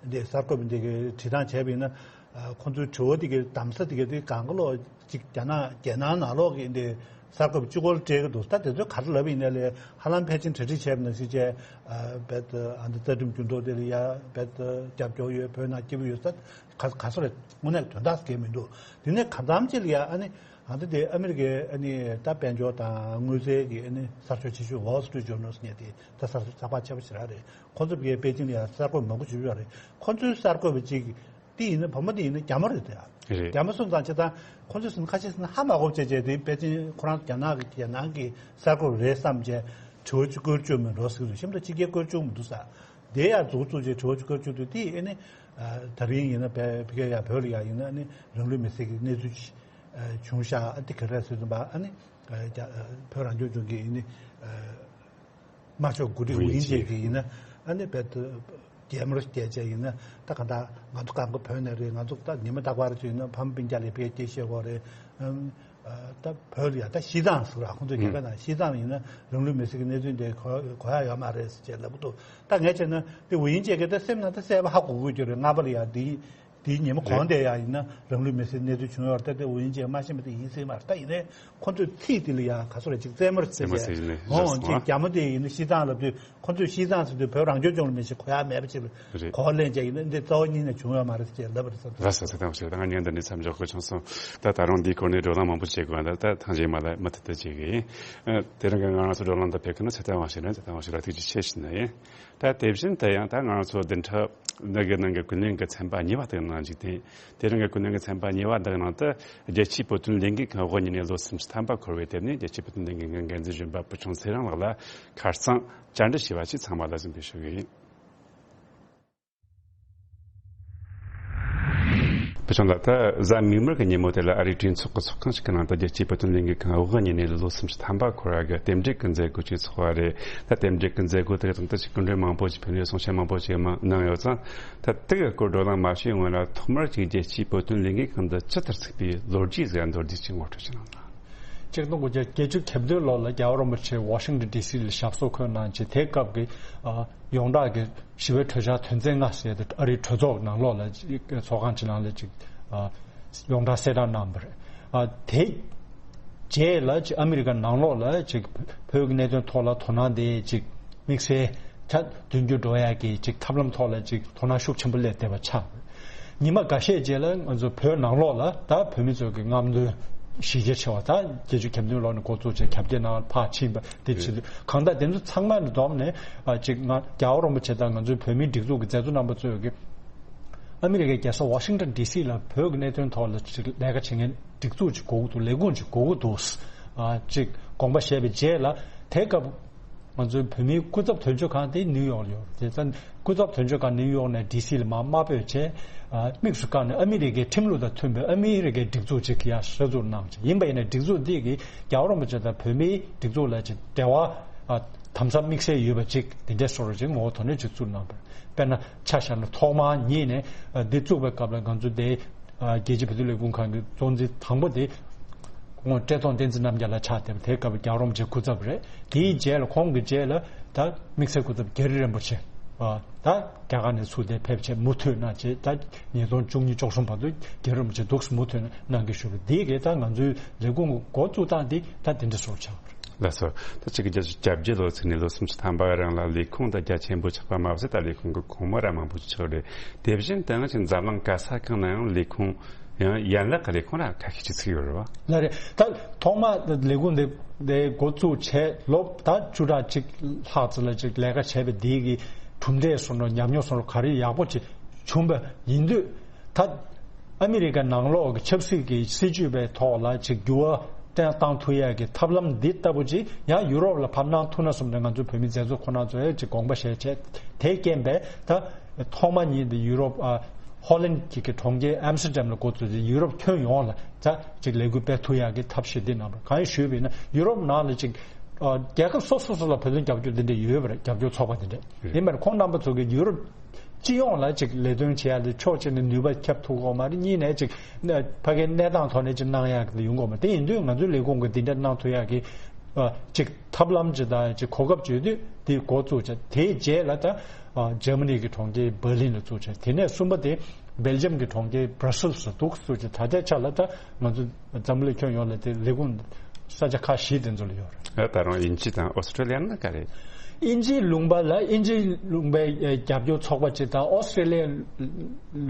འདི་གསར་འགོད་པ་འདི་གི་དྲི་བཏང་བྱས་པ་ཡིན་ན། ཨ་ཁོང་ཚོའི་དྲི་བ་དེ་གའི་གདམ་ས་དེ་གའི་དེ་གང་ག་ལོག་ཅིག་རྒྱ་ནག་རྒྱལ་ནང་ནང་ལོག་གི་འདི་གསར་འགོད་པ་གཅིག་པོ་ལ་སྤྲད་ཀྱི་འདུག་ད་དེ་ཚོས་ག་རེ་ལབ་ཡིན་ནའི་ལས་ཧ་ལམ་ཕལ་ཆེར་གྲ་སྒྲིག་བྱས་པ་ནང་བཞིན་བྱས། ཨ་བེད་ཨ་འདི་རྩ་ཁྲིམས་འགྱུར་ལྡོག་དེ་ལ་ཡ་བེད་རྒྱབ་སྐྱོར་ཡོད། བོད་ནང་སྐྱིད་པོ་ཡོད་ས་ག་ག་ཚོད་རེད། དངོས་གནས་དོན་དག་གང་ཡང་མི་འདུག་དེ་ནས་གང་འཚམ་ཅིག་ལ་ཡ་ཨ་ནི་ཨ་འདི་དེ་ཨ་མི་རི་ཀའི་ཨ་ནི་ད་དཔལ་འབྱོར་དང་དངུལ་རྩའི་གི་ཨ་ནི་གསར་ཤོག་ཆེ་ཤོས་Wall Street Journal ཟེར་མཁན་དེ་ད་གསར་ཤོག་ཚགས་པར་ཆེ་བ་ཞིག་རང་རེད། ཁོང་ཚོ་པེ་པེ་ཅིན་ལ་ཡ་གསར་འགོད་མང་པོ་ཞིག་ཡོད་རེད། ཁོང་ཚོའི་གསར་འགོད་པ་ཅིག་དེ་ཡིན་ན་བུ་མོ་དེ་ཡིན་ན་རྒྱ་མོ་རེད་དེ། རེད། རྒྱ་མོ་སོང་ཙང་བྱས་ཙང་ཁོང་ཚོས་ཟིན་ཁ་ཤས་ཟིན་ཧ་མ་གོ་བྱས་བྱས་དེ་པེ་ཅིན་ཁོ་རང་རྒྱ་ནག་གི་རྒྱ་ནག་གི་གསར་འགོད་རེད་བསམ་བྱས་དྲི་བ་ཅིག་བཀོལ་བཅུག་མི་འགྲོ་ཟེར་གི་འདུག་གཤམ་དུ་ཕྱི་རྒྱལ་བཀོལ་བཅུག་མི་འདུག་ས། དེ་ཡང་འཛུགས་བཙུགས་བྱས་དྲི་བ་ཅིག་བཀོལ་བཅུག་དུས་དེ་ཨ་ནི་ད་རིང་ཡིན་ན་བལ་ཕ་གི་ཡ་བོད་ལ་ཡ་ཡིན་ན་ཨ་ནི་རང་ལུས་མེར་སྲེག་གི་གནས་ཚུལ་བྱུང་ཤག་ཨ་དེ་ག་རེ་ཟེར་དུས་པ་ཨ་ནི་བོད་རང་སྐྱོང་ལྗོངས་ཀྱི་ཨ་ནི། དམར་ཤོག་འགོ་ཁྲིད་ཝུ་ཡིན་ཅེ་གི་ཡིན་ན་ཨ་ནི་བེད་རྒྱལ་མོར་སྐྱེས་བྱས་ཡིན་ན་ད་ག་འདྲ་ང་ཚོ་གང་ག་བོད་ནས་རེད། ང་ཚོ་ད་ཉི་མ་རྟག་པར་ཚོ་ཡིན་ན་ཕ་མ་སྤུན་ཀྱག་ལ་ཕེབས་སྐྱེལ་བྱེད་དགོས་རེད། ཨམ། ད་བོད་ལ་ཡ་ད་ཤི་ཙང་ཟེར་བ་ཁོང་ཚོས་རྒྱ་གར་ནང་ཤི་ཙང་ཡིན་ན་རང་ལུས་མེར་སྲེག་གི་གནས་ཚུལ་འདི་གོ་གོ་ཡ་ཡོད་མ་རེད་ཟེར་བྱས་ལབ་གི་འདུག་ད་ངས་བྱས་ན་དེ་ཝུ་ཡིན་ཅེ་གི་ད་སེམས་ནང་ད་གསལ་པོ་ཧ་གོ་གི་ཡོད་རེད། སྔ་པ་ལ་ཡ་འདི། དེའི་ཉིན་མོ་གོང་དེ་ཡང་ཡིན་ན་རང་ལུས་མེར་སྲེག་གནས་ཚུལ་བྱུང་ཡོད་རེད། ད་དེ་འོ་ཡིན་ཅེས་མ་ཤེས་པ་དེ་ཡིན་སྲིད་མ་རེད། ད་ཡིན་ནའི་ཁོ་ཚོས་ཚིག་དེ་ལ་ཡང་ག་ཚོད་རེད་ཅིག་རྩེད་མོ་རེད་ཟེར་རྩེད་མོ་བྱས་ཟེར་ནས་ཧོང་ཅིག་རྒྱ་མོ་དེ་ཡིན་ན་ཤི་ཙང་ལབ་དུས་ཁོ་ཚོས་ཤི་ཙང་ཟེར་དུས་བོད་རང་སྐྱོང་ལྗོངས་ལ་མི་ཤི་གོ་ཡག་མེད་པ་ཅིག་ལ་རེད། གོ་བ་ལེན་བྱས་ཡིན་ན་འདི་རྩ་བ་ཉིད་ནས་བྱུང་ཡོད་མ་རེད་ཟེར་ལབ་པ་རེད་བསམ། ར་ས་ས་དང་ཞེས་ད་ང་ཉན་ད་ནི་མཚམས་འཇོག་དགོས་བྱུང་སོང་། ད་ད་རུང་འདིའི་སྐོར་ནས་བགྲོ་གླེང་མང་པོ་བྱེད་དགོས་ད་ད་ཐང་རྗེས་མ་ལ་མུ་མཐུད་དུ་བྱེད་གི་ཡིན། དེ་རིང་གི་ང་རང་ཚོ་བགྲོ་གླེང་འདི་ཕེབས་མཁན་ནི་ཚེ་བརྟན་དབང་ཕྱུག་རེད། ཚེ་བརྟན་དབང་ཕྱུག་ལ་ཐུགས་རྗེ་ཆེ་ཞུ་ནི་ཡིན། ད་དེ་བཞིན་དུ་ཡང་ད་ང་རང་ཚོ་བདུན་ཕྲག་འདི་གི་ནང་གི་ཀུན་གླེང་གི་ཚན་པ་གཉིས་པ་དེ་ནང་འཇུག་སྟེ། དེ་རིང་གི་ཀུན་གླེང་གི་ཚན་པ་གཉིས་པ་འདི་ནང་དུ་རྒྱལ་སྤྱིའི་བོད་དོན་ལས་འགུལ་ཁང་དབུ་བརྙེས་ནས་ལོ་སུམ་ཅུ་ཐམ་པ་འཁོར་བའི་དེབ་ནས་རྒྱལ་སྤྱིའི་བོད་དོན་ལས་འགུལ་ཁང་འགན་འཛིན་གཞོན་པ་བུ་ཆུང་ཚེ་རིང་ལགས་ལ་ཁ་རྩང་བཅར་འདྲི་ཞུས་པ་ཞིག་ཚང་མ་ལ་གཟིགས་འབུལ་ཞུ་གི་ཡིན། བུ་ཆུང་ལགས། ད་གཟའ་མིག་དམར་གྱི་ཉིན་མོ་དེ་ལ་ཨ་རིའི་གྲོས་ཚོགས་ཀྱི་ཚོགས་ཁང་ཞིག་གི་ནང་དུ་རྒྱལ་སྤྱིའི་བོད་དོན་ལས་འགུལ་ཁང་དབུ་བརྙེས་ནས་ལོ་སུམ་ཅུ་ཐམ་པ་འཁོར་བ་གི་རྟེན་འབྲེལ་གྱི་མཛད་སྒོ་ཅིག་ཚོགས་པ་རེད། ད་རྟེན་འབྲེལ་གྱི་མཛད་སྒོ་དེ་གི་སྟེང་དུ་ཅིག་སྐུ་མགྲོན་མང་པོ་ཞིག་ཕེབས་ནས་གསུང་བཤད་མང་པོ་ཞིག་གནང་ཡོད་ཙང་། ད་དེ་གི་སྐོར་བགྲོ་གླེང་མ་བྱས་སྔོན་ལ་ཐོག་མར་ཅིག་རྒྱལ་སྤྱིའི་བོད་དོན་ལས་འགུལ་ཁང་འདི་ཇི་ལྟར་ཚུགས་པའི་ལོ་རྒྱུས་ཟིག་མདོར་བསྡུས་ཅིག་ངོ་སྤྲོད་ཅིག་གནང་དང་། ཆིག་སྟོང་དགུ་བརྒྱ་བརྒྱད་ཅུ་གྱ་བདུན་ལོ་ལ་རྒྱལ་བ་རིན་པོ་ཆེ་ཝ་ཤིང་ཏོན་ཌི་སི་ལ་ཞབས་སོར་འཁོད་གནང་རྗེས་དེའི་སྐབས་ཀྱི་ཨ་ཡོངས་གྲགས་ཀྱི་ཞི་བའི་གྲོས་འཆར་དོན་ཚན་ལྔ་ཟེར་ཏེ་ཨ་རིའི་གྲོས་ཚོགས་ནང་ལོགས་ལ་ཅིག་ཚོགས་ཁང་ཅིག་ནང་ལ་ཅིག་ཨ་ཡོངས་གྲགས་གསལ་བསྒྲགས་གནང་བ་རེད། ཨ་དེ་རྗེས་ལ་ཅིག་ཨ་མི་རི་ཀ་ནང་ལོགས་ལ་ཅིག་བོད་ཀྱི་གནད་དོན་ཐོག་ལ་དོ་སྣང་དེ་ཅིག་དམིགས་བསལ་ཆ་འདོན་རྒྱུ་འགྲོ་ཡ་གི་ཅིག་ཐབས་ལམ་ཐོག་ལ་ཅིག་དོ་སྣང་ཤུགས་ཆེན་པོ་སླེབས་བསྡད་པ་ཆགས། ཉི་མ་འགའ་ཤས་རྗེས་ལ་ང་ཚོ་བོད་ནང་ལོགས་ལ་ད་བོད་མི་ཚོ་གི་རྔམ་སྟོན་གཞི་རྒྱ་ཆེ་བ་ད་བརྒྱད་ཅུ་གྱ་བདུན་ལོ་ནས་འགོ་བཙུགས་བྱས་གྱ་བརྒྱད་ནང་ཕར་ཕྱིན་པ་དེ་བྱེད་དུས་གང་ལྟར་དེ་ཚོ་ཚང་མ་ལ་བསྡོམས་ནས་ཨ་ཅིག་ང་རྒྱལ་བ་རིན་པོ་ཆེ་དང་ང་ཚོའི་བོད་མིའི་སྒྲིག་འཛུགས་ཀྱི་མཛད་གཙོ་རྣམ་པ་ཚོས་ཀྱི་ཨ་མི་རི་ཀའི་རྒྱལ་ས་ཝ་ཤིང་ཏོན་ཌི་སི་ལ་བོད་ཀྱི་གནད་དོན་ཐོག་ལ་ཅིག་ལས་ཀ་བྱེད་མཁན་སྒྲིག་འཛུགས་ཅིག་དགོས་ཀྱི་འདུག་ལས་ཁུངས་ཅིག་དགོས་ཀྱི་འདུག་ཨ་ཅིག་དགོངས་པ་བཞེས་པའི་རྗེས་ལ་དེ་སྐབས། ང་ཚོའི་བོད་མིའི་སྐུ་ཚབ་དོན་གཅོད་ཁང་དེ་ནིའུ་ཡོག་ལ་ཡོད་རེད། དེ་ཙང་སྐུ་ཚབ་དོན་གཅོད་ཁང་ནིའུ་ཡོག་ནས་ཌི་སི་ལ་མར་དམའ་འབེབས་བྱས། ཨ་དམིགས་སུ་བཀར་ནས་ཨ་མི་རི་ཀའི་ཁྲིམས་ལུགས་དང་མཐུན་པའི་ཨ་མི་རི་ཀའི་སྒྲིག་འཛུགས་ཅིག་ཡར་གསར་འཛུགས་གནང་བྱས། ཡིན་པ་ཡིན་ན་སྒྲིག་འཛུགས་འདི་གིས་རྒྱལ་བ་རིན་པོ་ཆེ་དང་བོད་མིའི་སྒྲིག་འཛུགས་ལ་ཅིག་འབྲེལ་བ་ཨ་དམ་ཟབ་དམིགས་བསལ་ཡོད་པ་ཅིག་དེ་འདྲའི་བཟོ་འདྲ་ཅིག་ངོ་བོ་དོ་ནས་ཅིག་བཙུགས་གནང་བ་རེད། དཔེར་ན་ཆ་བཞག་ན་ཐོག་མར་ཉིད་ནས་ཨ་འདི་བཙུགས་པའི་སྐབས་ལ་ང་ཚོ་དེ། ཨ་རྒྱལ་སྤྱིའི་བོད་དོན་ལས་ཁུངས་ཁང་གི་གཙོ་འཛིན་དང་པོ་དེ་ཁོང་བཀྲས་མཐོང་བསྟན་འཛིན་རྣམ་རྒྱལ་ལགས་ཆགས་བསྡད་པ་དེ་སྐབས་རྒྱལ་བ་རིན་པོ་ཆེའི་སྐུ་ཚབ་རེད། དེའི་རྗེས་ལ་ཁོང་གི་རྗེས་ལ་ད་དམིགས་བསལ་སྐུ་ཚབ་རྒྱ་རི་རིན་པོ་ཆེ། ཨ་ད་རྒྱ་གར་ནས་ཚུར་དེ་ཕེབས་བྱས་མུ་མཐུད་གནང་བྱས། ད་ཉིས་སྟོང་བཅུ་གཉིས་བཅུ་གསུམ་བར་དུ་རྒྱ་རི་རིན་པོ་ཆེ་འདུག་སེ་མུ་མཐུད་གནང་གི་བཞུགས་པ་འདི་གས་ད་ང་ཚོའི་ལས་ཁུངས་ཀྱི་འགོ་བཙུགས་སྟངས་འདི་ད་དེ་འདྲ་སོགས་ཆགས་པ་རེད། ལགས་སོ། ད་ཆིག་སྟོང་དགུ་བརྒྱ་བརྒྱད་ཅུ་གྱ་བརྒྱད་ལོ་ཚུན་ནས་ལོ་སུམ་ཅུ་ཐམ་པ་རིང་ལ་ལས་ཁུངས་ད་རྒྱ་ཆེན་པོ་ཆགས་པ་མ་ཟད། ད་ལས་ཁུངས་ཀྱི་ཁོངས་མི་ར་མང་པོ་ཞིག་ཆགས་རེད། དེ་བཞིན་དུ་ང་ཚོ་འཛམ་གླིང་ག་ས་གང་ན་ཡང་ལས་ཁུངས་ཡང་ཡན་ལག་གི་ལས་ཁུངས་ར་ཁ་ཤས་ཅིག་ཚུགས་ཡོད་རེད་བ། ལགས་རེད། ད་ཐོག་མ་ལས་ཁུངས་འདི་འདི་འགོ་བཙུགས་བྱས་ལོ་ད་བཅུ་ཕྲག་གཅིག་ལྷག་ཙམ་ལ་ཅིག་ལས་ཀ་བྱས་པ་འདི་གི་གྲུབ་འབྲས་སོང་འགྲོ་ཉམས་མྱོང་སོང་འགྲོ་ག་རེ་ཡག་པོ་ཅིག་བྱུང་པ་ཡིན་དུས། ད་ཨ་མི་རི་ཀ་ནང་ལོགས་ཀྱི་ཆབ་སྲིད་ཀྱི་སྲིད་ཇུས་པའི་ཐོག་ལ་ཅིག་འགྱུར་བ་བཏང་བཏང་ཐུབ་ཡག་གི་ཐབས་ལམ་འདི་ལྟ་བུ་ཅིག་ཡང་ཡུ་རོབ་ལ་ཕར་གནང་ཐུབ་ན་བསམ་ནས་ང་ཚོ་བོད་མི་མཛད་གཙོ་ཁོ་རང་ཚོས་ཅིག་དགོངས་པ་བཞེས་བྱས། དེ་རྐྱེན་པས་ད་ཐོག་མ་ཉིད་དུ་ཡུ་རོབ་ཨ་ཧོ་ལན་གྱི་གི་གྲོང་ཁྱེར་ཨམ་སི་ཏྲ་ཌམ་ལ་འགོ་བཙུགས་ཏེ་ཡུ་རོབ་ཁྱོན་ཡོངས་ལ་ད་ཅིག་ལས་འགུལ་སྤེལ་ཐུབ་ཡག་གི་ཐབས་ཤེས་འདི་གནང་བ། གང་ཡིན་ཞུས་པ་ཡིན་ན་ཡུ་རོབ་ནང་ལ་ཅིག་ཨ་རྒྱལ་ཁབ་སོ་སོ་སོ་ལ་བོད་དོན་རྒྱབ་སྐྱོར་འདི་འདྲ་ཡོད་པ་རེད། རྒྱབ་སྐྱོར་ཚོགས་པ་འདི་འདྲ་རེད། ཡིན་པར་ཁོང་རྣམ་པ་ཚོ་གི་ཡུ་རོབ་སྤྱི་ཡོངས་ལ་ཅིག་ལས་དོན་བྱེད་ཡ་དེ་ཕྱོགས་གཅིག་ནས་ནུས་པ་ཁྱབ་ཐུབ་ཀྱི་ཡོད་མ་རེད། གཉིས་ནས་ཅིག་ཕ་གིའི་གནས་སྟངས་ཐོག་ནས་ཅིག་གནང་ཡག་དེ་ཡོང་གི་ཡོད་མ་རེད། དེ་ཡིན་དུས་ང་ཚོའི་ལས་ཁུངས་ཀྱིས་འདི་འདྲ་གནང་ཐུབ་ཡག་གི་ཨ་ཅིག་ཐབས་ལམ་ཅིག་དང་ཅིག་གོ་སྐབས་ཅིག་ཡོད་དུས་དེ་འགོ་བཙུགས་བྱས། དེའི་རྗེས་ལ་ད་ཨ་འཇར་མ་ནི་གི་གྲོང་ཁྱེར་འབར་ལིན་ལ་བཙུགས་བྱས། དེ་ནས་གསུམ་པ་དེ་སྦེལ་ཇམ་གི་གྲོང་ཁྱེར་བྷ་ར་སེལ་སུ་འདུག་བཙུགས་བྱས། ད་ལྟའི་ཆ་ལ་ད་ང་ཚོ་འཛམ་བུ་གླིང་ཁྱོན་ཡོངས་ལ་དེ་ལས་ཁུངས་ས་ཆ་ཁག་བཞི་དེ་ཚོ་ལ་ཡོད་རེད། ད་རུང་དབྱིན་ཇི་དང་ཨོ་སི་ཀྲོ་ལི་ཡ་ནི་ག་རེད། དབྱིན་ཇིའི་ལུང་པ་ལ་དབྱིན་ཇིའི་ལུང་པའི་ཨེ་རྒྱབ་སྐྱོར་ཚོགས་པ་ཅིག་དང་ཨོ་སི་ཀྲོ་ལི་ཡའི་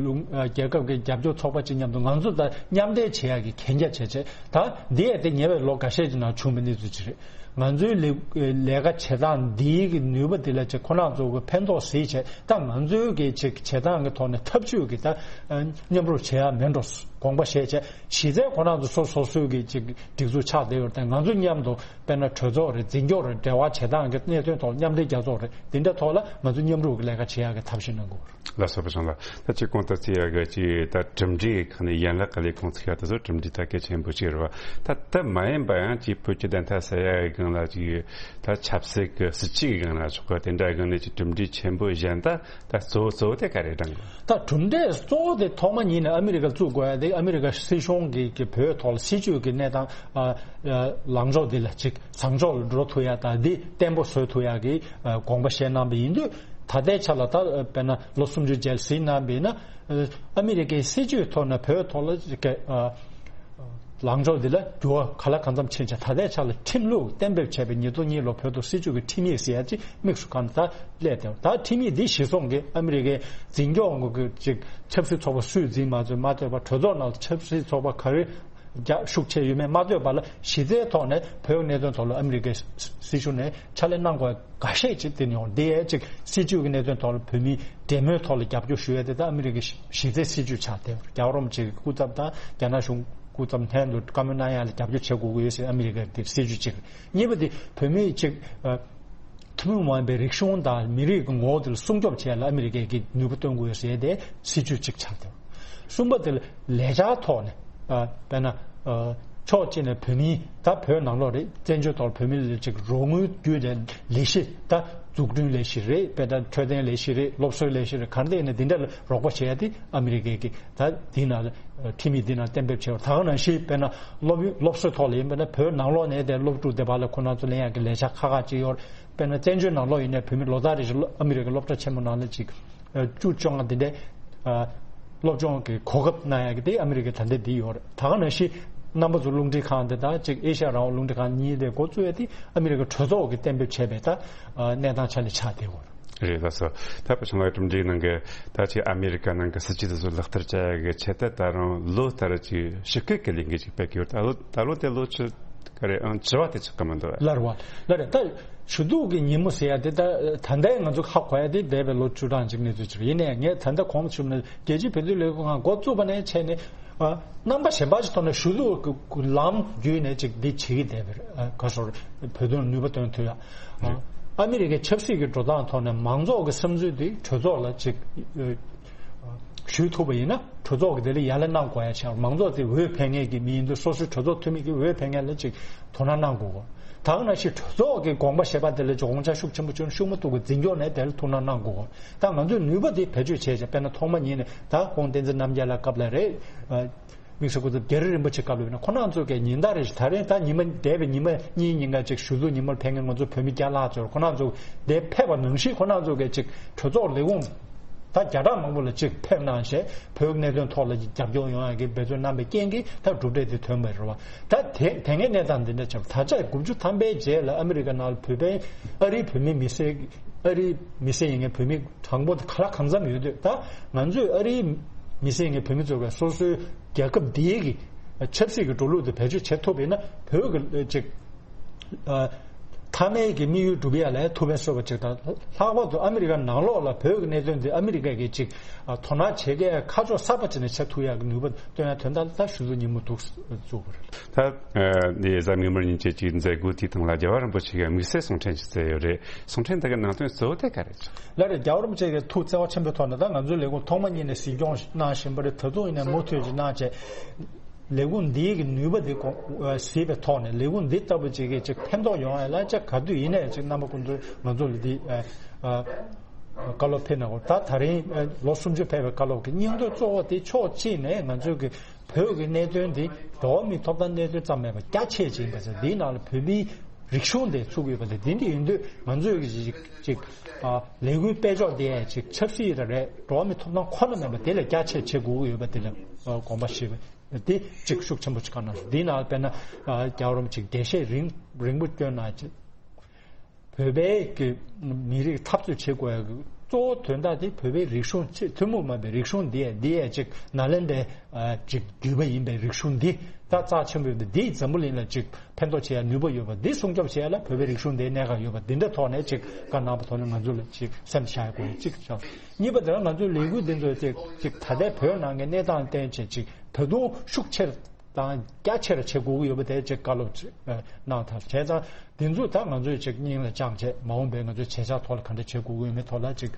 ལུང་ཨ་རྒྱལ་ཁབ་ཀྱི་རྒྱབ་སྐྱོར་ཚོགས་པ་ཅིག་མཉམ་དུ་ང་ཚོ་ད་མཉམ་འབྲེལ་བྱེད་ཡག་གི་གན་རྒྱ་བྱས་བྱས། ད་འདི་ཡང་དེ་ཉེ་བའི་ལོ་འགའ་ཤས་ཀྱི་ནང་བྱུང་བའི་གནས་ཚུལ་ཅིག་རེད། ང་ཚོའི་ལས་ལས་ཀ་བྱེད་སྟངས་འདིའི་གི་ནུས་པ་འདི་ལ་ཅིག་ཁོ་རང་ཚོ་གི་ཕན་ཐོགས་གཟིགས་བྱས། ད་ང་ཚོའི་གི་ཅིག་བྱེད་སྟངས་ཀྱི་ཐོག་ནས་ཐབས་ཇུས་ཀྱི་ད་ཨ་མཉམ་རུབ་བྱེད་ཡ་མེད་འགྲོ་དགོངས་པ་བཞེས་བྱས། གཞི་རྩའི་ཁོ་རང་ཚོ་སོ་སོ་སོའི་གི་ཅིག་སྒྲིག་འཛུགས་ཆགས་བསྡད་ཡོད་རེད། ང་ཚོ་མཉམ་དུ་དཔེར་ན་གྲོས་ཚོགས་རེད། འཛིན་སྐྱོང་རེད། འབྲེལ་བ་བྱེད་སྟངས་ཀྱི་གནད་དོན་ཐོག་མཉམ་འབྲེལ་རྒྱལ་ཚོགས་རེད། འདི་འདྲ་ཐོག་ལ་ང་ཚོ་མཉམ་རུབ་ཀྱི་ལས་ཀ་བྱེད་ཡག་གི་ཐབས་ཤེས་གནང་དགོས་རེད། ལགས་སོ། པ་ཆུང་ལགས། ད་ཅིག་གོང་དུ་ཚིག་ཡག་གི་ཅིག་ད་གྲུབ་འབྲས་ཁག་ནས་ཡན་ལག་གི་ལས་ཁུངས་ཚུགས་ཡག་དེ་ཚོ་གྲུབ་འབྲས་ད་གལ་ཆེན་པོ་ཅིག་རེད་བ། ད་དེ་མ་ཡིན་པ་ཡང་ཅིག་བོད་ཀྱི་བདེན་མཐའ་གསལ་ཡག་གི་སྒང་ལ་ཅིག་ད་ཆབ་སྲིད་ཀྱི་སྲིད་ཇུས་ཀྱི་སྒང་ལ་ཆོག་གི། དེ་འདྲ་སྒང་ནས་ཅིག་གྲུབ་འབྲས་ཆེན་པོ་གཞན་ད་ད་གཙོ་བོ་གཙོ་བོ་དེ་ག་རེ་དྲན་གི། ད་གྲུབ་འབྲས་གཙོ་བོ་དེ་ཐོག་མ་ཉིད་ནས་ཨ་མི་རི་ཀ་བཙུགས་དགོས་ཡ་དེ་ཨ་མི་རི་ཀ་སྲིད་གཞུང་གི་གི་བོད་ཐོག་ལ་སྲིད་ཇུས་ཀྱི་གནས་སྟངས་ཨ་ཨ་ལངས་ཕྱོགས་འདི་ལ་ཅིག་བཟང་ཕྱོགས་ལ་འགྲོ་ཐུབ་ཡ་དང་འདི་བརྟན་པོ་བཟོ་ཐུབ་ཡ་གི་ཨ་དགོངས་པ་བཞེས་གནང་བ་ཡིན་དུས། ད་ལྟའི་ཆ་ལ་ད་དཔེར་ན་ལོ་སུམ་ཅུ་རྗེས་གཟིགས་གནང་བ་ཡིན་ན་ཨ་མི་རི་ཀའི་སྲིད་ཇུས་ཐོག་ནས་བོད་ཐོག་ལ་ཅིག་ཨ། ལངས་ཕྱོགས་འདི་ལ་འགྱུར་བ་ག་ལ་གང་འཚམ་ཕྱིན་ཆད། ད་ལྟའི་ཆ་ལ་ཁྲིམས་ལུགས་གཏན་འབེབས་བྱས་པའི་ཉིས་སྟོང་གཉིས་ལོ་བོད་དུ་སྲིད་བྱུས་ཀྱི་ཁྲིམས་ཡིག་ཟེར་ཡ་ཅིག་དམིགས་སུ་བཀར་ནས་ད་སླེབས་བསྡད་པ། ད་ཁྲིམས་ཡིག་འདི་གཞིར་བཟུང་གིས་ཨ་མི་རི་ཀའི་འཛིན་སྐྱོང་གི་ཅིག་ཆབ་སྲིད་ཚོགས་པ་སུས་འཛིན་མ་འཛིན་མ་ལྟོས་པར། གྲོས་ཚོགས་ནང་ལ་ཆབ་སྲིད་ཚོགས་པ་ག་རེ་རྒྱ་ཤུགས་ཆེ་ཡོད་མེད་མ་ལྟོས་པ་ལ་གཞི་རྩའི་ཐོག་ནས་བོད་ཀྱི་གནད་དོན་ཐོག་ལ་ཨ་མི་རི་ཀའི་སྲིད་གཞུང་ནས་ཕྱག་ལས་གནང་དགོས་འགའ་ཤས་ཅིག་བསྟན་ཡོང་། འདི་ཡའི་ཅིག་སྲིད་བྱུས་ཀྱི་གནད་དོན་ཐོག་ལ་བོད་མིའི་འབྲེལ་མོལ་ཐོག་ལ་རྒྱབ་སྐྱོར་ཞུ་ཡ་དེ་ད་ཨ་མི་རི་ཀའི་གཞི་རྩའི་སྲིད་བྱུས་ཆགས་བསྡད་ཡོད། རྒྱལ་བ་རིན་པོ་ཆེ་གི་སྐུ་ཚབ་དང་རྒྱ་ནག་གཞུང་སྐུ་ཚབ་ལྷན་དུ་བཀའ་མོལ་གནང་ཡ་ལ་རྒྱབ་སྐྱོར་བྱེད་དགོས་ཀྱི་ཡོད་ཟེར་ཨ་མི་རི་ཀའི་དེ་སྲིད་བྱུས་གཅིག་རེད། གཉིས་པ་དེ་བོད་མིའི་ཅིག་ཨ་ཐུན་མོང་མ་ཡིན་པའི་རིག་གཞུང་དང་མི་རིགས་ཀྱི་ངོ་བོ་དེ་ལ་སྲུང་སྐྱོབ་བྱེད་ཡ་ལ་ཨ་མི་རི་ཀས་ཀྱི་ནུས་པ་བཏོན་དགོས་ཟེར་ཏེ་སྲིད་བྱུས་གཅིག་ཆགས་ཏེ། གསུམ་པ་དེ་ལ་ལས་འཆར་ཐོག་ནས་ཨ་དཔེར་ན་ཨ་ཕྱོགས་གཅིག་ནས་བོད་མིའི་ད་བོད་ནང་ལོགས་རེད། བཙན་བྱོལ་ཐོག་བོད་མི་ལ་ཅིག་རོགས་དངུལ་བརྒྱུད་ནས་ལས་གཞི་ད་འཛུགས་སྐྲུན་ལས་གཞི་རེད། དཔེར་ན་འཕྲོད་བསྟེན་ལས་གཞི་རེད། སློབ་གསོའི་ལས་གཞི་རེད། ག་རེ་ཡིན་ན་འདི་འདྲ་ལ་རོགས་པ་བྱེད་ཡ་དེ་ཨ་མི་རི་ཀས་ཀྱི་ད་འདི་ནང་ལ་ཁྲིམས་ཡིག་འདི་ནང་གཏན་འབེབས་བྱས་པ། ད་ག་ནང་བཞིན་དཔེར་ན་སློབ་ཡོན་སློབ་གསོའི་ཐོག་ལ་ཡིན་པ་ན་བོད་ནང་ལོགས་ནས་དེ་སློབ་ཕྲུག་དེ་བར་ལ་ཁོ་རང་ཚོ་ལེན་ཡག་གི་ལས་འཆར་ཁག་ཁག་ཅིག་ཡོད། དཔེར་ན་བཙན་བྱོལ་ནང་ལོགས་ཡིན་ནའི་བོད་མི་ལོ་ལྟར་རེ་བཞིན་ཨ་མི་རི་ཀའི་སློབ་གྲྭ་ཆེན་མོ་ནང་ལ་ཅིག་བཅུ་བཅོ་ལྔ་འདི་འདྲའི་སློབ་སྦྱོང་གི་གོ་སྐབས་གནང་ཡག་གི་དེ་ཨ་མི་རི་ཀའི་ད་ལྟ་འདི་ཡོད་རེད། ད་ག་ནང་བཞིན་རྣམ་པ་ཚོ་རླུང་འཕྲིན་ཁང་འདི་དང་ཅིག་ཨེ་ཤ་ཡ་རང་དབང་རླུང་འཕྲིན་ཁང་གཉིས་དེ་འགོ་བཙུགས་ཡ་དེ་ཨ་མི་རི་ཀའི་གྲོས་ཚོགས་ཀྱིས་གཏན་འབེབས་བྱས་པའི་ད་གནས་སྟངས་ཆ་ནས་ཆགས་བསྡད་ཡོད་རེད། རེད། ལགས་སོ། ད་པ་ཆུང་ལགས་གྲུབ་འབྲས་ནང་གི་ད་ཅིག་ཨ་མི་རི་ཀ་ནང་གི་སྲིད་ཇུས་དེ་ཚོ་ལག་བསྟར་བྱ་ཡག་གི་ཆེད་དུ་ད་རུང་ལོ་ལྟར་ཅིག་ཞི་རྒོལ་གྱི་ལས་འགུལ་ཅིག་སྤེལ་གྱི་ཡོད། ད་ལོ་ད་ལོ་དེ་ལོ་ཆུ་ག་རེ་ཨང་བྱི་བ་དེ་ཆགས་ཀྱི་མི་འདུག་བས། ལར་བ་ལ་རེད། ད་ཞུ་གཏུག་གི་ཉིན་མོ་ཟེར་ཡ་དེ་ད་ད་ལྟའི་ང་ཚོ་ཧ་གོ་ཡ་དེ་འདས་པའི་ལོ་བཅུ་གྲངས་ཅིག་གནས་ཚུལ་ཅིག་རེད། ཡིན་ནའི་ངས་ད་ལྟ་གོང་ཞུས་ནས་རྒྱལ་སྤྱིའི་བོད་དོན་ལས་ཁུངས་ཁང་འགོ་བཙུགས་པ་ནས་བྱས་ནས་ཨ་རྣམ་པ་གཞན་པ་ཞིག་ཐོག་ནས་ཞུ་གཏུག་གི་ལམ་བརྒྱུད་ནས་ཅིག་འདི་བྱེད་ཀྱི་བསྡད་པ་རེད། ཨ་ག་སོར་བོད་དོན་ནུས་པ་འདོན་ཐུབ་ཡ། ཨ་ཨ་མི་རི་ཀའི་ཆབ་སྲིད་ཀྱི་འགྲོ་སྟངས་ཐོག་ནས་མང་ཚོགས་ཀྱི་བསམ་ཚུལ་འདི་གྲོས་ཚོགས་ལ་ཅིག་ཨ་ཞུས་ཐུབ་པ་ཡིན་ན་གྲོས་ཚོགས་ཀྱི་དེ་ལ་ཡར་ལན་གནང་དགོས་ཡ་ཆགས། མང་ཚོགས་དེ་འོས་འཕེན་མཁན་གྱི་མི་ཡིན་དུས་སོ་སོའི་གྲོས་ཚོགས་འཐུས་མི་གི་འོས་འཕེན་མཁན་ལ་ཅིག་དོ་སྣང་གནང་དགོས། ད་ག་ནང་བཞིན་གྲོས་ཚོགས་ཀྱི་དགོངས་པ་བཞེས་པ་དེ་ལ་དགོངས་འཆར་ཤུགས་ཆེན་པོ་བྱུང་། ཤུགས་མ་གཏོགས་ཀྱི་འཛིན་སྐྱོང་ནས་དེ་ལ་ཐུགས་སྣང་གནང་དགོས། ད་ང་ཚོས་ནུས་པ་དེ་བེད་སྤྱོད་བྱས་བྱས། དཔེར་ན་ཐོག་མ་ཉིད་ནས་ད་ཁོང་བསྟན་འཛིན་རྣམ་རྒྱལ་ལགས་སྐབས་ལ་རེད། དམིགས་བསལ་སྐུ་ཚབ་རྒྱ་རི་རིན་པོ་ཆེ་སྐབས་ལ་ཡིན་ན། ཁོང་རྣམ་ཚོ་གིས་ཉིན་ལྟར་རེ་བཞིན། ད་རེས་ད་ཉི་མ་འདས་པའི་ཉི་མ་གཉིས་ཉིན་ག་ཅིག་གཞུང་བཙུགས་ཉིན་མོར་ཕེབས་མཁན་ང་ཚོ་བོད་མི་བརྒྱ་ལྷག་ཙམ་ཁོང་རྣམ་ཚོ་འདིར་ཕེབས་པ་ནང་བཞིན། ཁོང་རྣམ་ཚོ་གིས་ཅིག་གྲོས་ཚོགས་ལས་ཁུངས་ད་བརྒྱ་ཕྲག་མང་པོ་ལ་ཅིག་ཕེབས་གནང་བྱས། བོད་ཀྱི་གནད་དོན་ཐོག་ལ་རྒྱབ་སྐྱོར་ཡོང་ཡག་གི་འབད་བརྩོན་གནང་བའི་རྐྱེན་གྱིས་ད་གྲུབ་འབྲས་དེ་ཐོན་པ་རེད་བ། ད་དེ་དེ་སྔའི་གནས་སྟངས་འདི་འདྲ་ཆགས། ད་ཆ་དགུ་བཅུ་ཐམ་པའི་རྗེས་ལ་ཨ་མི་རི་ཀ་ནང་ལ་བོད་པའི་ཨ་རིའི་བོད་མི་མི་སེར། ཨ་རིའི་མི་སེར་ཡིན་མཁན་བོད་མི་གྲངས་འབོར་དེ་ག་ལ་གང་འཚམ་ཡོད་དུས། ད་ང་ཚོས་ཨ་རིའི་མི་སེར་ཡིན་མཁན་བོད་མི་ཚོ་གིས་སོ་སོའི་རྒྱལ་ཁབ་འདིའི་གི་ཆབ་སྲིད་ཀྱི་འགྲོ་ལུགས་དེ་བེད་སྤྱོད་བྱེད་ཐུབ་པ་ཡིན་ན། བོད་ཀྱི་ཅིག་ཨ། མཐའ་མའི་གི་དམིགས་ཡུལ་འགྲུབ་ཡ་ལ་ཐུགས་ཕན་གསོས་པ་ཅིག་དང་། ལྷག་པར་དུ་ཨ་མི་རི་ཀ་ནང་ལོགས་ལ་བོད་ཀྱི་གནད་དོན་འདི་ཨ་མི་རི་ཀ་གིས་ཅིག་ཨ། དོ་སྣང་བྱེད་མཁན་ཁ་ཕྱོགས་གསར་པ་ཅིག་ནས་ཆགས་ཐུབ་ཡག་གི་ནུས་པ་བཏོན་ཡ་དོན་དག་ལ་ད་གཞུང་བཙུགས་ཉིན་མོ་འདུག་བཙུགས་པ་རེད། ད་ཨ། འདི་གཟའ་མིག་དམར་ཉིན་བཅས་ཀྱི་མཛད་སྒོ་དེའི་སྟེང་ལ་རྒྱལ་བ་རིན་པོ་ཆེ་གིས་དམིགས་བསལ་གསུང་འཕྲིན་ཞིག་བསྩལ་ཡོད་རེད། གསུང་འཕྲིན་དེ་གི་ནང་དོན་གཙོ་བོ་དེ་ག་རེད། ལགས་རེད། རྒྱལ་བ་རིན་པོ་ཆེ་གིས་ཐུགས་བརྩེ་བ་ཆེན་པོའི་ཐོག་ནས། ད་ང་ཚོའི་ལས་ཁུངས་ཐོག་མ་ཉིད་ནས་གཟིགས་སྐྱོང་གནང་བཞིན་པ་རེད། ད་དུང་ཡིན་ནའི་མུ་མཐུད་ཅིག་གནང་བྱས། ལས་ཁུངས་འདིའི་གི་ནུས་པ་འདི་གོང་གཟིགས་པའི་ཐོག་ནས། ལས་ཁུངས་འདི་ལྟ་བུ་ཅིག་གིས་ཅིག་ཕན་ཐོགས་ཡོང་ཡ་ལ་ཅིག་ག་དུས་ཡིན་ནའི་ཅིག་རྣམ་པ་ཀུན་ཏུ་ང་ཚོ་ལ་འདི་ཨ། ཨ། བཀའ་སློབ་ཕེབས་གནང་དགོས། ད་ད་རིང་ཨ། ལོ་སུམ་ཅུ་ཕེབས་པའི་བཀའ་སློབ་ཀྱི་སྙིང་དོན་གཙོ་བོ་དེ་ཕྱོགས་གཅིག་ནས་ང་ཚོའི་གི་བོད་ཀྱི་གནད་དོན་འདི་འགྲོ་བ་མིའི་ཐོབ་ཐང་གནད་དོན་ཙམ་མིན་པར་རྒྱ་ཆེ་ཅིག་ཡིན་པ་ཟེར། འདིའི་ནང་ལ་བོད་མིའི་རིག་གཞུང་དེ་ཚུགས་ཡོད་པ་དེ། འདི་འདྲ་ཡིན་དུས་ང་ཚོས་ཀྱི་ཅིག་ཅིག་ཨ། ལས་འགུལ་སྤེལ་ཕྱོགས་དེ་ཅིག་ཆབ་སྲིད་ར་རེད། འགྲོ་བ་མིའི་ཐོབ་ཐང་ཁོ་ན་མིན་པ་དེ་ལ་རྒྱ་ཆེ་བྱེད་དགོས་ཀྱི་ཡོད་པ་དེ་ལ་ཨ། དགོངས་པ་བཞེས་པ་དེ་ཅིག་ཤུགས་ཆེན་པོ་ཅིག་བཀའ་གནང་སོང་། འདིའི་ནང་དཔེར་ན་ཨ། རྒྱལ་བ་རིན་པོ་ཆེས་འགྲེལ་བཤད་རིང་རིང་པོ་བསྐྱོན་གནང་བྱས། བོད་པའི་གི་མི་རིགས་འཐབ་རྩོད་བྱེད་དགོས་ཡ་གི་གཙོ་བོ་དོན་དག་དེ་བོད་པའི་རིག་གཞུང་ཆེས་ཐུན་མོང་མ་ཡིན་པའི་རིག་གཞུང་འདི་ཡ། འདི་ཡ་ཅིག་ནཱ་ལེནྡྲའི་ཨ། ཅིག་བརྒྱུད་པ་ཡིན་པའི་རིག་གཞུང་འདི་ད་རྩ་ཆེན་པོ་ཡོད་པ་འདི་འཛམ་བུ་གླིང་ལ་ཅིག་ཕན་ཐོགས་བྱེད་ཡ་ནུས་པ་ཡོད་པ་འདི་སྲུང་སྐྱོབ་བྱེད་ཡ་ལ་བོད་པའི་རིག་གཞུང་འདིའི་གནད་འགག་ཡོད་པ་འདི་འདྲའི་ཐོག་ནས་ཅིག་བཀའ་གནང་བ་ཐོག་ནས་ང་ཚོ་ལ་ཅིག་སེམས་བཞག་ཡ་དགོས་ཡ་གཅིག་བྱུང་། གཉིས་པ་དེ་ལ་ང་ཚོའི་ལས་འགུལ་འདི་ཚོ་ཅིག་ཅིག་ད་ལྟའི་བོད་ནང་གི་གནས་སྟངས་བསྟན་བྱས་ཅིག་ད་དུང་ཤུགས་ཆེར་དང་རྒྱ་ཆེར་བྱེད་དགོས་ཀྱི་ཡོད་པ་དེ་ཅིག་བཀའ་སློབ་ཅིག་གནང་ཐལ། བྱས་ཙང་འདི་ཚོ་ད་ང་ཚོས་ཅིག་སྙིང་ལ་བཅངས་བྱས། མ་འོངས་པའི་ང་ཚོའི་བྱེད་འཆར་ཐོག་ལ་ག་འདྲ་བྱེད་དགོས་ཀྱི་ཡོད་མེད་ཐོག་ལ་ཅིག་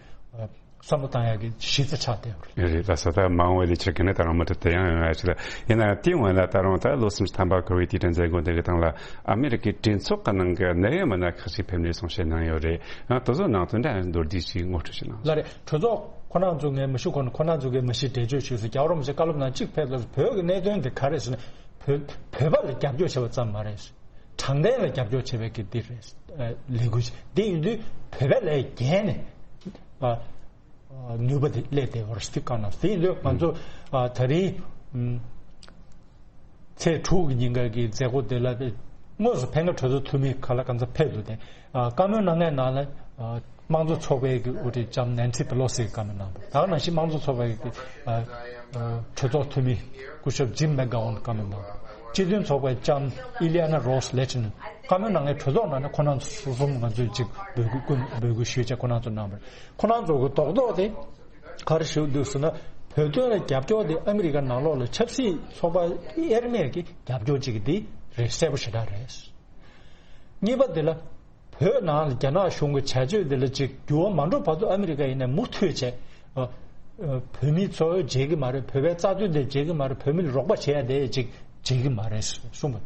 བསམ་བློ་བཏང་ཡག་གི་གཞི་རྩ་ཆགས་བསྡད་ཡོད་རེད། རེད། ད་ས་ད་མ་འོངས་པའི་ལས་འཆར་ག་ནས་ད་རུང་མུ་མཐུད་དུ་ཡང་ཡོང་ཡ་ཞིག་ལ། ཡིན་ན་ཡང་དེའི་སྔོན་ལ་ད་རུང་ད་ལོ་སུམ་ཅུ་ཐམ་པ་འཁོར་བའི་དུས་དྲན་མཛད་སྒོ་འདི་གི་སྟེང་ལ་ཨ་མི་རི་ཀའི་གྲོས་ཚོགས་ཀྱི་ནང་གི་ནད་ཡམས་མི་སྣ་ཁག་ཅིག་ཕེབས་ནས་གསུང་བཤད་གནང་ཡོད་རེད། ཡང་དེ་ཚོ་ནང་དོན་འདྲ་མདོར་བསྡུས་ཤིག་ངོ་སྤྲོད་ཞིག་གནང་། ལགས་རེད། གྲོས་ཚོགས་ཁོ་རང་ཚོ་ངས་མི་ཞུ་གོ་ནས་ཁོ་རང་ཚོ་གིས་མི་ཤེས་འགྲེལ་བརྗོད་ཞུས་སོང་། རྒྱལ་བ་རིན་པོ་ཆེ་བཀའ་སློབ་ནང་གཅིག་ཕེབས་ལ། བོད་ཀྱི་གནད་དོན་དེ་ག་རེ་ཟེར་ན། བོད་བོད་པ་ལ་རྒྱབ་སྐྱོར་བྱས་པ་ཙམ་མ་རེད། དྲང་བདེན་ལ་རྒྱབ་སྐྱོར་བྱས་པའི་གི་འདི་རེད། ཨ། ལས་འགུལ་ཞིག་འདི་ཡིན་དུས་བོད་པ་ལས་བརྒལ་ནས་ཨ། ནུས་པ་དེ་སླེབས་བསྡད་པ་རེད་ཟེར་བཀའ་གནང་སོང་། དེ་ཡིན་དུས་ང་ཚོ་ཨ། ད་རིང་ཨམ། ཚེས་དྲུག་གི་ཉིན་ཀ་གི་མཛད་སྒོ་དེ་ལ་དངོས་སུ་ཕེབས་མཁན་གྲོས་ཚོགས་འཐུས་མི་ག་ལ་གང་འཚམ་ཕེབས་འདུག་སྟེ། ཨ། བཀའ་མོལ་གནང་མཁན་ནང་ལ་ཨ། དམངས་གཙོ་ཚོགས་པའི་གི་དབུ་ཁྲིད་ལྕམ་ནན་སི་པེ་ལོ་སི་གིས་བཀའ་མོལ་གནང་འདུག་ད་ག་ནང་བཞིན་དམངས་གཙོ་ཚོགས་པའི་གི་ཨ། ཨ། གྲོས་ཚོགས་འཐུས་མི་སྐུ་ཞབས་ཇིམ་མེག་གྷ་ཝན་བཀའ་མོལ་གནང་འདུག་སྤྱི་མཐུན་ཚོགས་པའི་ལྕམ་ཨི་ལི་ཨ་ན་རོས་ལེ་ཊི་ནན། བཀའ་མོལ་གནང་མཁན་གྲོས་ཚོགས་ནང་ནས་ཁོང་རྣམ་ཚོ་གསུམ་ང་ཚོས་ཅིག་འབོད་སྐུལ་ཀུན་འབོད་སྐུལ་ཞུས་བྱས་ཁོང་རྣམ་ཚོ་གནང་བ་རེད། ཁོང་རྣམ་ཚོ་གི་རྡོག་རྡོག་དེ་ག་རེ་ཞུ་འདུག་ཟེར་ན། བོད་དོན་ལ་རྒྱབ་སྐྱོར་དེ་ཨ་མི་རི་ཀ་ནང་ལོགས་ལ་ཆབ་སྲིད་ཚོགས་པ་དབྱེར་མེད་ཀྱི་རྒྱབ་སྐྱོར་ཅིག་འདི་རེད། གསལ་པོ་ཞེ་དྲག་རེད། གཉིས་པ་དེ་ལ་བོད་ནང་ལ་རྒྱ་ནག་གཞུང་གི་བྱ་སྤྱོད་དེ་ལ་ཅིག་འགྱུར་བ་མ་འགྲོ་བར་དུ་ཨ་མི་རི་ཀ་ཡིན་ནའི་མུ་མཐུད་བྱས། ཨ། ཨ། བོད་མི་ཚོ་བརྗེད་ཀྱི་མ་རེད། བོད་པའི་རྩ་དོན་དེ་བརྗེད་ཀྱི་མ་རེད། བོད་མི་ལ་རོགས་པ་བྱེད་ཡ་དེ་ཅིག་བརྗེད་ཀྱི་མ་རེད་གསུངས་པ།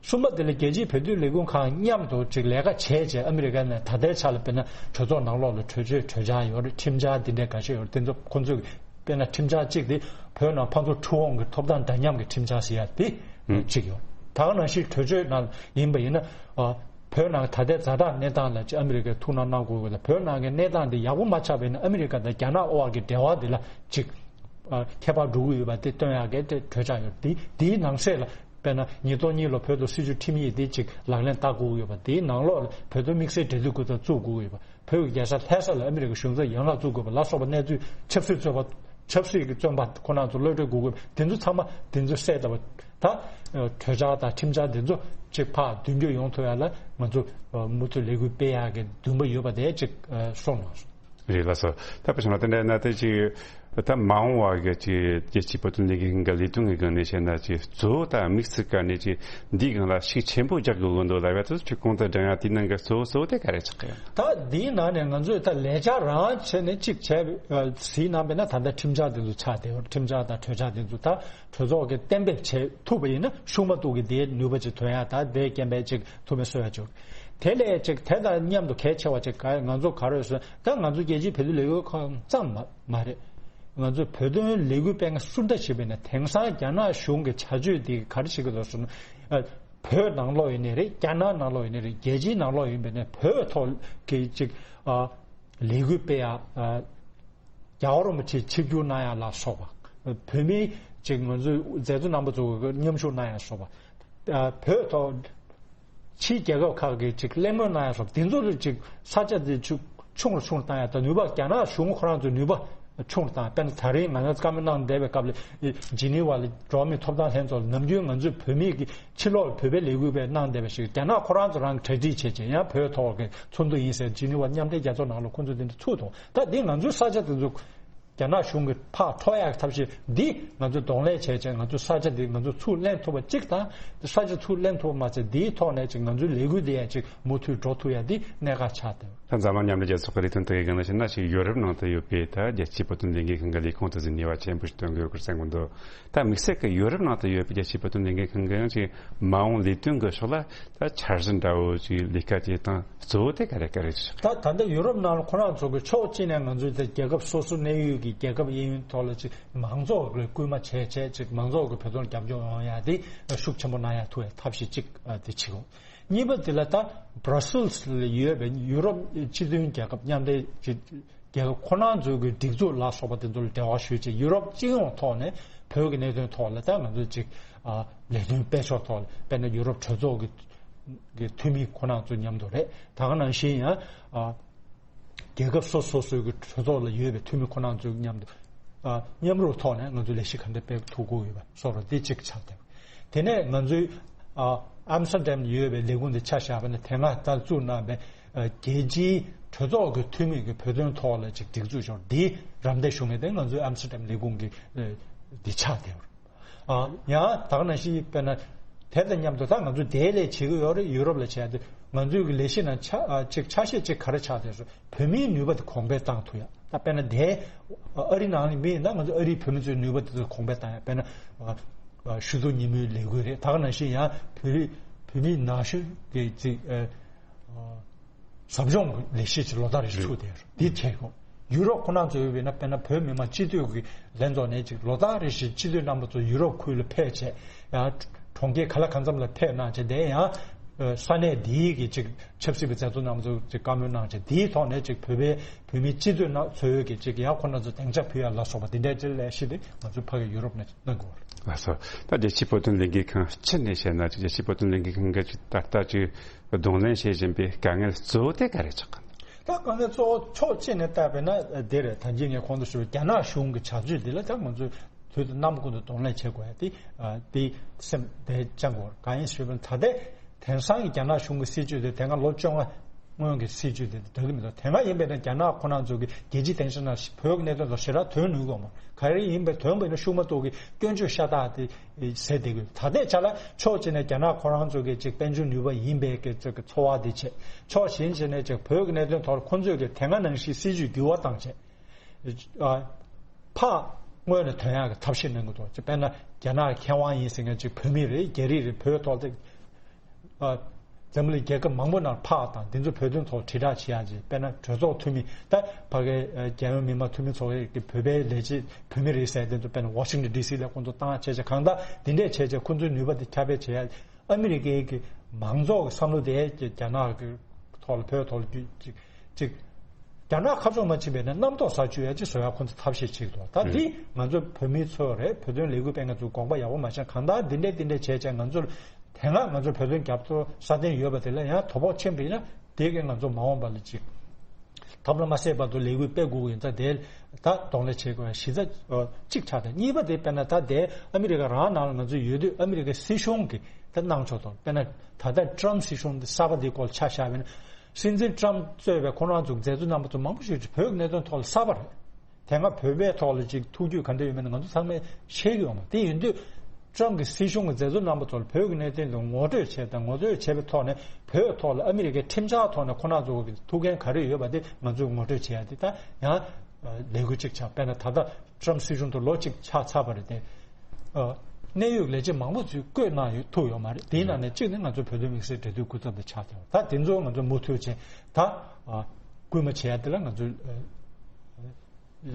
གསུམ་པ་དེ་ལ་རྒྱལ་སྤྱིའི་བོད་དོན་ལས་ཁུངས་ཁག་མཉམ་དུ་ཅིག་ལས་ཀ་བྱས་བྱས། ཨ་མི་རི་ཀ་ནས་ད་ལྟའི་ཆ་ལ་དཔེར་ན་གྲོས་ཚོགས་ནང་ལོགས་ལ་གྲོས་ཆོད་གྲོས་འཆར་ཡོད་རེད། ཁྲིམས་འཆར་འདི་འདྲའི་འགའ་ཤས་ཡོད་རེད། དེ་ཚོ་ཁོང་ཚོས་དཔེར་ན་ཁྲིམས་འཆར་གཅིག་དེ་བོད་ནང་ཕར་ཚུར་འཁྲུག་འོང་གི་ཐོབ་ཐང་འདྲ་མཉམ་གྱི་ཁྲིམས་འཆར་ཟེར་ཡ་དེ་ཨུ། གཅིག་ཡོད། ད་ག་ནང་བཞིན་གྲོས་ཆོད་ནང་ཡིན་པ་ཡིན་ན། ཨ། བོད་ནང་ད་ལྟའི་ཛ་དྲག་གནས་སྟངས་ལ་ཅིག་ཨ་མི་རི་ཀས་ཐུགས་སྣང་གནང་དགོས་ཀྱི་ཡོད་ལ། བོད་ནང་གི་གནས་སྟངས་འདི་ཡག་པོ་མ་ཆགས་པ་ཡིན་ན་ཨ་མི་རི་ཀ་དང་རྒྱ་ནག་དབར་གྱི་འབྲེལ་བ་འདི་ལ་ཅིག་ཨ། ཁྱད་པར་འགྲོ་གི་ཡོད་པ་དེ་སྟོན་ཡག་གི་དེ་གྲོས་འཆར་ཡོད། དེ་དེའི་ནང་གསེས་ལ་དཔེར་ན་ཉིས་སྟོང་གཉིས་ལོ་བོད་དང་སྲིད་བྱུས་ཁྲིམས་ཡིག་དེ་ཅིག་ལག་ལེན་བསྟར་དགོས་ཀྱི་ཡོད་པ། དེའི་ནང་ལོགས་ལ་བོད་དོན་དམིགས་བསལ་འབྲེལ་མཐུད་ཁུལ་དང་བཙུགས་དགོས་ཀྱི་ཡོད་པ། བོད་ཀྱི་རྒྱལ་ས་ལྷ་ས་ལ་ཨ་མི་རི་ཀའི་གཞུང་ཚབ་ཡན་ལག་བཙུགས་དགོས་པ་ལ་སོགས་པ་གནས་ཚུལ། ཆབ་སྲིད་བཙོན་པ། ཆབ་སྲིད་ཀྱི་བཙོན་པ་ཁོ་རང་ཚོ་གློད་གྲོལ་དགོས་དགོས་པ། དེ་ཚོ་ཚང་མ་དེ་ཚོ་གསལ་བཏབ་པ། ད་གྲོས་འཆར་དང་ཁྲིམས་འཆར་དེ་ཚོ་ཅིག་ཕར་མདུན་སྐྱོད་ཡོང་ཐུབ་ཡ་ལ་ང་ཚོ་མུ་མཐུད་ལས་འགུལ་སྤེལ་ཡག་གི་འདུན་པ་ཡོད་པ་དེ་ཅིག་གསུངས་གནང་སོང་། རེད་ལགས་སོ། ད་དཔེ་བཞག་ན་དེ་འདྲ་ན་དེ་ཅིག་ད་མ་འོངས་བ་གི་ཅིག་རྒྱལ་སྤྱིའི་བོད་དོན་ལས་འགུལ་གྱི་ལས་དོན་གྱི་སྒང་ནས་བཤད་ན་ཅིག་གཙོ་བོ་ད་དམིགས་བསལ་ག་ནས་ཅིག་འདིའི་སྒང་ལ་ཤུགས་ཆེན་པོ་རྒྱག་དགོས་ཀྱི་འདུག་ལབ་ཡ་དེ་ཚོ་ཅིག་གོང་དུ་དྲན་ཡ་དེའི་ནང་གི་གཙོ་བོ་གཙོ་བོ་དེ་ག་རེ་ཆགས་ཀྱི་ཡོད། ད་འདིའི་ནང་ནས་ང་ཚོས་ད་ལས་འཆར་རང་བྱས་ནས་གཅིག་བྱས་ཟིན་གནང་བས་ན། ད་ལྟ་ཁྲིམས་འཆར་དེ་ཚོ་ཆགས་བསྡད་ཡོད། ཁྲིམས་འཆར་དང་གྲོས་འཆར་དེ་ཚོ་ད་གྲོས་ཚོགས་ཀྱིས་གཏན་འབེབས་བྱེད་ཐུབ་པ་ཡིན་ན་ཤུགས་མ་གཏོགས་ཀྱི་དེའི་ནུས་པ་ཅིག་ཐོན་ཡ། ད་དེའི་རྐྱེན་པས་ཅིག་ཐུབ་མེད་གསོལ་ཡ་ཅིག་དེ་ལས་ཅིག་དེ་དང་མཉམ་དུ་གལ་ཆེ་བ་ཅིག་ག་ང་ཚོ་ག་རེ་ཟེར་ད་ང་ཚོ་རྒྱལ་སྤྱིའི་བོད་དོན་ལས་འགུལ་ཁང་ཙམ་མ་མ་རེད། ང་ཚོ་བོད་དོན་ལས་འགུལ་སྤེལ་མཁན་སུ་འདྲ་ཞིག་ཡིན་ན་དེང་སང་རྒྱ་ནག་གཞུང་གི་བྱ་སྤྱོད་འདི་ག་རེ་བྱེད་ཀྱི་འདུག་ཟེར་ན། ཨ། བོད་ནང་ལོགས་ཡིན་ནའི་རེད། རྒྱ་ནག་ནང་ལོགས་ཡིན་ནའི་རེད། རྒྱལ་སྤྱིའི་ནང་ལོགས་ཡིན་པ་ཡིན་ན་བོད་ཐོག་གི་ཅིག་ཨ། ལས་འགུལ་སྤེལ་ཡ། ཨ། རྒྱལ་བ་རིན་པོ་ཆེ་ཆིབས་བསྒྱུར་གནང་ཡ་ལ་སོགས་པ། བོད་མིའི་ཅིག་ང་ཚོའི་མཛད་གཙོ་རྣམ་པ་ཚོ་གི་མཉམ་ཞུགས་གནང་ཡ་སོགས་པ། ཨ། བོད་ཐོག་ཕྱིའི་རྒྱལ་ཁབ་ཁག་གིས་ཅིག་གླེང་མོལ་གནང་ཡ་སོགས་དེ་ཚོ་ལ་ཅིག་ས་ཆ་དེ་ཆུ་ཆུང་རུ་ཆུང་རུ་བཏང་ཡ་དང་། ནུས་པ་རྒྱ་ནག་གཞུང་ཁོ་རང་ཚོའི་ནུས་པ་ཆུང་རུ་བཏང་། དཔེར་ན་ད་རེས་ང་རང་ཚོ་བཀའ་མོལ་གནང་བསྡད་པའི་སྐབས་ལ་ཇི་ནི་ཝ་ལ་འགྲོ་བ་མིའི་ཐོབ་ཐང་ལྷན་ཚོགས་ལ་ནམ་རྒྱུན་ང་ཚོས་བོད་མི་གི་ཕྱི་ལོགས་ལ་བོད་པའི་ལས་འགུལ་སྤེལ་གནང་བསྡད་པ་ཞིག་རྒྱ་ནག་ཁོ་རང་ཚོ་རང་གྲ་སྒྲིག་བྱས་བྱས་ཡང་བོད་ཐོག་གི་ཚོགས་འདུ་ཡིན་ཟེར་ཇི་ནི་ཝ་མཉམ་འབྲེལ་རྒྱལ་ཚོགས་ནང་ལ་ཁོ་ཚོ་དེ་འདྲ་ཚུགས་འདུག་ད་འདི་ང་ཚོའི་ས་ཆ་དེ་ཚོ་རྒྱ་ནག་གཞུང་གི་ཕར་འཕྲོག་ཡག་གི་ཐབས་ཤེས་འདི་ང་ཚོས་གདོང་ལེན་བྱས་བྱས་ང་ཚོའི་ས་ཆ་འདི་ང་ཚོས་ཚུར་ལེན་ཐུབ་པ་གཅིག་དང་། ས་ཆ་ཚུར་ལེན་ཐུབ་པ་མ་ཚད་འདིའི་ཐོག་ནས་ཅིག་ང་ཚོའི་ལས་འགུལ་འདི་ཡང་ཅིག་མུ་མཐུད་འགྲོ་ཐུབ་ཡ་འདི་གནད་འགག་ཆགས་བསྡད། ད་འཛམ་གླིང་མཉམ་འབྲེལ་རྒྱལ་ཚོགས་ཀྱི་ལས་དོན་དེ་གའི་སྒང་ལ་བཤད་ན་ཅིག་ཡོ་རོབ་ནང་དུ་ཡོད་པའི་ད་རྒྱལ་སྤྱིའི་བོད་དོན་ལས་འགུལ་ཁང་གི་ལས་ཁུངས་དེ་ཚོས་ནུས་པ་ཆེན་པོ་ཞིག་བཏོན་དགོས་སྐོར་གསུང་གི་འདུག་ད་དམིགས་བསལ་གྱི་ཡོ་རོབ་ནང་དུ་ཡོད་པའི་རྒྱལ་སྤྱིའི་བོད་དོན་ལས་འགུལ་ཁང་གིས་ཡང་ཅིག་མ་འོངས་ལས་དོན་གྱི་ཕྱོགས་ལ་ད་འཆར་གཞི་འདྲ་བོ་ཅིག་ལས་ཀ་བྱེད་སྟངས་གཙོ་བོ་དེ་ག་རེ་ག་རེ་ཞིག་ད་ད་ལྟ་ཡུ་རོབ་ནང་ལ་ཁོ་རང་ཚོ་གི་ཕྱོགས་གཅིག་ནས་ང་ཚོའི་དེ་རྒྱལ་ཁབ་སོ་སོ་གནས་ཡུལ་གྱི་རྒྱལ་ཁབ་གཡས་གཡོན་ཐོག་ལ་ཅིག་མང་ཚོགས་ལ་སྐུལ་མ་བྱས་བྱས་ཅིག་མང་ཚོགས་ཀྱི་བོད་དོན་རྒྱབ་སྐྱོར་ཡོང་ཡ་དེ་ཤུགས་ཆེན་པོ་གནང་ཡ་ཐུབ་ཡ་ཐབས་ཤེས་གཅིག་དེ་བྱེད་དགོས། གཉིས་པ་དེ་ལ་ད་Brussels་ལ་ཡོད་པའི་ཡུ་རོབ་སྤྱི་མཐུན་རྒྱལ་ཁབ་མཉམ་འབྲེལ་གྱི་རྒྱལ་ཁབ་ཁོ་རང་ཚོའི་གི་སྒྲིག་འཛུགས་ལ་སོགས་པ་དེ་ཚོ་ལ་འབྲེལ་བ་ཞུས་བྱས་ཡུ་རོབ་སྤྱི་ཡོངས་ཐོག་ནས་བོད་ཀྱི་གནད་དོན་ཐོག་ལ་ད་ང་ཚོས་ཅིག་ཨ་ལས་དོན་སྤེལ་ཕྱོགས་ཐོག་ལ་དཔེར་ན་ཡུ་རོབ་གྲོས་ཚོགས་ཀྱི་གི་འཐུས་མི་ཁོ་རང་ཚོ་མཉམ་དུ་རེད། ད་ག་ནང་བཞིན་ཡང་ཨ་རྒྱལ་ཁབ་སོ་སོ་སོའི་གི་གྲོས་ཚོགས་ལ་ཡོད་པའི་འཐུས་མི་ཁོ་རང་ཚོ་མཉམ་དུ་ཨ་མཉམ་རུབ་ཐོག་ནས་ང་ཚོས་ལས་གཞི་ག་འདྲ་སྤེལ་ཐུབ་དགོས་ཡོད་པ་སོགས་རོ་འདི་གཅིག་ཆགས་བསྡད། དེ་ནས་ང་ཚོའི་ཨ་ཨམ་སི་ཏྲ་ཌམ་ཡོད་པའི་ལས་ཁུངས་དེ་ཆ་བཞག་པ་ན་དེ་སྔ་ད་བཙུགས་གནང་བའི་ཨ་རྒྱལ་སྤྱིའི་གྲོས་ཚོགས་ཀྱི་འཐུས་མི་གི་བོད་དོན་ཐོག་ལ་ཅིག་སྒྲིག་འཛུགས་ཤོར་འདི་རམ་འདེགས་ཞུ་མཁན་དེ་ང་ཚོའི་ཨམ་སི་ཏྲ་ཌམ་ལས་ཁུངས་ཀྱི་ཨ་འདི་ཆགས་བསྡད་པ་རེད། ཨ་ཡང་ད་ག་ནང་བཞིན་དཔེར་ན་དེ་དང་མཉམ་དུ་ད་ང་ཚོས་དེའི་ལས་བྱེད་ཀྱི་ཡོད་རེད། ཡུ་རོབ་ལ་བྱས་ཏེ་ང་ཚོའི་གི་ལས་གཞི་ནང་ཆ་ཨ་ཅིག་ཆ་ཤས་ཅིག་ག་རེ་ཆགས་བསྡད་སོང་། བོད་མིའི་ནུས་པ་དེ་གོང་འཕེལ་བཏང་ཐུབ་ཡ། ད་དཔེར་ན་དེ་ཨ་རི་ནང་ནས་མི་ཡིན་ན་ང་ཚོ་ཨ་རིའི་བོད་མི་ཚོའི་ནུས་པ་དེ་ཚོ་གོང་འཕེལ་བཏང་ཡ། དཔེར་ན་ཨ་ཨ་ཞུ་གཏུག་ཉིན་མོའི་ལས་འགུལ་རེད། ད་ག་ནང་བཞིན་ཡང་བོད་རིགས་བོད་མིའི་ན་གཞོན་གྱི་ཅིག་ཨ་ཨ་ཟབ་སྦྱོང་གི་ལས་གཞི་ཅིག་ལོ་ལྟར་རེ་བཞིན་ཚུགས་བསྡད་ཡོད་རེད། འདི་བྱས་དགོས། ཡུ་རོབ་ཁོ་རང་ཚོ་ཡོད་པས་ན་དཔེར་ན་བོད་མི་མང་སྤྱི་འཐུས་ཀྱི་ལྷན་ཚོགས་ནས་ཅིག་ལོ་ལྟར་རེ་བཞིན་སྤྱི་འཐུས་རྣམ་པ་ཚོ་ཡུ་རོབ་ཁུལ་ལ་ཕེབས་བྱས་ཡང་གྲོང་ཁྱེར་ག་ལ་གང་འཚམ་ལ་ཕེབས་གནང་བྱས་དེ་ཡང་ས་གནས་འདིའི་གི་ཅིག་ཆབ་སྲིད་པའི་མཛད་གཙོ་རྣམ་ཚོ་ཅིག་བཀའ་མོལ་གནང་བྱས་དེའི་ཐོག་ནས་ཅིག་བོད་པའི་བོད་མི་སྤྱི་འཐུས་རྣམ་ཚོའི་གི་ཅིག་ཡང་ཁོ་རང་ཚོ་སྡིངས་ཆ་ཕུལ་ཡ་ལ་སོགས་པ་འདི་འདྲའི་ཅིག་ལས་གཞི་དེ་ང་ཚོ་ཕ་གི་ཡུ་རོབ་ནས་གནང་དགོས་པ་རེད། ལགས་སོ། ད་རྒྱལ་སྤྱིའི་བོད་དོན་ལས་འགུལ་ཁང་སྤྱི་ནས་བཤད་ན་ཅིག་རྒྱལ་སྤྱིའི་བོད་དོན་ལས་འགུལ་ཁང་གིས་ཅིག་ད་ལྟ་ཅིག་གདོང་ལེན་བྱེད་བཞིན་པའི་དཀའ་ངལ་གཙོ་བོ་དེ་ག་རེ་ཆགས་ཀྱི་འདུག་ད་དཀའ་ངལ་གཙོ་བོ་ཕྱོགས་གཅིག་ནས་བལྟས་པས་ན་དེ་རེད། ད་གིན་ངས་གོང་དུ་ཞུས་པའི་རྒྱ་ནག་གཞུང་གི་བྱ་སྤྱོད་འདི་ལ་ད་ང་ཚོས་དུས་དང་རྣམ་པ་ཀུན་ཏུ་གདོང་ལེན་བྱེད་དགོས་ཡ་དེ་དེ་སེམས་དེ་བཅངས་དགོས། གང་ཡིན་ཞུས་པ་ན་ད་ལྟའི་དེང་སང་གི་རྒྱ་ནག་གཞུང་གི་སྲིད་བྱུས་དེ་དེ་སྔ་ལོ་བཅོ་ལྔ་སྔོན་གྱི་སྲིད་བྱུས་དེ་འདྲ་གི་མི་འདུག་དེ་སྔ་ཡིན་པས་ན་རྒྱ་ནག་ཁོ་རང་ཚོ་གི་རྒྱལ་སྤྱིའི་སྡིངས་ཆ་ནང་བོད་ཀྱི་གནད་དོན་ཐོག་ཞེ་དྲག་དོན་ནུས་དགོས་མ་ག་རེ་ཡིན་པས་དོན་པ་ཡིན་ན་ཤུགས་མ་གཏོགས་ཀྱི་སྐྱོན་བརྗོད་ཤ་སྟག་དེ་ཟེར་བསྡད་ཀྱི་ཡོད། ད་ལྟའི་ཆ་ལ་ཕྱོགས་གཅིག་ནས་རྒྱ་ནག་ཁོ་རང་ཚོ་གི་ཅིག་དཔལ་འབྱོར་ནུས་པ་ཡིན་པའི་གི་ཚོ་གི་ཚོར་བ་དེ་བྱས། ཕྱོགས་གཞན་ཞིག་ནས་ཅིག་བོད་ཀྱི་གནད་དོན་ཐོག་ཁོ་ཚོས་གི་དེ་སྔ་ནང་བཞིན་སྲིད་བྱུས་འགྱུར་བ་བཏང་བྱས། ཨ་ཕར་སྔོན་ནས་ཐོན་ཡག་གི་ཐབས་ཤེས་གནང་གི་འདུག་ཅིག་དཔེར་ན་རྒྱ་ནག་གི་མཁས་དབང་ཡིན་ཟེར་མཁན་ཅིག་བོད་མི་རེད། རྒྱ་རིགས་རེད། བོད་ཐོག་ལ་འཛམ་བུ་གླིང་རྒྱལ་ཁབ་མང་པོ་ནང་ཕར་དང་འདི་ཚོ་བོད་དོན་ཐོག་དྲིལ་བསྒྲགས་བྱེད་ཡག་ཅིག་དཔེར་ན་གྲོས་ཚོགས་འཐུས་མི་ད་ཕ་གའི་རྒྱལ་ཡོངས་མི་དམངས་འཐུས་མི་ཚོགས་པའི་གི་བོད་པའི་ལས་བྱེད་བོད་མི་རེད་ཟེར་དེ་ཚོ་དཔེར་ན་ཝ་ཤིང་ཊོན་ཌི་སི་ལ་ཁོང་ཚོ་བཏང་བྱས་བྱས་གང་ལྟར་འདི་འདྲས་བྱས་བྱས་ཁོང་ཚོའི་ནུས་པ་དེ་ཁྱབ་སྤེལ་བྱེད་ཡག་ཨ་མི་རི་ཀའི་གི་མང་ཚོགས་ཀྱི་བསམ་བློ་དེ་རྒྱ་ནག་གི་ཐོག་ལ་བོད་ཐོག་ལ་རྒྱུ་ཅིག་ཅིག་རྒྱ་ནག་ཁ་ཕྱོགས་མ་ཕྱིན་པས་ན་རྣམ་རྟོག་ཟ་བཅུག་ཡ་ཅིག་བཟོ་ཡ་ཁོང་ཚོ་ཐབས་ཤེས་བྱེད་ཀྱི་འདུག་ད་འདི་ང་ཚོ་བོད་མི་ཚོ་རེད། བོད་དོན་ལས་འགུལ་སྤེལ་མཁན་ཚོ་དགོངས་པ་ཡག་པོ་མ་བཞེས་གང་ལྟར་འདི་འདྲས་འདི་འདྲས་བྱས་བྱས་ང་ཚོ་དེ་སྔ་ང་ཚོ་བོད་དོན་རྒྱབ་སྐྱོར་སྲ་བརྟན་ཡོད་པ་དེ་ལ་ཡང་དོ་ཕོག་ཕྱིན་པ་ཡིན་ན་དེ་གིས་ང་ཚོ་མ་འོངས་པ་ལ་ཅིག་ཐབས་ལ་མ་སྲེད་བར་དུ་ལས་འགུལ་སྤེལ་དགོས་ཀྱི་ཡིན། ད་དེ་ད་གདོང་ལེན་བྱེད་དགོས་པའི་གཞི་རྩ་གཅིག་ཆགས་ཏེ། གཉིས་པ་དེ་དཔེར་ན་ད་དེ་ཨ་མི་རི་ཀ་རང་ནང་ལ་ང་ཚོ་ཡོད་དུས་ཨ་མི་རི་ཀའི་སྲིད་གཞུང་གི་ད་གནང་ཕྱོགས་དང་དཔེར་ན་ད་ལྟ་ཊམ་སྲིད་གཞུང་འདི་གསར་པ་འདིའི་སྐོར་ཆ་བཞག་པ་ཡིན་ན། སྲིད་འཛིན་ཊམ་གཙོས་པའི་ཁོ་རང་ཚོ་མཛད་གཙོ་རྣམ་པ་ཚོ་མང་པོ་ཞིག་བོད་ཀྱི་གནད་དོན་ཐོག་ལ་གསར་པ་རེད། དེ་སྔ་བོད་པའི་ཐོག་ལ་ཅིག་ཐུགས་རྒྱུས་ག་འདྲ་ཡོད་མེད་ནི་ང་ཚོ་ཚང་མས་ཤེས་ཀྱི་ཡོད་མ་རེད། དེ་ཡིན་དུས་ཊམ་གྱི་སྲིད་གཞུང་གི་མཛད་གཙོ་རྣམ་པ་ཚོ་ལ་བོད་ཀྱི་གནད་དོན་དུ་ངོ་སྤྲོད་བྱས་དང་ངོ་སྤྲོད་བྱས་པའི་ཐོག་ནས་བོད་ཐོག་ལ་ཨ་མི་རི་ཀའི་ཁྲིམས་འཆར་ཐོག་ནས་ཁོ་རང་ཚོ་གི་ཐུགས་འགན་ག་རེ་ཡོད་པ་དེ་ང་ཚོས་ངོ་སྤྲོད་བྱེད་ཡ་དེ་ད་ཡང་ལས་འགུལ་ཅིག་ཆགས། དཔེར་ན་ད་ལྟ་ཊམ་སྲིད་གཞུང་དུ་ལོ་གཅིག་ཆགས་ཚར་བ་རེད་དེ། ཨ། གནད་ཡོད་ལས་བྱེད་མང་པོ་ཚོས་བསྐོས་གནང་ཡོད་ཐུབ་ཡོད་མ་རེད། དེའི་ནང་ནས་གཅིག་ནི་ང་ཚོ་བོད་དོན་དམིགས་བསལ་འབྲེལ་མཐུད་སྐུ་ཚབ་དེ་ཆགས་བསྡད་པ་ད་དེ་ཚོ་ང་ཚོ་མུ་མཐུད་བྱས་ད། ཨ། སྐུལ་མ་བྱས་ཡ་དེ་ལ་ང་ཚོ་ཨ།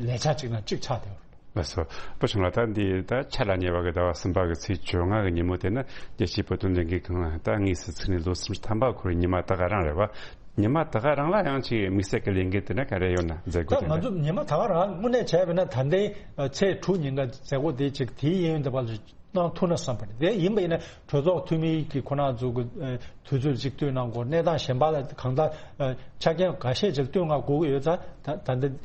ལས་འཆར་གཅིག་ནང་གཅིག་ཆགས་བསྡད་པ་རེད། ལགས་སོ། བུ་ཆུང་ལགས། ད་འདི་ད་ཆ་ལ་ཉེ་བ་གི་ཟླ་བ་གསུམ་པ་གི་ཚེས་བཅོ་ལྔ་གི་ཉིན་མོ་དེ་ནི་རྒྱལ་སྤྱིའི་བོད་དོན་ལས་འགུལ་ཁང་ད་དངོས་སུ་ཚུགས་ནས་ལོ་གསུམ་ཐམ་པ་འཁོར་བའི་ཉི་མ་ད་ག་རང་རེད་བ། ཉི་མ་ད་ག་རང་ལ་ཡང་ཅིག་དམིགས་བསལ་གྱི་ལས་འགུལ་དེ་འདྲ་ག་རེ་ཡོད་ན་མཛད་སྒོ་ད་དེ་ང་འདྲ། ཚོ་ཉི་མ་ད་ག་རང་དངོས་གནས་བྱས་པ་ན་ད་ལྟའི་ཚེས་དྲུག་ཉིན་ཀ་མཛད་སྒོ་དེ་ཅིག་དེའི་གཡས་གཡོན་དེ་བར་ལ་གནང་ཐུབ་ན་བསམ་པ་རེད། དེ་ཡིན་པ་ཡིན་ན་གྲོས་ཚོགས་འཐུས་མི་གི་ཁོ་རང་ཚོ་གི་དུས་ཚོད་ཅིག་བཏོན་གནང་དགོས། གནས་སྟངས་གཞན་པ་ལ་གང་ལྟར་ཆ་རྐྱེན་འགའ་ཤས་ཅིག་བཏོན་གནང་དགོས་ཀྱི་ཡོད་ཙང་ད་ད་ལྟ།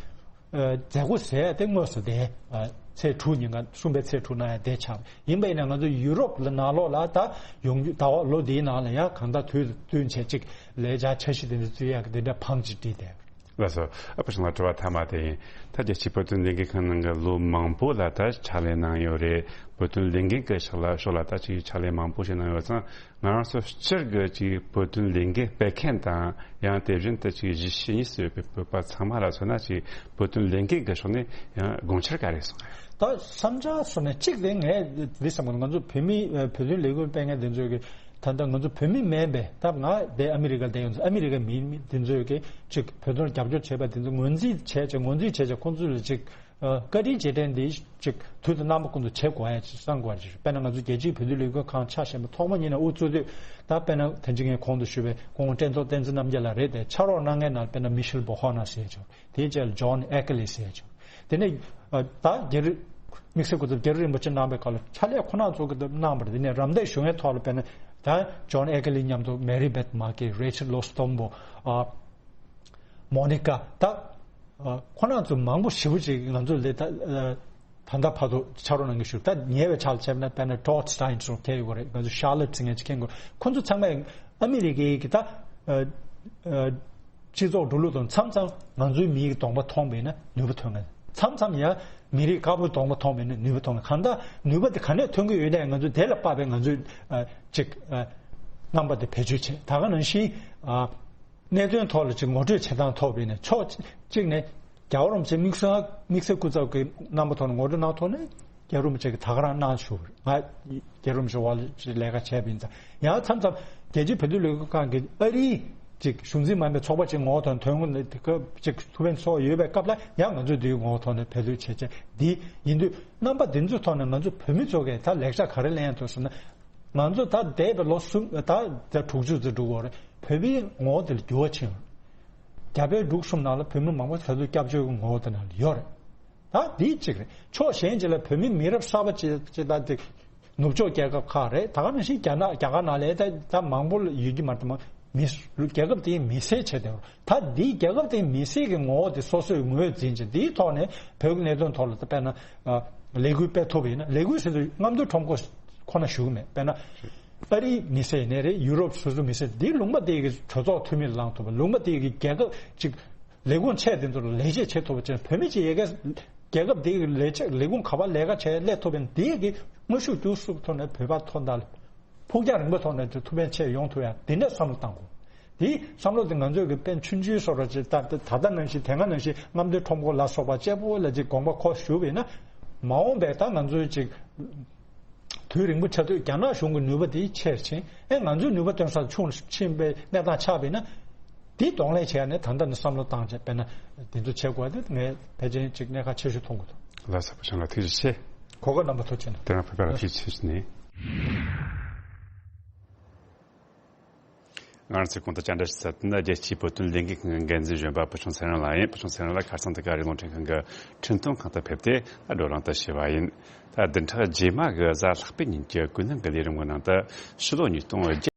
ཨ། མཛད་སྒོ་ཟེར་ཡ་དེ་དངོས་སུ་དེ། ཨ། ཚེས་དྲུག་ཉིན་ཀ་གསུམ་པའི་ཚེས་དྲུག་གནང་ཡ་དེ་ཆགས། ཡིན་པ་ཡིན་ན་ང་ཚོ་ཡུ་རོབ་ལ་ནང་ལོགས་ལ་ད་ཡོང་རྒྱུ་ད་བ་ལོ་འདིའི་ནང་ལ་ཡང་གང་ལྟར་དུས་དུས་བྱས་ཅིག་ལས་འཆར་འཆར་གཞི་དེ་འདྲ་བརྩི་ཡ་གི་དེ་འདྲ་བང་ཅིག་བསྒྲིགས་ཏེ། ལགས་སོ། ཨ། བུ་ཆུང་ལགས། དྲི་བ་མཐའ་མ་དེ་ཡིན། ད་རྒྱལ་སྤྱིའི་བོད་དོན་ལས་འགུལ་ཁང་ནང་གི་ལོ་མང་པོ་ལ་ད་ཕྱག་ལས་གནང་ཡོད་རེད། བོད་དོན་ལས་འགུལ་གྱི་ཕྱོགས་ལ་ཕྱོགས་ལ་ད་ཅིག་ཕྱག་ལས་མང་པོ་ཞིག་གནང་ཡོད་ཙང་། ང་རང་ཚོ་སྤྱིར་གྱི་ཅིག་བོད་དོན་ལས་འགུལ་སྤེལ་མཁན་དང་ཡང་དེ་བཞིན་དུ་ཅིག་གཞིས་བྱེས་གཉིས་སུ་ཡོད་པའི་བོད་པ་ཚང་མ་ལ་མཚོན་ན་ཅིག་བོད་དོན་ལས་འགུལ་གྱི་ཕྱོགས་ནས་ཡང་དགོངས་འཆར་ག་རེ་གསུངས་ཡོད། ད་བསམ་འཆར་སོགས་ནས་གཅིག་དེ་ངས་འདི་བསམ་གི་འདུག་ང་ཚོ་བོད་མི་བོད་དོན་ལས་འགུལ་སྤེལ་མཁན་དེ་ཚོས་ཀྱི་ད་ལྟ་ང་ཚོ་བོད་མི་མིན་པའི་ད་ང་དེ་ཨ་མི་རི་ཀ་བསྡད་ཡོད་ཚོ་ཨ་མི་རི་ཀ་མི་མི་དེ་ཚོས་ཀྱི་ཅིག་བོད་དོན་རྒྱབ་སྐྱོར་བྱས་པ་དེ་ཚོ་ངོས་འཛིན་བྱས་བྱས་ངོས་འཛིན་བྱས་བྱས་ཁོང་ཚོ་ལ་ཅིག་ཨ། བཀའ་དྲིན་རྗེས་དྲན་འདི་ཅིག་དུས་དང་རྣམ་པ་ཀུན་ཏུ་བྱེད་དགོས་ཡ་ཅིག་བསམ་དགོས་ཡ་ཅིག་དཔེར་ན་ང་ཚོ་རྒྱལ་སྤྱིའི་བོད་དོན་ལས་འགུལ་ཁང་ཆ་བཞག་ན་ཐོག་མ་ཉིད་ནས་དབུ་གཙོས་དུས་ད་དཔེར་ན་ད་ཅི་ངས་གོང་དུ་ཞུས་པའི་སྐུ་ངོ་ཀྲེན་ཚོགས་བསྟན་འཛིན་རྣམ་རྒྱལ་ལགས་རེད་དེ་ཕྱག་རོགས་གནང་མཁན་ནང་དཔེར་ན་མི་ཤེལ་བོ་ཧོ་ན་ཟེར་ཡ་ཅིག་དེའི་རྗེས་ལ་ཇོན་ཨེ་ཀ་ལི་ཟེར་ཡ་ཅིག་དེ་ནས་ཨ། ད་རྒྱལ་རི་དམིགས་བསལ་སྐུ་ཚབ་རྒྱལ་རི་རིན་པོ་ཆེ་གནང་པའི་སྐབས་ལ་ཕྱག་ལས་ཁོ་ན་ཚོ་གི་གནང་བ་རེད། དེ་ནས་རམ་འདེགས་ཞུ་མཁན་ཐོག་ལ་དཔེར་ན་ད་ཇོན་ཨེ་ཀ་ལི་མཉམ་དུ་མེ་རི་བེད་མ་ཀེ་རེ་ཆར་ལོ་སྟོན་པོ་ཨ། མོ་ནི་ཀ་ད། ཨ། ཁོ་རང་ཚོ་མང་པོ་ཞེ་པོ་ཅིག་ང་ཚོ་ལས་ད་ཨ། ད་ལྟ་བར་དུ་ཕྱག་རོགས་གནང་གི་བཞུགས། ད་ཉེ་བའི་ཆར་ལ་བྱས་ན་དཔེར་ན་ཊོཌ་སི་ཊེན་ཚོ་མཁས་ཡོད་རེད། ང་ཚོ་ཤར་ལོཊ་ཟེར་མཁན་ཅིག་མཁྱེན་གྱི་ཡོད། ཁོ་ཚོ་ཚང་མས་ཨ་མི་རི་ཀའི་གི་ད་ཨ། ཨ། སྤྱི་ཚོགས་འགྲོ་ལུགས་དང་མཚམས་མཚམས་ང་ཚོའི་མིའི་གདོང་པ་མཐོང་བས་ན་ནུས་པ་ཐོན་ངེས། མཚམས་མཚམས་ཡང་མི་རིགས་དཀར་པོའི་གདོང་པ་མཐོང་བས་ན་ནུས་པ་ཐོན་ངེས། གང་ལྟར་ནུས་པ་དེ་ག་ནས་ཐོན་གྱི་ཡོད་ན་ང་ཚོ་དེ་ལ་དཔག་པའི་ང་ཚོའི་ཨ། ཅིག་ཨ། རྣམ་པ་དེ་བེད་སྤྱོད་བྱེད། ད་ག་ནང་བཞིན་ཨ། གནད་དོན་ཐོག་ལ་ཅིག་ངོ་སྤྲོད་བྱེད་སྟངས་ཐོག་བས་ནས་ཕྱོགས་གཅིག་ནས་རྒྱལ་བ་རིན་པོ་ཆེ་དམིགས་བསལ་དམིགས་བསལ་སྐུ་ཚབ་ཀྱི་རྣམ་པ་ཐོག་ནས་ངོ་སྤྲོད་གནང་ཐོག་ནས་རྒྱལ་བ་རིན་པོ་ཆེ་གིས་ད་ག་རང་གནང་བཞུགས། ང་རྒྱལ་བ་རིན་པོ་ཆེ་འོག་ལ་ཅིག་ལས་ཀ་བྱས་པ་ཡིན་ཙང་། ཡང་མཚམས་མཚམས་རྒྱལ་སྤྱིའི་བོད་དོན་ལས་འགུལ་ཁང་གི་ཨ་རིའི་ཅིག་གཞུང་འཛིན་མ་ཡིན་པའི་ཚོགས་པ་ཅིག་ངོ་བོ་ཐོག་ནས་ཐོན་ཁུངས་ཅིག་ཐུགས་ཕན་གསོས་ཡོད་པའི་སྐབས་ལ་ཡང་ང་ཚོས་དེའི་ངོ་བོ་ཐོག་ནས་བེད་སྤྱོད་བྱེད་ཆེད་འདི་ཡིན་དུས་རྣམ་པ་འདི་ཚོའི་ཐོག་ནས་ང་ཚོ་བོད་མི་ཚོ་གིས་ད་ལེགས་ཆ་ག་རེ་ལེན་ཡ་འདུག་ཟེར་ན། ང་ཚོ་ད་འདས་པའི་ལོ་གསུམ་ད་ད་དྲུག་ཅུ་ཙམ་འགྲོ་གི་ཡོད་རེད། བོད་པའི་ངོ་བོ་དེ་ལ་འགྱུར་བ་ཕྱིན་ཡོད་རེད། རྒྱ་བལ་འབྲུག་གསུམ་ནང་ལ་བོད་མི་མང་པོ་ད་དུང་སྐྱབས་བཅོལ་གྱི་ངོ་བོ་དེ་ནང་ལ་ཡོད་རེད། ད་འདི་གཅིག་རེད། ཕྱོགས་གཞན་གཅིག་ལ་བོད་མི་མི་རབས་གསར་པ་ཅིག་ཅིག་ད་དེ་ནུབ་ཕྱོགས་རྒྱལ་ཁབ་ཁག་རེད། ད་ག་ནང་བཞིན་རྒྱ་ནག་རྒྱ་གར་ནང་ལ་ད་ད་མང་པོ་ཡོད་ཀྱི་མ་རེད་དམ། མི་རྒྱལ་ཁབ་དེའི་མི་སེར་བྱས་ཏེ། ད་འདིའི་རྒྱལ་ཁབ་དེའི་མི་སེར་གྱི་ངོ་བོ་དེ་སོ་སོས་ངོས་འཛིན་བྱས་འདིའི་ཐོག་ནས་བོད་ཀྱི་གནད་དོན་ཐོག་ལ་ད་དཔེར་ན་ཨ། ལས་འགུལ་སྤེལ་ཐུབ་པ་ཡིན་ན། ལས་འགུལ་ཟེར་དུས་རྔམ་སྟོན་ཁྲོམ་སྐོར་ཁོ་ན་ཞུ་གི་མེད། དཔེར་ན་ཨ་རིའི་མི་སེར་ཡིན་ནའི་རེད། ཡུ་རོབ་སོ་སོའི་མི་སེར་འདིའི་ལུང་པ་དེ་གི་གྲོས་ཚོགས་འཐུས་མི་ལ་ལངས་ཐུབ་པ། ལུང་པ་དེ་གི་རྒྱལ་ཁབ་ཅིག་ལས་ཁུངས་ཆེ་དེ་ཚོ་ལ་ལས་བྱེད་བྱེད་ཐུབ་པ་བྱས་ན། བོད་མི་ཅིག་ཡ་གི་རྒྱལ་ཁབ་དེ་གི་ལས་བྱེད་ལས་ཁུངས་ག་པར་ལས་ཀ་བྱས་སླེབས་ཐུབ་པ་ཡིན་ན། དེ་གི་དངོས་ཤུགས་བསྡུ་གསུམ་ཐོག་ནས་བོད་པ་ཐོག་མཐའ་ལ་ཕུགས་རྒྱང་རིང་པོའི་ཐོག་ནས་ཐུགས་ཕན་ཆེ་ཡོང་ཐུབ་ཡ་དེ་འདྲ་བསམ་བློ་བཏང་དགོས། དེའི་བསམ་བློ་དེ་ང་ཚོས་ཀྱི་དཔེ་ཆུང་ཆུང་བཟོ་འདྲ་ཅིག་ད་ད་ལྟ་ནང་བཞིན་དེ་སྔ་ནང་བཞིན་རྔམ་སྟོན་ཁྲོམ་སྐོར་ལ་སོགས་པ་གཅེར་བུ་ལ་ཅིག་དགོངས་པ་ཁོ་ཞུ་བས་ན། མ་འོངས་པའི་ད་ང་ཚོའི་ཅིག་དུས་རིང་པོ་ཆ་ཚོད་རྒྱ་ནག་གཞུང་གི་ནུས་པ་དེ་ཆེར་ཕྱིན། ཨེ་ང་ཚོའི་ནུས་པ་སྟོན་ས་ཆུང་ཕྱིན་པའི་གནས་སྟངས་ཆགས་པས་ན། དེ་གདོང་ལེན་བྱས་ནས་ད་ལྟ་ནས་བསམ་བློ་བཏང་བྱས་དཔེར་ན་དེ་ཚོ་བྱེད་དགོས་དེ་ངས་ཕལ་ཆེར་ཅིག་གནད་འགག་ཆེ་ཤོས་མཐོང་གི་འདུག་ལགས་སོ། བུ་ཆུང་ལགས་ཐུགས་རྗེ་ཆེ། གོ་སྐབས་གནང་བ་ཐུགས་རྗེ་ཆེ་གནང་། དེ་རིང་བོད་པ་ལ་ཐུགས་རྗེ་ཆེ་ནས། ང་རང་ཚོས་གོང་དུ་བཅར་འདྲི་ཞུས་ཚར་དེ་ནི་རྒྱལ་སྤྱིའི་བོད་དོན་ལས་འགུལ་ཁང་གི་འགན་འཛིན་གཞོན་པ་བུ་ཆུང་ཚེ་རིང་ལགས་ཡིན། བུ་ཆུང་ཚེ་རིང་ལགས་ཁ་སང་དེ་ག་རི་རླུང་འཕྲིན་ཁང་གི་འཕྲིན་གཏོང་ཁང་དུ་ཕེབས་ཏེ་བགྲོ་གླེང་དུ་ཞུགས་པ་ཡིན། ད་བདུན་ཕྲག་རྗེས་མ་གི་གཟའ་ལྷག་པའི་ཉིན་གྱི་ཀུན་གླེང་གི་ལས་རིམ་གྱི་ནང་དུ་ཕྱི་ལོ་ཉིས་སྟོང་བརྒྱད།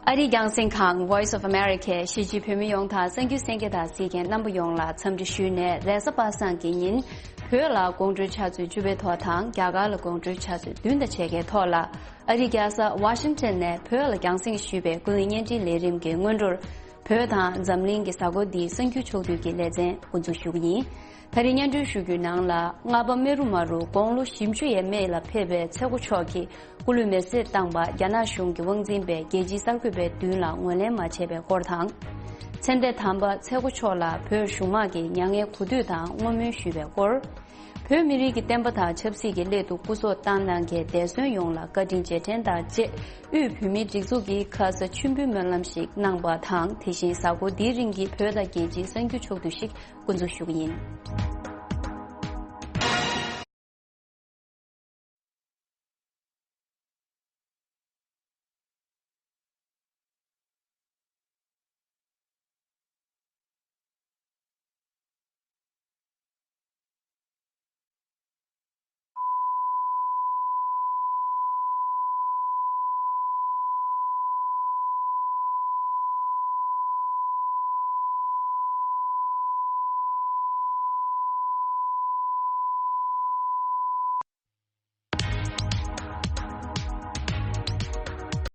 ཨ་རིའི་རྒྱང་སྲིང་ཁང་Voice of America གཞིས་བྱེས་བོད་མི་ཡོངས་དང་གསར་འགྱུར་གསན་མཁན་དང་གཟིགས་མཁན་རྣམ་པ་ཡོངས་ལ་འཚམས་འདྲི་ཞུས་ནས། རེས་གཟའ་པ་སངས་ཀྱི་ཉིན། བོད་ལ་དགོང་དྲོའི་ཆུ་ཚོད་བཅུ་པའི་ཐོག་དང་རྒྱ་གར་ལ་དགོང་དྲོའི་ཆུ་ཚོད་བདུན་དང་ཕྱེད་ཀའི་ཐོག་ལ། ཨ་རིའི་རྒྱལ་ས་ཝ་ཤིང་ཊོན་ནས་བོད་ལ་རྒྱང་སྲིང་ཞུས་པའི་ཀུན་གླེང་བརྙན་འཕྲིན་ལས་རིམ་གྱི་སྔོན་འགྲོར། བོད་དང་འཛམ་གླིང་གི་གཟའ་འཁོར་འདིའི་གསར་འགྱུར་ཕྱོགས་བསྡུས་ཀྱི་ལེ་ཚན་འགོ་འཛུགས་ཞུ་གི་ཡིན། ད་རེས་སྙན་སྒྲོན་ཞུ་རྒྱུའི་ནང་ལ། ལྔ་པ་མེ་རུ་མ་རུ་དགུང་ལོ་བཞི་བཅུ་ཡས་མས་ལ་ཕེབས་པའི་ཚེ་མགོ་མཆོག་གིས་སྐུ་ལུས་མེར་སྲེག་བཏང་པ་རྒྱ་ནག་གཞུང་གི་དབང་འཛིན་པས་རྒྱལ་སྤྱིའི་གསར་འགོད་པའི་མདུན་ལ་ངོས་ལེན་མ་བྱས་པའི་སྐོར་དང་། མཚན་ལྡན་དམ་པ་ཚེ་མགོ་མཆོག་ལ་བོད་གཞུང་དམག་གིས་མྱ་ངན་གུས་འདུད་དང་བསྔོ་སྨོན་ཞུས་པའི་སྐོར། བོད་མི་རིགས་ཀྱི་བསྟན་པ་དང་ཆབ་སྲིད་ཀྱི་སླད་དུ་སྐུ་སྲོག་བཏང་གནང་མཁན་འདས་གསོན་ཡོངས་ལ་བཀའ་དྲིན་རྗེས་དྲན་དང་བཅས། དབུས་བོད་མིའི་སྒྲིག་འཛུགས་ཀྱིས་ཁ་ས་མཆོད་འབུལ་སྨོན་ལམ་ཞིག་གནང་པ་དང་། དེ་བཞིན་གཟའ་འཁོར་འདིའི་རིང་གི་བོད་དང་རྒྱལ་སྤྱིའི་གསར་འགྱུར་ཕྱོགས་བསྡུས་ཤིག་འགོ་འཛུགས་ཞུ་གི་ཡིན།